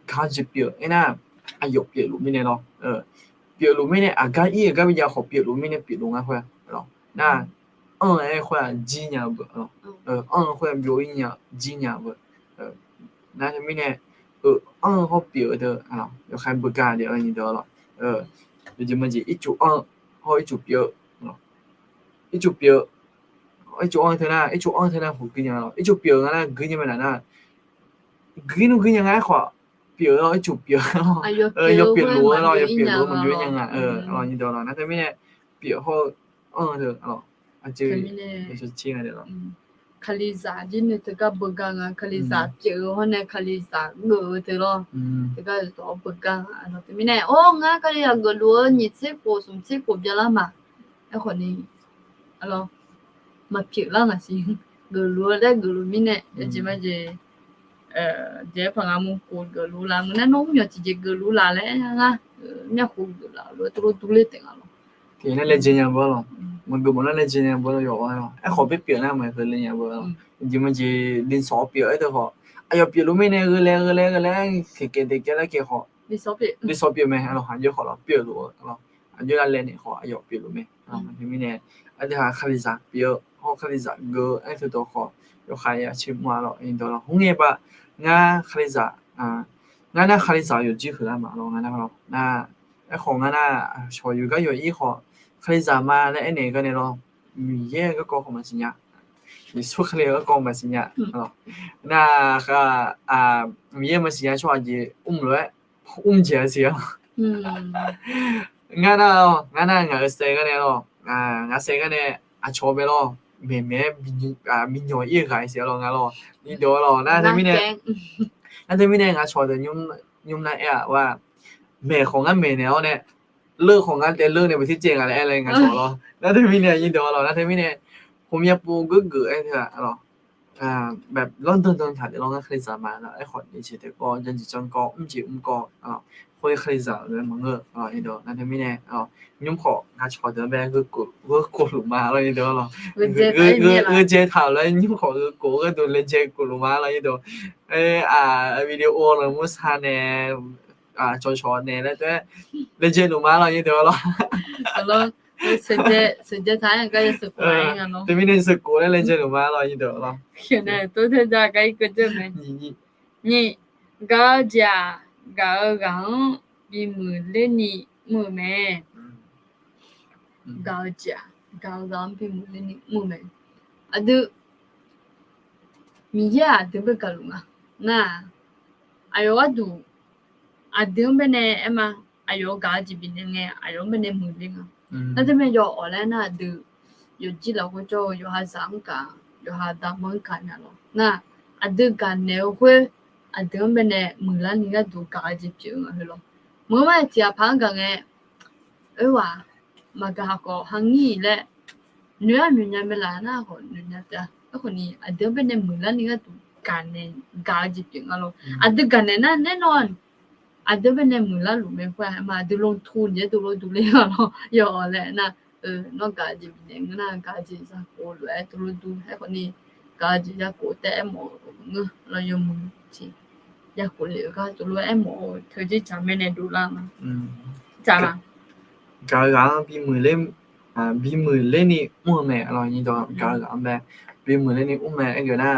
gaq jeq pyeuf aernar, aqyawf pyeufluf mirnae lawr, pyeufluf mirnae aqgar ir-eu gar bi jav khawf pyeufluf mirnae pyeufluf ngar khoer-a lawr. Nar anr-eu aer khoer-aq jir nya-eu beu, anr-eu khoer byov-ir nya jir nya-eu beu. Nar teumirnae, anr-eu hawr pyeuf-eu teu, yawkhav beugar de-a nyiq deuq lawr. Yawjeq majeq ircuf anr-eu hawr ircuf pyeuf-eu, ircuf pyeuf, ircuf anr-eu teu nar, ircuf anr-eu teu nar khof guir nya lawr. Ircuf pyeuf-eu nga nar guir nya mae laf nar, guir nmr guir nya nga aer khawf pyeuf-eu lawr, ircuf pyeuf-eu lawr, yawpyeuf luf-eu lawr, yawpyeuf luf-eu maqbyov-ir nya nga lawr, nyiq deuq lawr. Nar teumirnae pyeuf hawr-eu anr-eu teu lawr, aqjeq, Kalizaq jir nuinoeq teugar beugar nga, Kalizaq pyeuf-eu hawr nae Kalizaq geuf-eu teu lawr. Teugar dawq-awr beugar nga lawr. Teumirnae or ngar Kalizaq geufluf-eu nyiq tser khof smq tser khof byalar ma. Aerkhawf ni lawr, maqpyeuf lar ngaq siq. Geufluf-eu laer geufluf mirnae, jeq majeq, jeq-aer paq nga mur khof geufluf laf mur nar, nawr mr myawq tiqjeq geufluf laf laer ngar, myavkhof geuflaf lof-aer tov lof durler taef nga lawr. Tiq nar laejae nya beu lawr. Maqgeuf mawf nar laejae nya beu lawr, yawf-awr lawr. Aerkhawf pyeuf pyeuf nar maqghae le nya beu lawr. Jeq majeq linqsawq pyeuf-eu aer teu khawf, aqyawf pyeufluf mirnae gheulae gheulae gheulae-aer keq kaev daeq kaev lar kaev khawf, linqsawq pyeuf mae lawr, aqjox khawf lawr pyeufluf-eu lawr. Aqjox lar laev naeq khawf aqyawf pyeufluf mae. Mirnae aqdui ha Kalizaq pyeuf-eu hawr Kalizaq geuf-eu aer teu dawq khawf, yawkhav ya caer mr-a lawr, nyiq deuq lawr. Hmq ngae ba, ngar Kalizaq, ngar nar Kalizaq yawqjir huiqlar ma lawr, ngar nar lawr. Nar aerkhawf ngar nar, cawq yawqgar yawq-ir khawf, Kalizaq ma laer aernaeq-eu gar nae lawr, Miqyaer-euq garkawv khawf maqsiq nya, Yeqsur Kali-euq garkawv maqsiq nya. Nar Miqyaer maqsiq nya tsawrhaq jeq mr lof-aer mr jeq-a siq-a. Ngar nar, ngar nar ngaq-euq saev gar nae lawr, ngaq saev gar nae aqcawq bae lawr, maeqmaeq-aer bi nyawq ir-eu ghaq siq-a lawr ngar lawr, nyiq deuq lawr. Nar teumirnae, nar teumirnae ngaq cawq deuq nymr nar aer-aq, maeq khawf ngar maeqnaeq-awr nae, leur khawf ngar taev leur nae baqtir caev nga laer aer laer ngaq cawq lawr. Nar teumirnae nyiq deuq lawr, nar teumirnae, hmq yaerpov geur geuf-aer teu-aq lawr, lawr dandan taq daef lawr, ngar Kalizaq ma lawr. Aerkhawf ni jeq taef kawv, janjeq janr kawv, mr jeq mr kawv, khoer Kalizaq lof-aer maqngeur-eu. Nar teumirnae, nymr khawf ngaq cawq deuq bae gheukov luf ma lawr, nyiq deuq lawr. Gheudzae taq-euq lof-aer nymr khawf gheukov gharduq laejae kov luf ma lawr, nyiq deuq. Video lanqmr sar nae, cawqcawq naeq laer taef-aer laejae luf ma lawr, nyiq deuq lawr. Teumirnae sheuqkhof laer laejae luf ma lawr, nyiq deuq lawr. Nyiq, gaq-eu jeq-aq, gaq-eu ghaq-anr bimuiq lerni mr-eu mae. Gaq-eu jeq-aq, gaq-eu ghaq-anr bimuiq lerni mr-eu mae. Aqdui, Miqyaer-aq aqdui bae gaqluf nga. Nar-aq, aqyawf gharduq aqdui-anr baenae aer ma, aqyawf-eu gaq-eu jeq bifnaeq ngae aqyawf-anr baenae muiqler nga. Nar teumirnae yawf awq laer nar aqdui yawqjir lafkhoer jawr-eu yawqha zaq-anr gaq, yawqha damq-anr gaq nya lawr. Nar aqdui gaqnaeq-eu khoer aqdui-anr baenae muiqlar ni gharduq gaq-eu jeq pyeuf-eu nga heu lawr. Meuq-eu ma tiq ghaq paq-anr gaq ngae, oerghaq maqgaq khawf ha ngir laer noeq-aer noeqnya mae laf nar khawf noeqnya taef-a. Aerkhawf ni aqdui-anr baenae muiqlar ni gharduq gaqnaeq, gaq-eu jeq pyeuf nga lawr. Aqdui gaqnaeq nar naer nawr aqdui-anr baenae muiqlar luf mae khoer-a, aerma aqdui ลงทุน jeq dovlof dovler nga lawr. Yawf awq laer nar, nawr gaq-eu jeq bifnaeq ngeur nar gaq-eu jeq zakhof lof-aer dovlof dur. Aerkhawf ni gaq-eu jeq zakhof taef-aer mawf-eu ngeur lawr, yawmuiq tiq zakhof lef-eu gar dovlof-aer mawf-eu teu jir jaq mae nae dovlar nga. Gaq-eu ghaq-anr bimuiq ler, bimuiq lerni mr-eu mae lawr, nyiq dawq. Gaq-eu ghaq-anr bae bimuiq lerni mr mae aer geuf nar,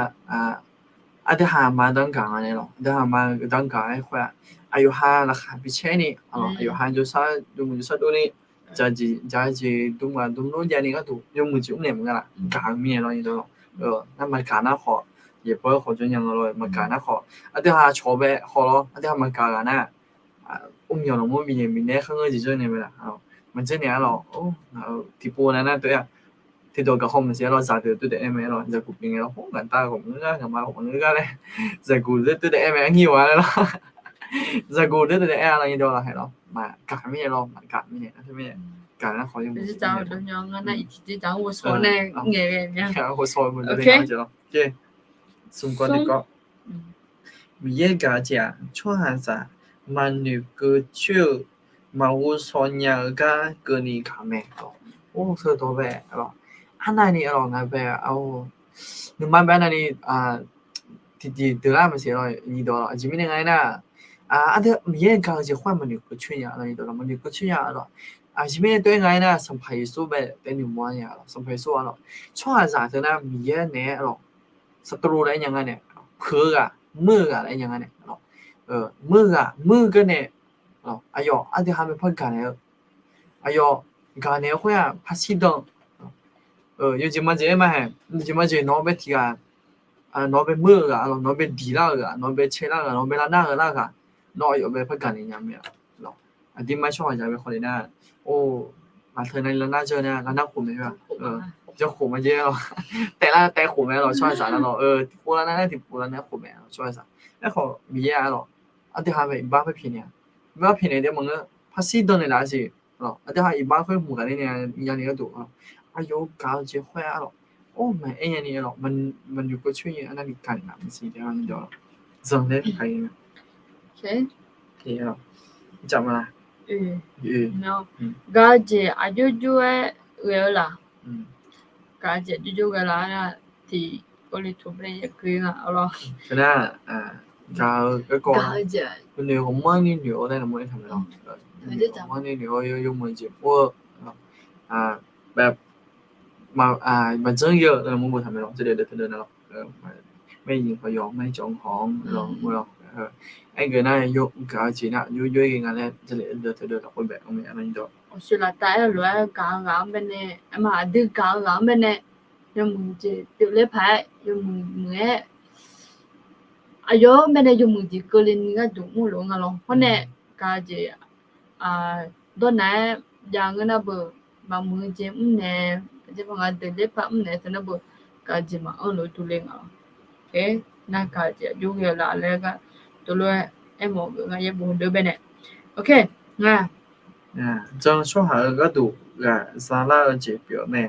aqdui haq ma danr gaq nga nae lawr, aqdui haq ma danr gaq-aer khoer-aq, aqyawf ha laqkhaq bicaer ni, aqyawf ha jawrshar jawrmuiq jawrshar dov ni, dzaq jeq dzaq jeq dm ghaq dm lor javni gharduq yawmuiq jeq mr naeq maqnga laf, gaq-eu mirnae lawr, nyiq dawq. Nar maqgaq nar khawf, yaeqbawq-aer khawf jawr nya nga lawr, maqgaq nar khawf, aqdui ha cawq bae khawf lawr, aqdui ha maqgaq ghaq nar, mr myawq lanqmr bifnaeq bifnaeq-aer kharngeur jeq jawr nae mae laf, maqdzer naeq-a lawr. Tiqpov nav nar tov-aer-aq, tiqdawq gaq haw maqsiq-aer lawr, zaqdeuq toerdaef aer mae lawr, zaqguq pyeuf ngae lawr, hawr ngaq dar ghawqmya gar ngaqma ghawqmya gar laer, zaqguq toerdaef aer mae, arnyir-a laer lawr, zaqguq toerdaef aer-a lawr, nyir dawq lawr haeq lawr, maqgaq mirnae lawr, maqgaq mirnae, gaq nar khawf yawmuiq Miqyaer gaq-eu jeq-aq, tsawrhaqzaq maqnoeq keuv coer-eu, maqghovshaw nya-eu gar keuvni gaq mae. Or, teudawq bae lawr, arnavni lawr, ngaq bae, nuima bae arnavni tiqjeq deuq lar maqsiq lawr, nyiq dawq lawr, aqjeq mirnae nga aernar, aqdui Miqyaer gaq-eu jeq khoer-aq maqnoeq keuv coer nya lawr, nyiq dawq lawr, maqnoeq keuv coer nya lawr. Aqjeq mirnae tov-aer nga aernar, Sanqpaq Yeqsur bae taef noeqmawr nya lawr, Sanqpaq Yeqsur-a lawr, tsawrhaqzaq teu nar Miqyaer naeq-aer lawr, saqtavlov laer aer nya nga nae, peuq-eu ghaq, muir-eu ghaq laer aer nya nga nae, muir-eu ghaq, muir-eu geur nae, aqyawf aqdui ha mae par gaq naeq-eu, aqyawf gaq naeq-eu khoer-aq parshir dan, yawjeq majeq aer ma haeq, yawjeq majeq nawq-anr bae tiq ghaq, nawq-anr bae muir-eu ghaq lawr, nawq-anr bae diq lar-eu ghaq, nawq-anr bae cae lar-eu ghaq, nawq-anr bae lar nar-eu lar ghaq, nawr aqyawf bae par gaq naeq nya mae lawr. Aqdirmar tsawrhaqzaq bae khawf le nar, or, maqteu nar lar nar jawr nar lar nar khof mae, jawr khof ma jaer lawr, taef lar taef khof mae lawr, tsawrhaqzaq nar lawr, tiqpov lar nar nar tiqpov lar nar khof mae lawr, tsawrhaqzaq. Aerkhawf Miqyaer-a lawr, aqdui ha bae iqbax khoer pyaeqnaeq-a, iqbax pyaeqnaeq daef maqngeur, parshir dan naeq laf-a siq lawr, aqdui ha iqbax khoer hmq ghaq ler nae ya nae gharduq lawr, aqyawf-euq gaq-eu jeq khoer-a lawr, or, maqaer nya ni lawr, maqnoeq keuv coer nya, arnavni gaq naeq laf maqsiq taef-a ni dawq lawr, zanq laer kaq-a Gaq-eu jeq aqjox jox-aer ghae-eu laf. Gaq-eu jeq aqjox jox ghae laf-a, tiq Kawrliqtu bae yaeq keuv nga lawr. Teunar, gaq-eu garkawv, noeq ghawqmanrni noeq-awr laer naqmur aertaq mae lawr. Noeq ghawqmanrni noeq-awr yawmuiq jeq pov-eu, maqdzanr ghae-eu laer naqmur boftaq mae lawr. Jarlif deuv teudeuv nar lawr, maernyiq khawf yawq, maernyiq cawv khawf-anr lawr, aergeuf nar, gaq-eu jeq nar aqjox jox-aer ghae nga laer Jarlif deuv teudeuv lafkhoer bae-anr mae, arnavni dawq. Awqshoeq laftav-aer lof-aer gaq-eu ghaq-anr bae nae, aqdui gaq-eu ghaq-anr bae nae, yawmuiq jeq pyeufler paq-aer yawmuiq muiq-aer, aqyawf-anr bae nae yawmuiq jeq keuvle ni gharduq mrlof nga lawr. Hawr nae gaq-eu jeq dawrnaeq-aer jav ngeur nar beu, maqmuiq-eu jeq mrnaeq, aqjeq maqngeur deuq ler paq mrnaeq teu nar beu, gaq-eu jeq maqanr lof durler nga lawr. Nar gaq-eu jeq aqjox ghae-eu laf laer gar, tov lof-aer aermawf geuf nga yaerbof deuq bae nae. Jan-eu tsawrhaq-euq gharduq ghaq zalar-eu jeq pyeuf-eu mae.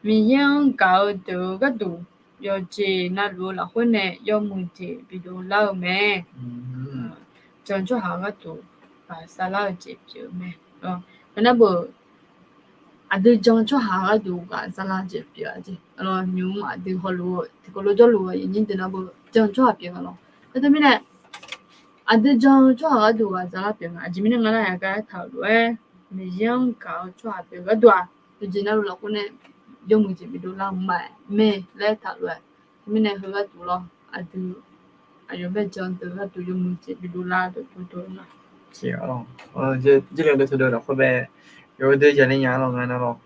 Miqyaer-anr gaq-eu deuq-eu gharduq yawqjeq navluf-eu lafkhoer nae yawmuiq jeq bidov lar-eu mae. Jan-eu tsawrhaq-euq gharduq ghaq zalar-eu jeq pyeuf-eu mae. Nar beu, aqdui jan-eu tsawrhaq-euq gharduq ghaq zalar-eu jeq pyeuf-a jeq. Nymq-mr aqdui hawluf-eu tiqkawv lof jawrluf-eu aqyuif aqnyir deuq nar beu, jan-eu tsawrhaq pyeuf nga lawr. Khoertav mirnae, aqdui jan-eu tsawrhaq gharduq ghaq zalar pyeuf nga. Aqjeq mirnae nga nar, yaqgar aertaq-euq lof-aer, Miqyaer-anr gaq-eu tsawrhaq pyeuf gharduq-aq, yawqjeq navluf lafkhoer nae yawmuiq jeq bidov lar-eu mae laer aertaq-euq lof-aer, mirnae heu gharduq lawr, aqdui aqyawf bae jan-eu deuq gharduq yawmuiq jeq bidov lar deuq dovdov nga. Jarlif deuv teudeuv lafkhoer bae, yawqdeuq jaqnaeq nya lawr nga nar lawr.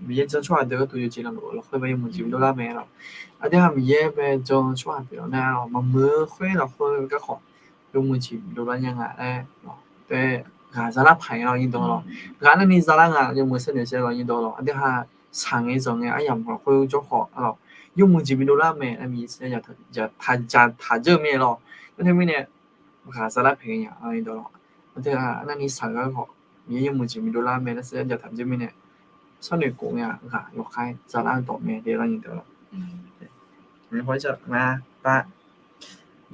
Miqyaer jan tsawrhaq deuq gharduq yawqjeq navluf lafkhoer bae yawmuiq jeq bidov lar mae lawr. Aqdui ha Miqyaer bae jan-eu tsawrhaq pyeuf-awr nar lawr, maqmuiq-eu khoer lafkhoer garkawv yawmuiq jeq bidov lar nya nga laer, taef ghaq zalar paq nga lawr nyir dawq lawr. Ghaq narni zalar nga yawmuiq saevnoeq saev lawr nyir dawq lawr. Aqdui ha shaq ngae zanq ngae aryamq lafkhoer jawr khawf lawr, yawmuiq jeq bidov lar mae laer Miqyaer saqya jaq taq dzeur-eu mirnae lawr. Khoertav mirnae ghaq zalar paq ngae nya lawr nyir dawq lawr. Aqdui ha narni shaq gar khawf Miqyaer yawmuiq jeq bidov lar mae laer saqya jaq taq dzeur mirnae, sharnoeq khof ngae-aq ghaq yawkhaer zalar dawq mae laer lawr nyir dawq lawr.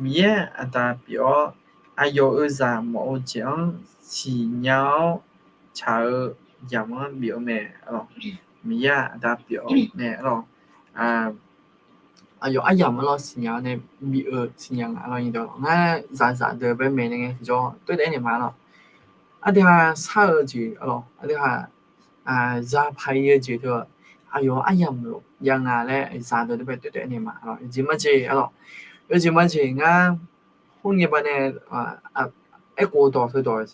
Miqyaer aqda pyeuf-awr, aqyawf-euq zaqmawf-eu jeq-anr siqnya-awr tsaq-eu yamq-anr bif-eu mae. Miqyaer aqda pyeuf-awr nae lawr, aqyawf aryamq-anr lawr siqnya-awr nae bif-eu siqnya nga lawr nyir dawq lawr. Ngar zaqzaq deuq bae maeqnaeq ngae tiqjawr toer daef-aer naeq ma lawr. Aqdui ha shar-eu jeq lawr, aqdui ha za paq-ir-eu jeq teu, aqyawf aryamq lof jav nga laer zaqdeuq deuq bae toer daef-aer naeq ma lawr. Yawjeq majeq lawr, yawjeq majeq ngar khoerngae baqdanae aerkhof dawq teudawq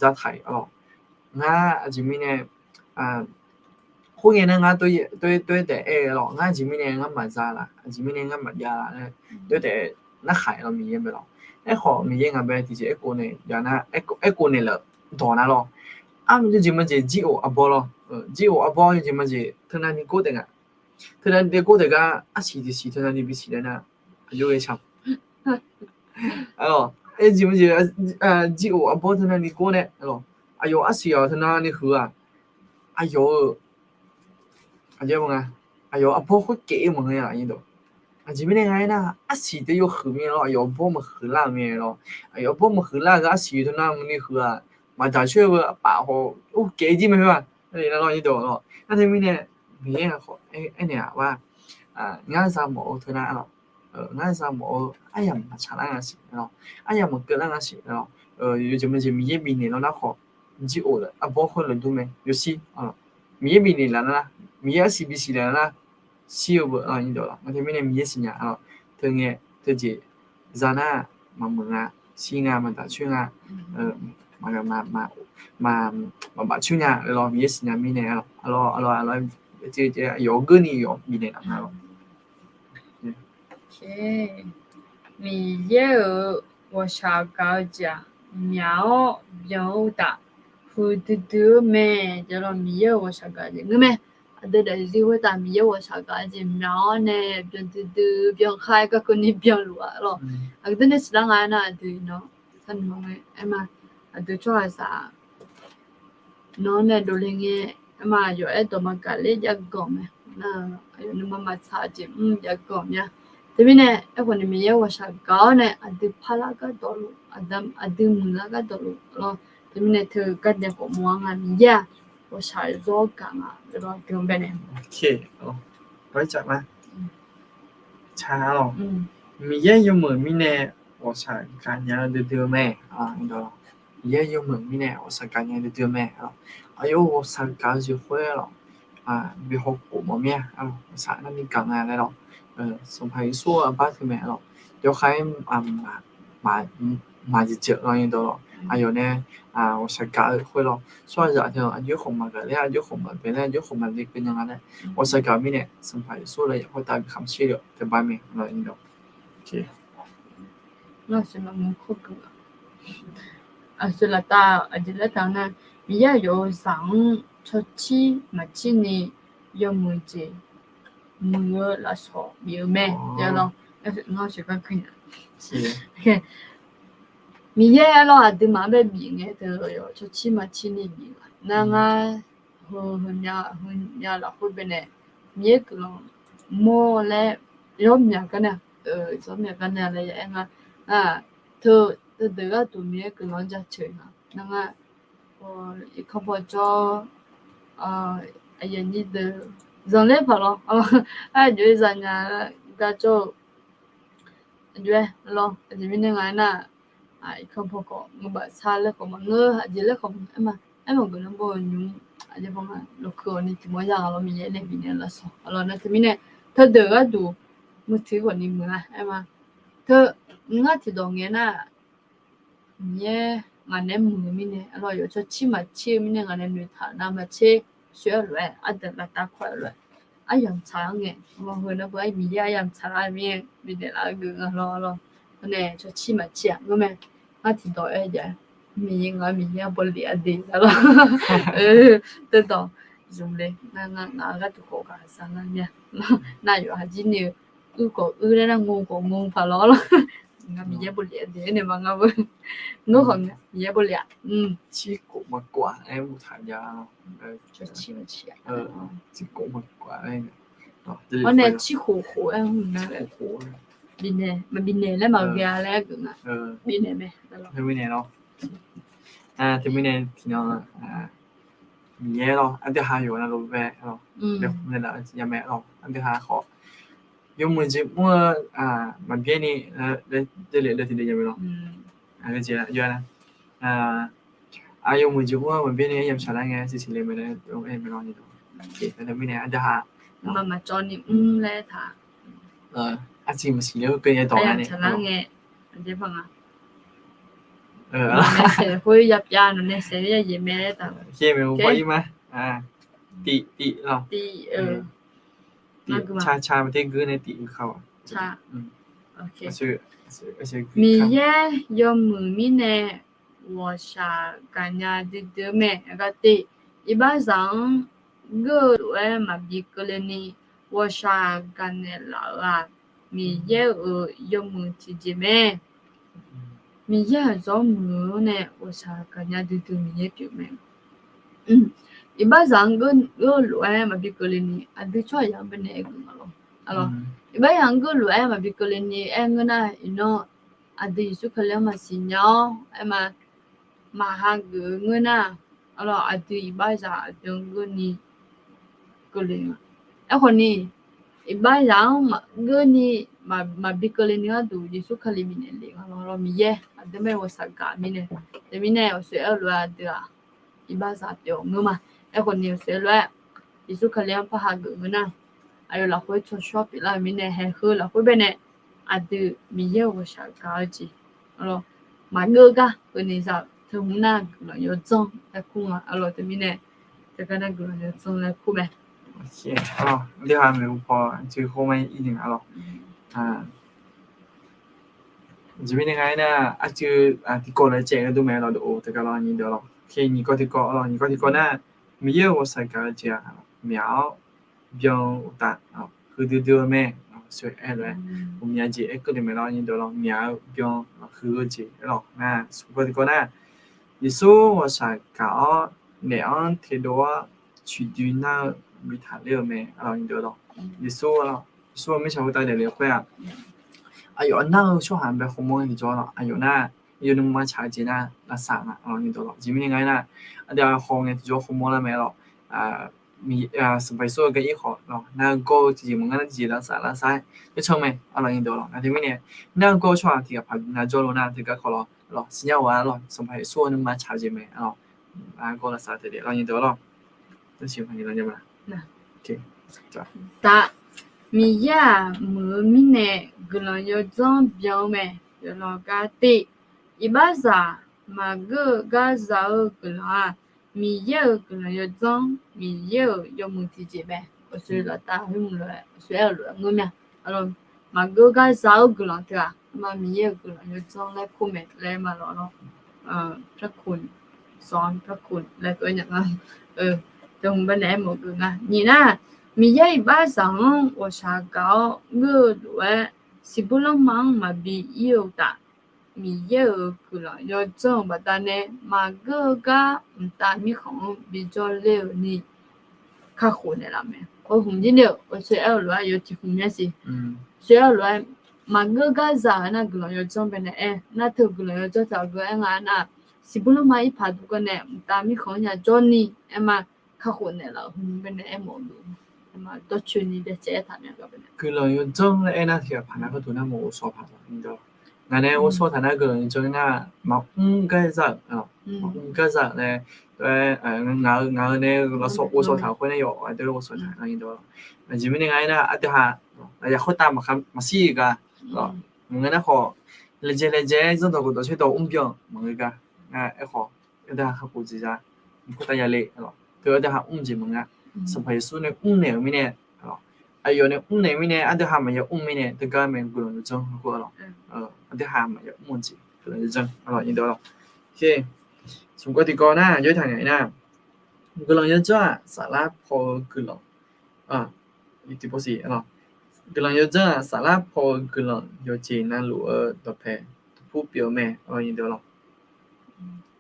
zataq-iq lawr. Ngar aqjeq mirnae khoerngae nar ngar toer daef-aer lawr, ngar aqjeq mirnae ngar maqza laf, aqjeq mirnae ngar maqjav laf laer toer daef narkhaq-iq lawr Miqyaer bae lawr. Aerkhawf Miqyaer ngaq bae tiqjeq aerkhof naeq jav nar, aerkhof naeq laf dawq nar lawr, armaf yawjeq majeq jir of arbawr lawr. Jir of arbawr jeq majeq teunavni gor taef nga. Teunavni gor taef gar arsiq tiqsiq teunavni bisiq laer nar, aqjox ghae shaq. Arlawq, jeq majeq, jir of arbawr teunavni gor nae, arlawq, aqyawf arsiq-aq teunavni huiq-aq, aqyawf-eu aqjeq nga, aqyawf arbawr khoerkaev-ir maqngeur-a. Aqjeq mirnae nga aernar, arsiq taef yawhuiq mir-a lawr, aqyawf arbawr maqhuiq lar-eu mir-a lawr. Aqyawf arbawr maqhuiq lar-eu gar arsiq teunavni huiq-aq, maqdaq coer-eu arpaf haw urkaev jir mae khoer-aq. Nar teumirnae, Miqyaer-aq khawf aernaeq-aq, ngar za mawf-eu teunar lawr, ngar za mawf-eu aryamq maqtsaq lar nga siq lawr, aryamq maqkeuv lar nga siq lawr. Yawjeq majeq Miqyaer bifnaeq lawr nar khawf, jir of arbawr khoer lafdur mae yawshir. Miqyaer bifnaeq laf nar, Miqyaer arsiq bisiq laf nar, shir-eu beu-a. Nar teumirnae Miqyaer siqnya lawr, teungae teujeq za nar, maqmuiq nga, shir nga, maqdaq coer nga, maqbaf coer nya lawr, Miqyaer siqnya mirnae lawr, aqlawr, aqlawr, aqlawr, aqyawf-eu geurni yawf bifnaeq laf nga lawr. Miqyaer-euq ghawqshaq gaq-eu jeq-aq, myaq-awr byan-eu uqtaf, huiqdui dui-eu mae. Aqlawr, Miqyaer-euq ghawqshaq gaq jeq ngeur mae. Aqdui daefzir khoertav Miqyaer ghawqshaq gaq jeq myaq-awr nae byan duidui byan khaer garkawvni byanluf-a lawr. Aqdui nae siqlar nga aernar, aqdui nawr, aerma, aqdui tsawrhaqzaq nawr nae dovle ngae, aerma, aqyawf aerdawq maqgaq ler jav ganq mae. Nar, aqyawf nuima maqtsaq jeq mr jav ganq mya. Teumirnae aerkhawf ni Miqyaer ghawqshaq gaq-awr nae aqdui parlar gardawq luf, aqdui muiqlar gardawq luf lawr. Teumirnae teu gardae khawf mawr-a nga, Miqyaer-aq ghawqshaq zawr gaq nga lawr, deuq baenae. Miqyaer yawmuiq mirnae ghawqshaq gaqnya duidui-eu mae. Miqyaer yawmuiq mirnae ghawqshaq gaqnya duidui-eu mae. Aqyawf-eu ghawqshaq gaq-eu jeq khoer lawr, bi hawkhof mawf mir-a, ghawqshaq narni gaq nga laer lawr. Sanqpaq Yeqsur-eu arbar teu mae lawr. Yawkhav-aer maqjeq jeq lawr, dawq lawr. Aqyawf nae ghawqshaq gaq-eu khoer lawr, tsawrhaqzaq teu aqjox khawf maqgaq ler, aqjox khawf maqbae ler, aqjox khawf maqle keuv nya nga laer ghawqshaq gaq mirnae Sanqpaq Yeqsur laer yaf khoertav bi khamq shir le-awq teu bar mae lawr. Aqsur laftav aqjeq laer taq nar, Miqyaer aqyawf-euq zaq-anr tsawrcir maqcir ni yawmuiq jeq muiq-eu lafsawq bif-eu mae. Yalawr, Miqyaer aerlawr aqduimaf-anr bae bif ngae teu yawf tsawrcir maqcir ni bif nar ngar, heu, heumya lafkhoer baenae Miqyaer guiqlanq mawr laer yawmyaq gar nae, yawmyaq gar nae laer ya aer nga. Teu, teudeuq gharduq Miqyaer guiqlanq-anr jaceuq nga nar ngar, irkanr paw jawr, aqyuif aqnyir deuq zanqler paq lawr, aqjox-aer zanya gar jawr-eu, aqjox-aer lawr, aqjeq mirnae nga aernar, irkanr paw khawf ngeur baf sar laer khawf maqngeur, aqjeq laer khawf aerma, aermawf geuf nar bawr-eu nymr, aqjeq paw nga lawkeuv-awq ni tiq mawr ya ghaq lawr, Miqyaer nae bifnaeq lafsawq lawr nar teumirnae, teudeuq gharduq muiq tiq khawf ni muiq-a aerma. Teu, ngar tiqdawq ngae nar, Miqyaer ngaq naeq-aer muiq-eu mirnae, aqlawr yawf tsawrcir maqcir-eu mirnae ngaq nae noeqtaq nar maqtser, soeq-aer lof-aer ardanq laftav kawr-aer lof-aer aryamq tsaq-anr ngae, heu nar beu-aer Miqyaer aryamq tsaqlar-eu mirnae bifnaeq laf-eu geuf nga lawr lawr. Hawr nae tsawrcir maqcir-aq ngeur mae. Ngar tiqdawq-aer jav-aer Miqyaer ngaq-anr Miqyaer-anr bawlef-a de lawr. Teudawq zmq le nar ngar ngaq-anr gharduq khawf ghaq za nar mir-a. Nar yawqha jir ni-eu uir khawf uir laer nar ngo khawf ngo paq lawr lawr. Ngaq Miqyaer bawlef-a de-aer nae ma ngar beu. Ngeur khawf Miqyaer bawlef-a. Cirkhof maqkhof-a aer mutaq jav-a. Cirkhof maqkhof-a aer. Hawr nae cirkhof khof-aer mr nar, bifnaeq, maqbifnaeq laer maqghae-a laer aer geuf nga. Bifnaeq mae. Teumirnae lawr, teumirnae tiqnan Miqyaer lawr, aqdui ha yawqha navluf bae lawr, nae laf-eu tiqnya mae lawr, aqdui ha khawf yawmuiq jeq mr-eu maqbyaer ni, laer tiqdeuq nya mae lawr. Aqjeq yawmuiq jeq mr-eu maqbyaer ni aryamq tsaqlar ngae siqsiq le mae laer aer mae lawr. Teumirnae aqdui ha maqmaqcawv ni mr laer taq, arsiq maqsiq le-eu keuv nya dawq nga ni tsaqlar ngae, aqjeq pa nga. Nawqnae saef khoer yapyav, nawqnae saef khoer yayaef mae laer taq. Tiv, tiv, tiv, ca, ca, maqter geur nae tiv-eu kha-awq. Miqyaer yawmuiq mirnae ghawqshaq gaqnya duidui-eu mae. Aqgar tiv, iqbaxzaq-anr geur-eu lof-aer maqbi keuvle ni ghawqshaq gaqnaeq laf-euq-aq, Miqyaer-euq yawmuiq tiqjeq mae. Miqyaer-aq zawr muiq-eu nae ghawqshaq gaqnya duidui Miqyaer pyeuf mae. Iqbaxzaq-anr geur-eu lof-aer maqbi keuvle ni aqdui tsawrhaqzaq-anr baenae aer geuf nga lawr. Iqbaxzaq-anr geur-eu lof-aer maqbi keuvle ni aer ngeur nar, iqnan aqdui Yeqsur Kali-anr maqsiq nya-awr aer ma, maqha geuf-eu ngeur nar, aqdui iqbaxzaq aqdui-anr geurni keuvle nga. Aerkhawf ni, iqbaxzaq-anr maqgeurni, maqbi keuvle ni gharduq Yeqsur Kali bifnaeq lef nga lawr. Miqyaer aqdui mae ghawqshaq gaq mirnae, teumirnae aqsoeq aer-eu lof-aer aqdui-aq iqbaxzaq pyeuf-awq ngeur ma. Aerkhawf ni aqsoeq aer lof-aer Yeqsur Kali-anr parhageuf ngeur nar, aqyawf lafkhoer tsawrshawr pyeuflar-eu mirnae, haeqheu lafkhoer baenae aqdui Miqyaer-euq ghawqshaq gaq-eu jeq maqgeur gar keuvni za-eu teu hmq nar guiqlanq yawdzanr laer kur nga. Aqlawq teumirnae teugar nar guiqlanq yawdzanr laer kur mae. Aqjeq mirnae nga aer nar, aqjeq tiqkawv laer caev-eu dur mae lawr, dov-or teugar lawr nyiq deuq lawr. Nyiq kawv tiqkawv lawr, nyiq kawv tiqkawv nar, Miqyaer-euq ghawqshaq gaq-eu jeq-aq myaq-awr byan-eu uqtaf huiqdui dui-eu mae. Aqsoeq aer lof-aer ghawqmya jeq aer keuvle mae lawr nyiq deuq lawr, myaq-eu byan huiq-eu jeq aer lawr. Smq kawv tiqkawv nar, Yeqsur ghawqshaq gaq-awr naef-anr teqdov-awr coiqdoi nar-eu bi taqler-eu mae. Aqlawq nyiq deuq lawr, Yeqsur, Yeqsur-euq mirtsaq khoertav daefle khoer-aq, aqyawf nar-eu tsawrhaq bae hawmawr-aer tiqjawr lawr, aqyawf nar yawnuima tsaq-eu jeq nar lavsav nga. Aqlawq nyiq deuq lawr, aqjeq mirnae nga aer nar, aqdui-aq hawngae tiqjawr hawmawr lar mae lawr. Sanqpaq Yeqsur-euq gar ir khawf lawr, nargawr-eu tiqjeq maqngeur nar tiqjeq lavsav lavsav-aer yawcanr mae. Aqlawq nyiq deuq lawr, nar teumirnae nargawr-eu tsawrhaq tiqghaq paq nar jawrlo nar teugar khawf lawr, siqnya-awq lawr, Sanqpaq Yeqsur-euq nuima tsaq-eu jeq mae. Aqlawq nargawr lavsav teude lawr nyiq deuq lawr. Taf, Miqyaer-aq muiq-eu mirnae guiqlanq yawdzanr byan-eu mae. Yawqnan gar te, iqbaxzaq maqgeur-eu gar za-eu guiqlanq-aq, Miqyaer-euq guiqlanq yawdzanr, Miqyaer-euq yawmuiq tiqjeq mae. Aqsoeq laftav khoer mq lof-aer aqsoeq aer-eu lof-aer ngeur mya. Maqgeur gar za-eu guiqlanq teu-aq, ma Miqyaer-euq guiqlanq yawdzanr laer kur mae laer ma lawr lawr. Pyaerkhoq, sanq pyaerkhoq laer tov-aer nya nga. Teu hmq baenae aermawf geuf nga. Nyiq nar, Miqyaer iqbaxzaq-anr ghawqshaq gaq-awr ngeur-eu lof-aer, siqbur lanrma-anr maqbi ir-eu uqtaf, Miqyaer-euq guiqlanq yawdzanr-euq baqdanae maqgeur-eu gar mqtav mirkhanq-anr bijawr ler-euq ni kakhof naeqlaf mae. Khoer hmq jir ni-euq aqsoeq aer-eu lof-aer yawtiq hmq mya siq. Aqsoeq aer-eu lof-aer maqgeur gar za-euq nar guiqlanq yawdzanr baenae aer nar, teu guiqlanq yawdzanr taq-eu geu aer nga aernar, siqbur lanrma irpaq duq gawrnae mqtav mirkhanq-anr nya jawrni aer ma kakhof naeqlaf-euq hmq baenae aermawf-eu lof-aer ma dawrcoeni byacaev aertaq mya gar baenae. Guiqlanq yawdzanr laer aer nar tiqghaq paq nar gharduq nar mawf ghovshaw paq lawr. Ngaq nae ghovshaw taq nar guiqlanq yawdzanr nar maqmr gar za-euq, maqmr gar za-euq nae, ngaq-eu nae ghovshaw taq khoer nae yawf aqdui ghovshaw taq nar nyi dawq. Aqjeq mirnae nga aer nar aqdui ha, aqyaq khoertav maqshir gar, maqngeur nar khawf, laejae laejae-aer zanrdawq gawqdawq saerdawq mrbyan maqngeur gar, aerkhawf aqdui ha kakhof jeq za, mq khoertav yale, teu aqdui ha mr jeq maqngeur. Sanqpaq Yeqsur nae mrnaeq-euq mirnae, aqyawf nae mrnaeq mirnae aqdui ha maqya mr mirnae teugar mae guiqlanq yawdzanr khoer lawr. Aqdui ha maqya mr-eu jeq guiqlanq yawdzanr lawr nyi dawq lawr. Smq kawv tiqkawv nar yawtaq ngae nar, guiqlanq yawdzanr-aq saflar paw-eu guiqlanq, tiqpov siq, guiqlanq yawdzanr-aq saflar paw-eu guiqlanq yawqjeq navluf-eu dawqpae taqpur pyeuf-eu mae lawr nyi dawq lawr.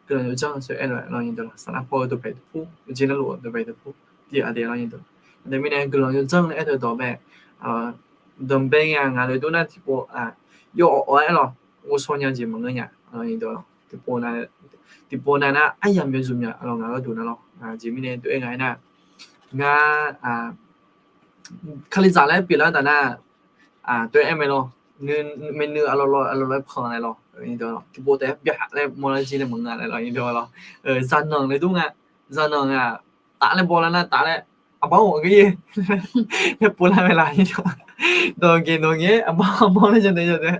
Guiqlanq yawdzanr-eu saflar paw-eu dawqpae taqpur, yawqjeq navluf-eu dawqpae taqpur tiq aqdui lawr nyi dawq. Aqdui mirnae guiqlanq yawdzanr laer aer-eu dawq bae, danqbae nga ngaq lof-aer dur nar tiqpov, yawawq-awr aer lawr, ghovshaw nya jeq maqngeur nya, tiqpov nav nar aryamq yawzmq nya lawr ngaq gharduq nar lawr. Aqjeq mirnae tov-aer nga aer nar, ngar Kalizaq laer pyeuflar taf nar, tov-aer aer mae lawr, maeqnui aqlawq lawq aqlawq lawq-aer pan nae lawr, tiqpov taef-aer byaq laer mawrlar jir laer maqnga nae lawr nyi dawq lawr. Zaqnanq laer dur nga, zaqnanq-aq taf laer bawlar nar taf laer aqbar ghawq geur-ir laer povlar mae laf nyi dawq. Dawq geq dawq ngae aqbar aqbar laer jadae jadae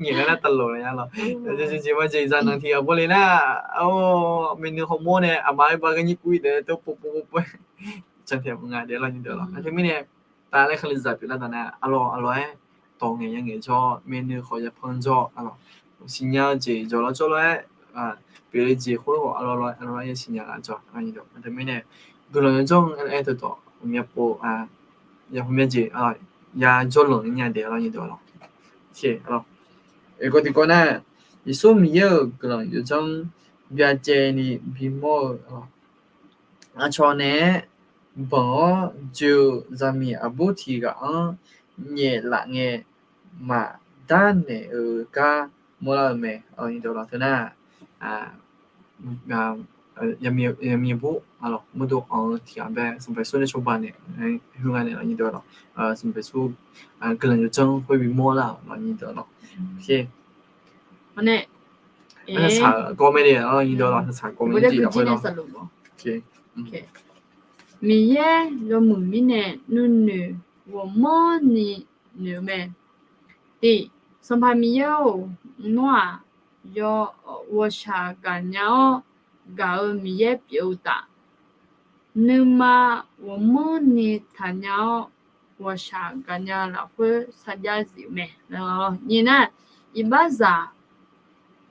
ngaeq laer nar tavloq la ya lawr. Jeq jeq ma jeq zaqnanq tiq ghaq bawle nar, maeqnui hawmawr nae aqma-aer ba gar nyir kuv-ir taef-aer tov pov pov pov pov-aer cantaeq maqnga daef lawr nyi dawq lawr. Nar teumirnae taf laer Kalizaq pyeuflar taf nar aqlawq aqlawq-aer dawq ngaeq ya ngaeq jawr, maeqnui khawf yapan jawr, siqnya-eu jeq jawq lawr jawr lof-aer pyeuf-eu jeq khoerghawq aqlawq aqlawq-aer yasiq nya laf jawr. Aqteu mirnae guiqlanq yawdzanr-anr aer-eu dawqtawq ghawqmya pov, yaqhmq myav jeq ya jawrlanq nya daef-a lawr nyiq deuq-a lawr. Aerkhawf tiqkawv nar, Yeqsur Miqyaer-euq guiqlanq yawdzanr byacaevni bimawr-eu aqcawq naeq-aer banq-awr joe-eu zaqmiq aqbur tiq ghaq-anr nyaef laf ngae maqdar naeq-eu gar mawrlar-eu mae. Teu nar, yaqmiq bur mawrdo anq-eu tiq ghaq bae Sanqpaq Yeqsur nae cawba naeq-aer heugar naeq lawr nyiq deuq-a lawr. Sanqpaq Yeqsur guiqlanq yawdzanr khoer bimawr lar-euq lawr nyiq deuq-a lawr. Arsaq gawv mae de lawr nyiq deuq-a lawr, arsaq gawv mae de lawr. Miqyaer yawmuiq mirnae nuinoeq ghawqmanrni noeq-eu mae. Tiq, Sanqpaq Miqyaer-or, nawr-aq, yaw, ghawqshaq gaqnya-awr gaq-eu Miqyaer pyeuf-eu uqtaf, nuima ghawqmanrni taqnya-awr ghawqshaq gaqnya lafkhoer sarjax zif-eu mae. Nyiq nar, iqbaxzaq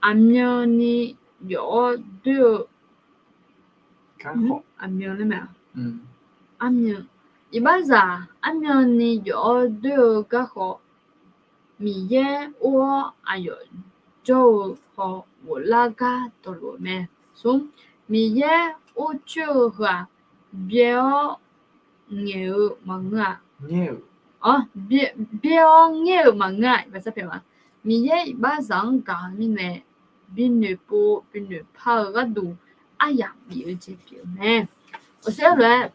aqmyanni jawf-awr doer-eu, aqmyan laer mae, armyan, iqbaxzaq armyanni jawf-awr doer-eu garkawv Miqyaer or-awr aqyawf jawr-eu haw ghoflar gar dawqluf-eu mae. Smr, Miqyaer or coer-eu heu-aq, byaer-awr ngaeq-eu maqngeur-a. Byaer-awr ngaer-eu maqngeur-a. Miqyaer iqbaxzaq-anr gaq-eu mirnae, binoeq pov binoeq par-eu gharduq aryamq bif-eu jeq pyeuf-eu mae. Aqsur lof-aer,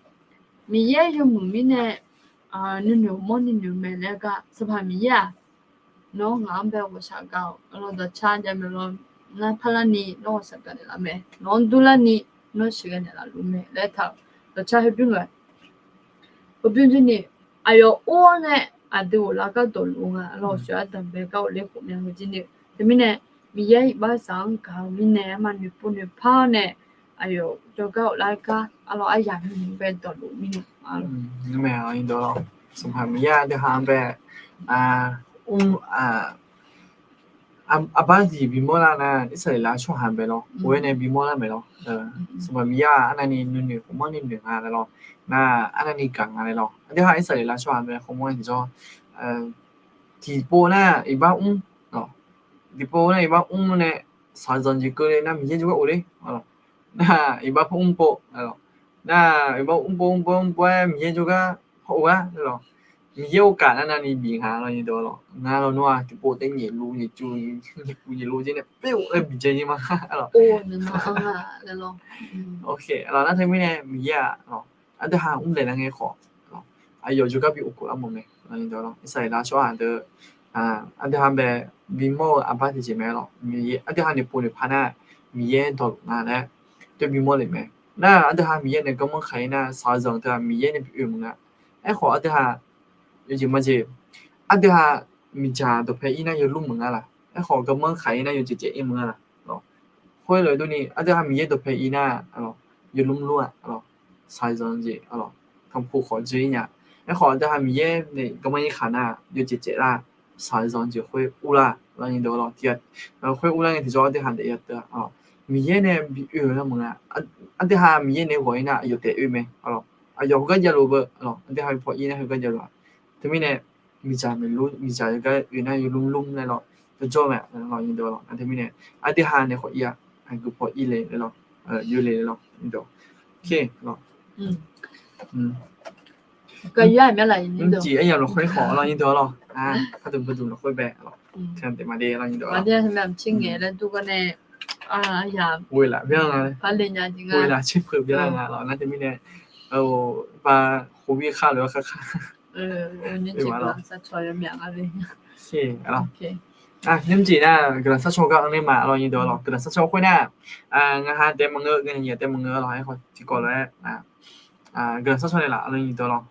Miqyaer yawmuiq mirnae nuinoeq ghawqmanrni noeq mae laer gar, Sanqpaq Miqyaer-aq, nawr ngaq-anr bae ghawqshaq gaq-awq. Aqlawq dawqcar jav maeq lawr, nar parlarni nawr ghawqshaq gaq naeqlaf mae, nawq-anr durlarni nawr sheuqghae naeqlaf luf mae laer taq-euq dawqcar heubymr lof-aer, heubymr jir ni aqyawf or-awr nae aqdui ghoflar gar dawqluf-eu nga. Aqlawq sheuq-eu ardanqbae gar ghofler khof mya heu jir ni. Teumirnae Miqyaer iqbaxzaq-anr gaq-eu mirnae arma noeqpov noeqpar-awr nae aqyawf jawrgar ghoflar gar aqlawq aryamq mirnae bae dawqluf mirnae. Sanqpaq Miqyaer aqdui ha-anr bae mr aqbar jeq bimawr lar nar, Irsaqleqlav tsawrhaq bae lawr, or-aer nae bimawr lar mae lawr. Sanqpaq Miqyaer-aq arnavni nuinoeq ghawqmanrni noeq nga laer lawr, nar arnavni gaq nga laer lawr. Aqdui ha Irsaqleqlav tsawrhaq bae khawmawr-aer tiqjawr tiqpov nar iqbax mr, tiqpov nar iqbax mr nae shaqzanq jeq keuvle nar Miqyaer jawrgar of ler, nar iqbax pov mr pov, nar iqbax mr pov mr pov mr pov-aer Miqyaer jawrgar haw of gar lawr. Miqyaer or kaf nar navni bif nga lawr nyiq deuq lawr. Ngar lawr nawr-aq tiqpov taef nyaef luf nyaef luf nyaef luf nyaef luf jir nae pyeuf-eu laer biqdzae nyir ma lawr. Nar teumirnae Miqyaer-aq, aqdui ha mr laeq lar ngae khawf, aqyawf jawrgar bi of khof lar mawf mae. Irsaqleqlav tsawrhaq deuq aqdui ha bae bimawr-eu aqbar tiqjeq mae lawr. Aqdui ha noeqpov noeqpar nar Miqyaer dawqluf nga laer dawr bimawr le mae. Nar aqdui ha Miqyaer nae garmanr kaq-ir nar shaqzanq teu-aq Miqyaer nae bi oe maqnga. Aerkhawf aqdui ha yawjeq majeq, aqdui ha miqdzaq dawqpae ir nar yawlmr maqnga laq. Aerkhawf garmanr kaq-ir nar yawjeq jaev ir maqnga laq. Khoerlof-aer durni aqdui ha Miqyaer dawqpae ir nar yawlmr lmr-aq, shaqzanq jeq tanqpuq khawf dzeur ir nya. Aerkhawf aqdui ha Miqyaer nae garmanr ir kaq nar yawjeq jaev lar, shaqzanq jeq khoer urlar lawr nyiq deuq lawr. Tiq ghaq khoer urlar ngae tiqjawr aqdui ha daef ya teu-a. Miqyaer nae bi oe-eu nar maqnga. Aqdui ha Miqyaer nae ghawq-ir nar aqyawf taef oe mae. Aqyawf heugar javluf beu, aqdui ha bi paw ir nar heugar javluf-a. Teumirnae miqdzaq miqdzaq gar oe nar yawlmr lmr laer lawr, jawrjawr mae lawr nyiq deuq lawr. Nar teumirnae aqdui ha nae khawf ir-a, aqgeu paw ir le laer lawr, yur le laer lawr nyiq deuq. Mr jeq aryamq lafkhoer khawf lawr nyiq deuq lawr. Ardui beuduq lafkhoer bae lawr, taef ma de lawr nyiq deuq lawr. Ghoe laf byanlar nga, ghoe laf tserpeuq byanlar nga lawr. Nar teumirnae ba khof bir khar lof-aer khar khar. Nymr jeq nar guiqlanq sharcaw gar anr ler ma lawr nyiq deuq lawr. Guiqlanq sharcaw khoer nar, ngaq ha taef maqngeur, ngaq nyiq taef maqngeur lawr. Aerkhawf tiqkawv lof-aer guiqlanq sharcaw naeqlaf lawr nyiq deuq lawr.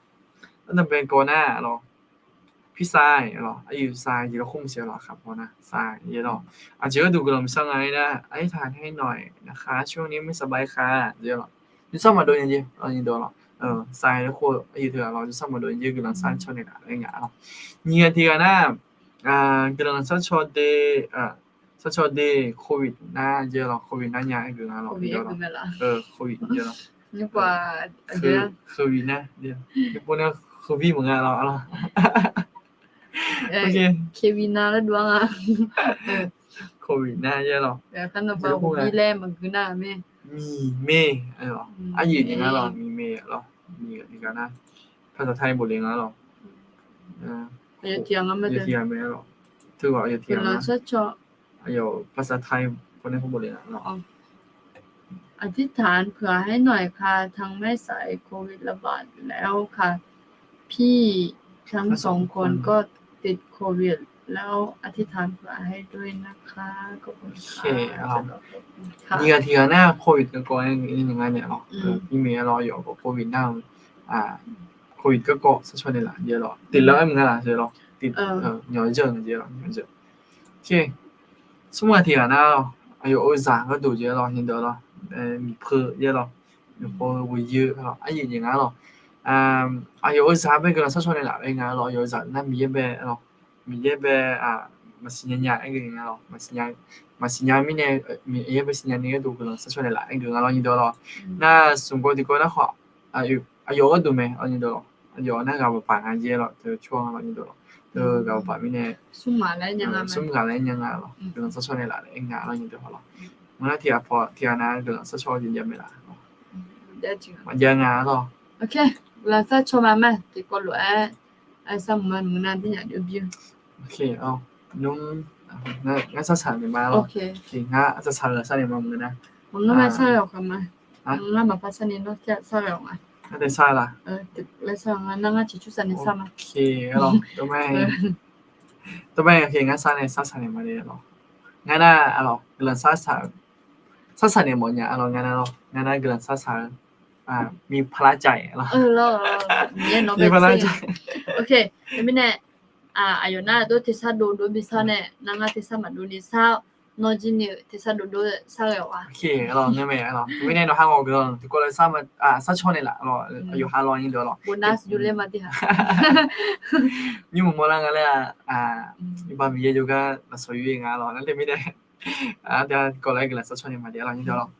Ardanqbae gawv nar lawr, pirsav lawr, aqyuif sav jeq lawr, khoer maqsiq lawr, aqkaq paw nar sav jeq lawr. Aqjeq gharduq guiqlanq maqshar nga-aer nar, อธิษฐานให้หน่อยนะคะ ช่วงนี้ไม่สบายค่ะ jeq lawr. Nuisar maqdov nya jeq lawr nyiq deuq lawr. Sav-aer khoer aqyuif teughaq lawr nuisar maqdov nya jeq guiqlanq sharcaw naeqlaf laer nga lawr. Nyiq ghaq tiq ghaq nar, guiqlanq sharcaw de, Sarcaw de, covid nar jaer lawq, covid nar nya aer geuf nga lawq, covid nar, covid nar, yawpov nar heubir meuq nga lawq, covid nar jaer lawq, covid nar jaer lawq, miqmae, aryuif ni nga lawq, miqmae lawq, miqmae nar, ภาษาไทย bofle nga lawq, ภาษาไทย bofle nga lawq. อธิษฐานเผื่อให้หน่อยค่ะ ทางแม่สายโควิดระบาดแล้วค่ะ พี่ทั้งสองคนก็ติดโควิดแล้ว อธิษฐานเผื่อให้ด้วยนะคะ ขอบคุณค่ะ Nyiq ghaq tiq ghaq nar covid garkawv aer nga naeq lawq, miqmae lawq, yawf khawf covid nar-eu, covid garkawv sarcaw naeqlaf jeq lawq, tiqlaq-aer meuq nga laf jeq lawq, tiq, nyawq-eu jeuq-eu jeq lawq, nyawq-eu jeuq. Smr ghaq tiq ghaq nar lawq, aqyawf-euq zaq gharduq jeq lawq, nyiq deuq lawq, miqpeu jeq lawq, miqpeu ghoeqyoe lawq, aryuif jeq nga lawq. Aqyawf-euq zaq bae guiqlanq sarcaw naeqlaf-aer nga lawq, aqyawf-euq zaq nar Miqyaer bae lawq, Miqyaer bae maqsiq nya nya aer geuf nga lawq, maqsiq nya mirnae, Miqyaer bae siqnya ni gharduq guiqlanq sarcaw naeqlaf aer geuf nga lawq, nyiq deuq lawq. Nar smq gawv tiqkawv nar khawf, aqyawf gharduq mae lawq, nyiq deuq lawq. Aqyawf nar ghaq baq paq nga jeq lawq, teu cawr nga lawq, nyiq deuq lawq. Teu ghaq baq paq mirnae, smr ghaq laer nya nga lawq, guiqlanq sarcaw naeqlaf-aer nga lawq, nyiq deuq lawq. Ngar nar tiq ghaq paw tiq ghaq nar guiqlanq sarcaw jeq jav mae laf, maqjav nga lawq. Guiqlanq sarcaw ma ma tiqkawv lof-aer sar mq ma mq nar tirnyaf jov bir-eu. Ngar sar saq naeq ma lawq, ngar sar saq-eu sar naeq ma mq nar, maqngeur ma sar-eu ma, ngar maqpar sar ni nawr tir-aq sar-eu ma. Ngar tae sar la? Laer sar nga, nar ngar ciqcur sar nae sar ma. Tov ma, ngar sar nae sar saq naeq ma le lawq. Ngar nar-aq lawq, guiqlanq sar saq-eu, sar saq naeq mawf nya-a lawq, ngar nar lawq, ngar nar guiqlanq sar saq-eu, mi paqlar cav-a lawq. Mirnae, aqyawf nar dov tersar dov dov bi sar nae, nar ngar tersar maqdov ni sar-awr, nawr jir ni-eu tersar dov dov sar ghae-awq-a. Mirnae nawq ha ngawq guiqlanq tiqkawv laer sar ma, sarcaw naeqlaf lawq, aqyawf ha lawq nyi deuq lawq. Bonus yur ler ma tiq ghaq. Nymr mq mawrlar nga laer-a, iqbax Miqyaer jawrgar lafsawq yur-ir nga lawq, nar teumirnae, tiqkawv laer guiqlanq sarcaw naeq ma de lawq, nyi deuq lawq.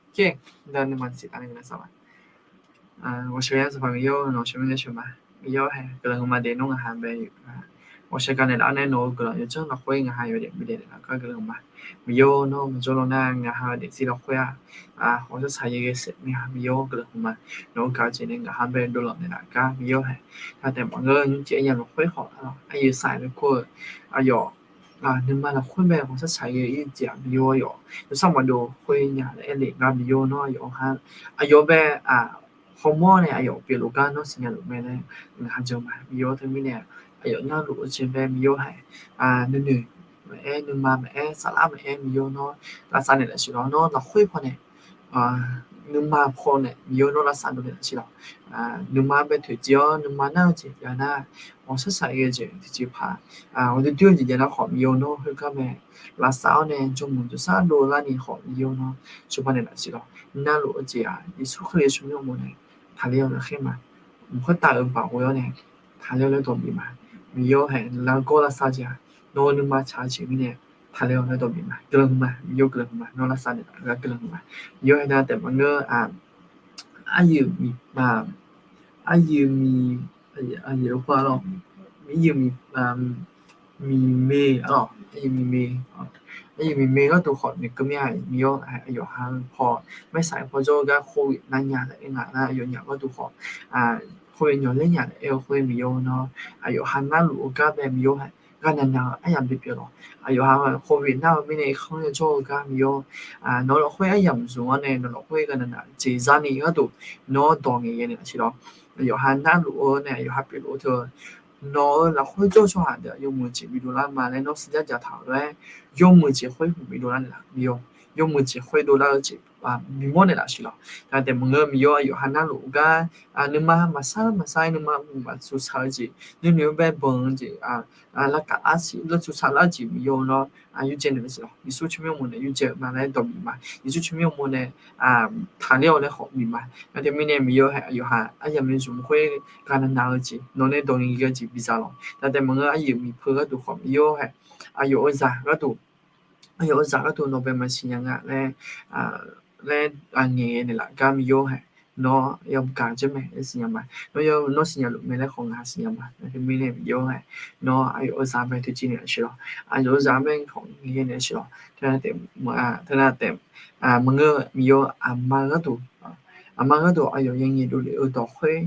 Nar nuima siqtaf nae guiqlanq sar ma. Ghawqshaq-aer Sanqpaq Miqyaer-or, nawq-eu sheuqmir nae sheuq ma. Miqyaer-awr hae guiqlanq huiqma de nawr ngaq ha bae, ghawqshaq gaq naeqlaf-awr nae nawq-eu guiqlanq yawdzanr lafkhoer ngaq ha yawdaef bidaef naeqlaf gar guiqlanq huiqma. Miqyaer-or, nawr maqjawr law nar ngaq ha-eu daefzir lafkhoer-aq, ghawqshaq saqyaq ghae saef nae ha Miqyaer-or guiqlanq huiqma. Nawq-eu gaq-eu jeq nae ngaq ha bae dovlanq naeqlaf gar Miqyaer-or hae, yawdaef maqngeur nymr jeq aryamq lafkhoer khawf-aq, aryuif saq-aer bae kur-eu aqyawf nuima lafkhoer bae ghawqshaq saqyaq ghae-ir jeq-aq Miqyaer-or, aqyawf yawshaq maqdov khoer nya laer aer le gar Miqyaer-or, nawr aqyawf ha, aqyawf bae hawmawr nae aqyawf pyeufluf gar nawr siqnya luf mae laer ngaq ha jan ma. Miqyaer-or, teumirnae aqyawf narluf-eu jeq bae Miqyaer-or hae, nuinoeq maqaer, nuima maqaer, saflar maqaer Miqyaer-or, nawr lavsav naeqlaf siq lawr, nawr lafkhoer pawnae nuima pawnae Miqyaer-or, nawr lavsav dov naeqlaf siq lawr. Nuima bae toeqciv-awr nuima nar-eu jeq jav nar, ghawqshaq saqyaq ghae-eu jeq tiqjeq paq, ghawqdui dui-eu jeq jav nar khawf Miqyaer-or, nawr khoergar mae lavsav-awr nae jawrmuiq jawrshar dovlar ni khawf Miqyaer-or, nawr cawba naeqlaf siq lawr. Narluf-eu jeq-aq Yeqsur Kali-eu tsawrmyanr uqmov nae taqler-awr laer khaer ma. Mq khoertav-euq baoq ghoe-awr nae taqler-awr laer dawqbif ma. Miqyaer-or hae, largawr lavsav jeq-aq nawr-eu nuima tsaq-eu jeq mirnae taqler-awr laer dawqbif ma. Guiqlanq huiqma, Miqyaer-or, guiqlanq huiqma, nawr lavsav naeqlaf gar guiqlanq huiqma. Miqyaer-or hae, nar taef maqngeur-a, aryuif miq, aryuif miq, aryuif lafkhoer-a lawr, aryuif miq, miqmae, aryuif miqmae, aryuif miqmae gharduq khawf noeqkeuv mir-a. Miqyaer-or, aqyawf ha paw maersaq paw jawr-eu gar khoerghaq narnya laer aer nga nar, aqyawf nyaf gharduq khawf, khoerghaq nyawq ler nya laer aer-eu khoer Miqyaer-or, nawr aqyawf ha narluf-eu gar bae Miqyaer-or hae, ghaqnaq naq-eu aryamq bipyeuf lawq. Aqyawf ha khoerghaq nar-eu mirnae irkanr yajawr-eu gar Miqyaer-or, nawq-eu lafkhoer aryamq zmq-awr nae nawq-eu lafkhoer ghaqnaq naq jeq zar ni gharduq nawr dawq ngaeq ghae naeqlaf siq lawr. Aqyawf ha narluf-eu nae aqyawf ha pyeufluf-eu teu nawq-eu lafkhoer jawr-eu tsawrhaq deuq yawmuiq jeq bidov lar ma laer nawr siqjar jaq taq-euq lof-aer, yawmuiq jeq khoer hmq bidov lar naeqlaf Miqyaer-or, yawmuiq jeq khoer dovlar-eu jeq bimawr naeqlaf siq lawq. Nar taef maqngeur Miqyaer-or, aqyawf ha narluf-eu gar nuima maqsar maqsar-aer nuima maqsuq saq-eu jeq, nuinoeq-eu bae banq-eu jeq, lavkaf arsiq laer suq saq lar-eu jeq Miqyaer-or, nawr yurdzae naeqlaf siq lawq. Yeqsur tsawrmyanr uqmov nae yurdzae-eu ma laer dawqbif ma. Yeqsur tsawrmyanr uqmov nae taqler-awr laer khawf bif ma. Nar taef mirnae Miqyaer-or hae, aqyawf ha aryamq nae zmq khoer ghaqnaq naq-eu jeq, nawq nae dawq ngaeq ghae-eu jeq biza lawq. Nar taef maqngeur aryuif miqpeu gharduq khawf Miqyaer-or hae, aqyawf-euq zaq gharduq aqyawf-euq zaq gharduq nawq bae maqsiqnya nga laer, laer ngaeq ghae naeqlaf gar Miqyaer hae, nawr yagaq-eu jeq mae laer siqnya ma. Nawr yawr nawr siqnya luf mae laer khawf ngaq ha siqnya ma. Teumirnae Miqyaer hae, nawr aqyawf-euq zaq bae toeqciv naeqlaf siq lawq. Aqyawf-euq zaq bae khawf ngaeq ghae naeqlaf siq lawq. Teunav taef, teunav taef, maqngeur-eu Miqyaer aqma gharduq, aqma gharduq aqyawf yangaeq dovlef-eu dawq khoer,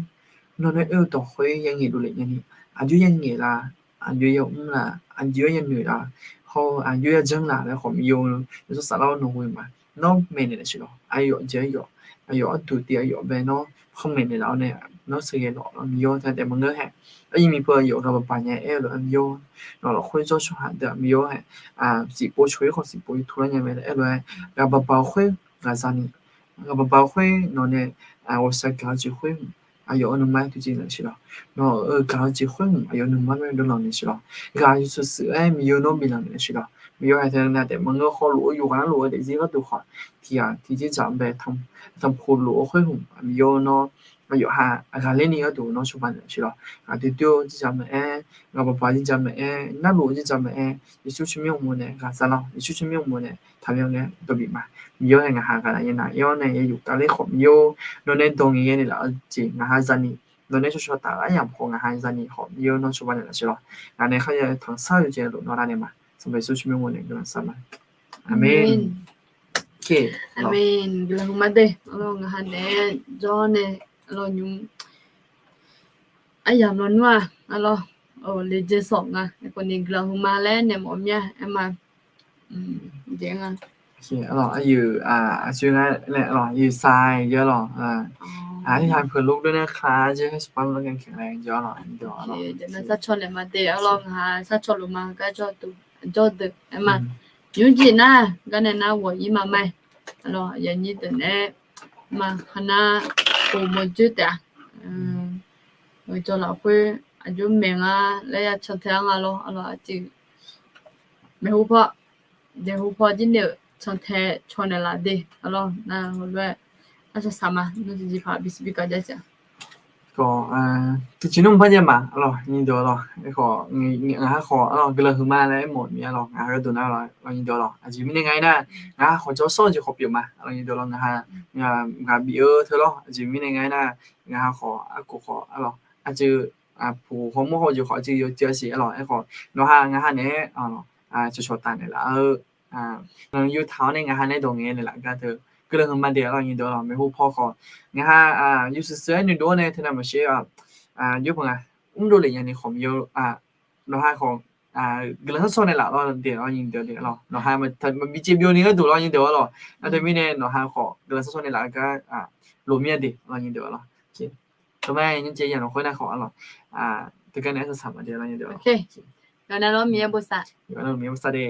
nawq nae oe-eu dawq khoer yangaeq dovlef nyani, aqjox yangaeq la, aqjox yamr la, aqjox yanoeq la, hawr-eu aqjox yajanr la laer khawf Miqyaer-eu yawsanr saflar-awr nawq ghoe ma. Nawr maeqnaeq naeqlaf siq lawq. Aqyawf jeq aqyawf, aqyawf arduq tiv aqyawf bae nawr khanq maeqnaeq laf-awr nae, nawr sheuqghae lawq lawr Miqyaer teunav taef maqngeur hae. Aqyuif miqpeu aqyawf ghaq baqbaq nya aer-eu lof-aer Miqyaer, nawq lafkhoer jawr tsawrhaq deuq-aq Miqyaer hae, siqpov coq-ir khawf siqpov-ir turlar nya mae laer aer-eu lof-aer, ghaq baqbaq-eu khoer ghaq zani, ghaq baqbaq-eu khoer nawq nae ghawqshaq gaq-eu jeq khoer hmq aqyawf-euq nuima-aer toeqciv naeqlaf siq lawq. Nawq-euq gaq-eu jeq khoer hmq aqyawf nuima-aer dovlanq naeq siq lawq. Ghaq yawshuif shuif-aer Miqyaer nawr biflanq naeq siq lawq. Miqyaer hae teunav taef maqngeur khawf lof-eu yawqghaq navluf-eu daefzir gharduq khawf, tiqghaq tiqjeq dzaq bae tanqpuq lof-eu khoer hmq Miqyaer nawr aqyawf ha aqghaq lerni gharduq nawr cawba naeqlaf siq lawq. Ghaq doerdoer-eu jeq dzaq mae-aer, ghaq baqbaq jeq dzaq mae-aer, narluf-eu jeq dzaq mae-aer, Yeqsur tsawrmyanr uqmov nae ghaq zalawq. Yeqsur tsawrmyanr uqmov nae taqbyan nae dawqbif ma. Miqyaer hae ngaq ha ghaq navnav yawr nae yayuf kavler khawf Miqyaer, nawq nae dawq ngaeq ghae naeqlaf-eu jeq ngaq ha zani, nawq nae shawshaw taf-eu aryamq khawf ngaq ha zani khawf Miqyaer nawr cawba naeqlaf siq lawq. Ngaq nae kharya tanqsar-eu jeq luf nawr lar nae ma. Sanqpaq Yeqsur tsawrmyanr uqmov nae guiqlanq shar ma. Aqmeq. Aqmeq. Guiqlanq hmq ma de. Arlawr ngaq ha naeq-aer jawr nae, arlawr nymr aryamq lawnmr-aq arlawr, leqjeq sawq nga. Aerkhawf ni guiqlanq hmq ma laer naeq mawf mir-a aer ma. Jeq nga. Arlawr aqyuif aqsur nga laer arlawr aqyuif sar jeq arlawr. Aqyuif ha peuq lor dov nae kaq jeq haer saqpar lor ngae kaeq laer jeq arlawr. Jeq nav sar caw naeq ma de arlawr ngaq ha sar caw luf ma gar jawr deuq aer ma. Nymr jeq nar gar nae nar ghawq-ir ma ma. Arlawr aqyuif aqnyir deuq nae ma ha nar, khof mawrjoer taef-a. Jawr lafkhoer aqjox maeq nga laer ya cantae-ar nga lawr arlawr aqjeq maeqhu paw, daeqhu paw jir nae-euq cantae caw naeqlaf de arlawr nar heulof-aer arsaq saq ma. Nar tiqjeqpaq bisiq bi gaq jav siq-a. Tiqjeq nmr par jav ma arlawr nyir deuq arlawr. Aerkhawf ngaq ha khawf arlawr guiqlanq huiqma laer aermawf mir arlawr ngaq ha gharduq nar arlawr nyir deuq arlawr. Aqjeq mirnae nga aernar, ngaq ha khawf jawr sawr-eu jeq khawf pyeuf ma arlawr nyir deuq arlawr. Ngaq ha ngaq bif-eu teu lawr. Aqjeq mirnae nga aernar, ngaq ha khawf arkof khawf arlawr aqjeq puq hawmawr haw-eu jeq khawf aqjeq yawjeq-a siq arlawr. Aerkhawf nawq ha ngaq ha naeq-aer cawqcawq taf naeqlaf-eu, yawtaq-awr nae ngaq ha nae dawq ngaeq naeqlaf gar teu guiqlanq huiqma de arlawr nyir deuq arlawr. Maeqhu paw khawf ngaq ha yawshuif shuif-aer noeqdov-awr nae teunav maqshir, yawr paq nga mrdov lef nyani khawf Miqyaer nawq ha khawf guiqlanq sawr sawr naeqlaf lawr de arlawr nyir deuq de arlawr. Nawq ha maqbi caev byov ni gharduq lawr nyir deuq arlawr. Nar teumirnae nawq ha khawf guiqlanq sawr sawr naeqlaf-eu gar loq mir-a de arlawr nyir deuq arlawr. Teumae nymrjeq yamq lafkhoer nar khawf arlawr teugar nae arsaq saq ma de arlawr nyir deuq arlawr. Miqyaer bosav de.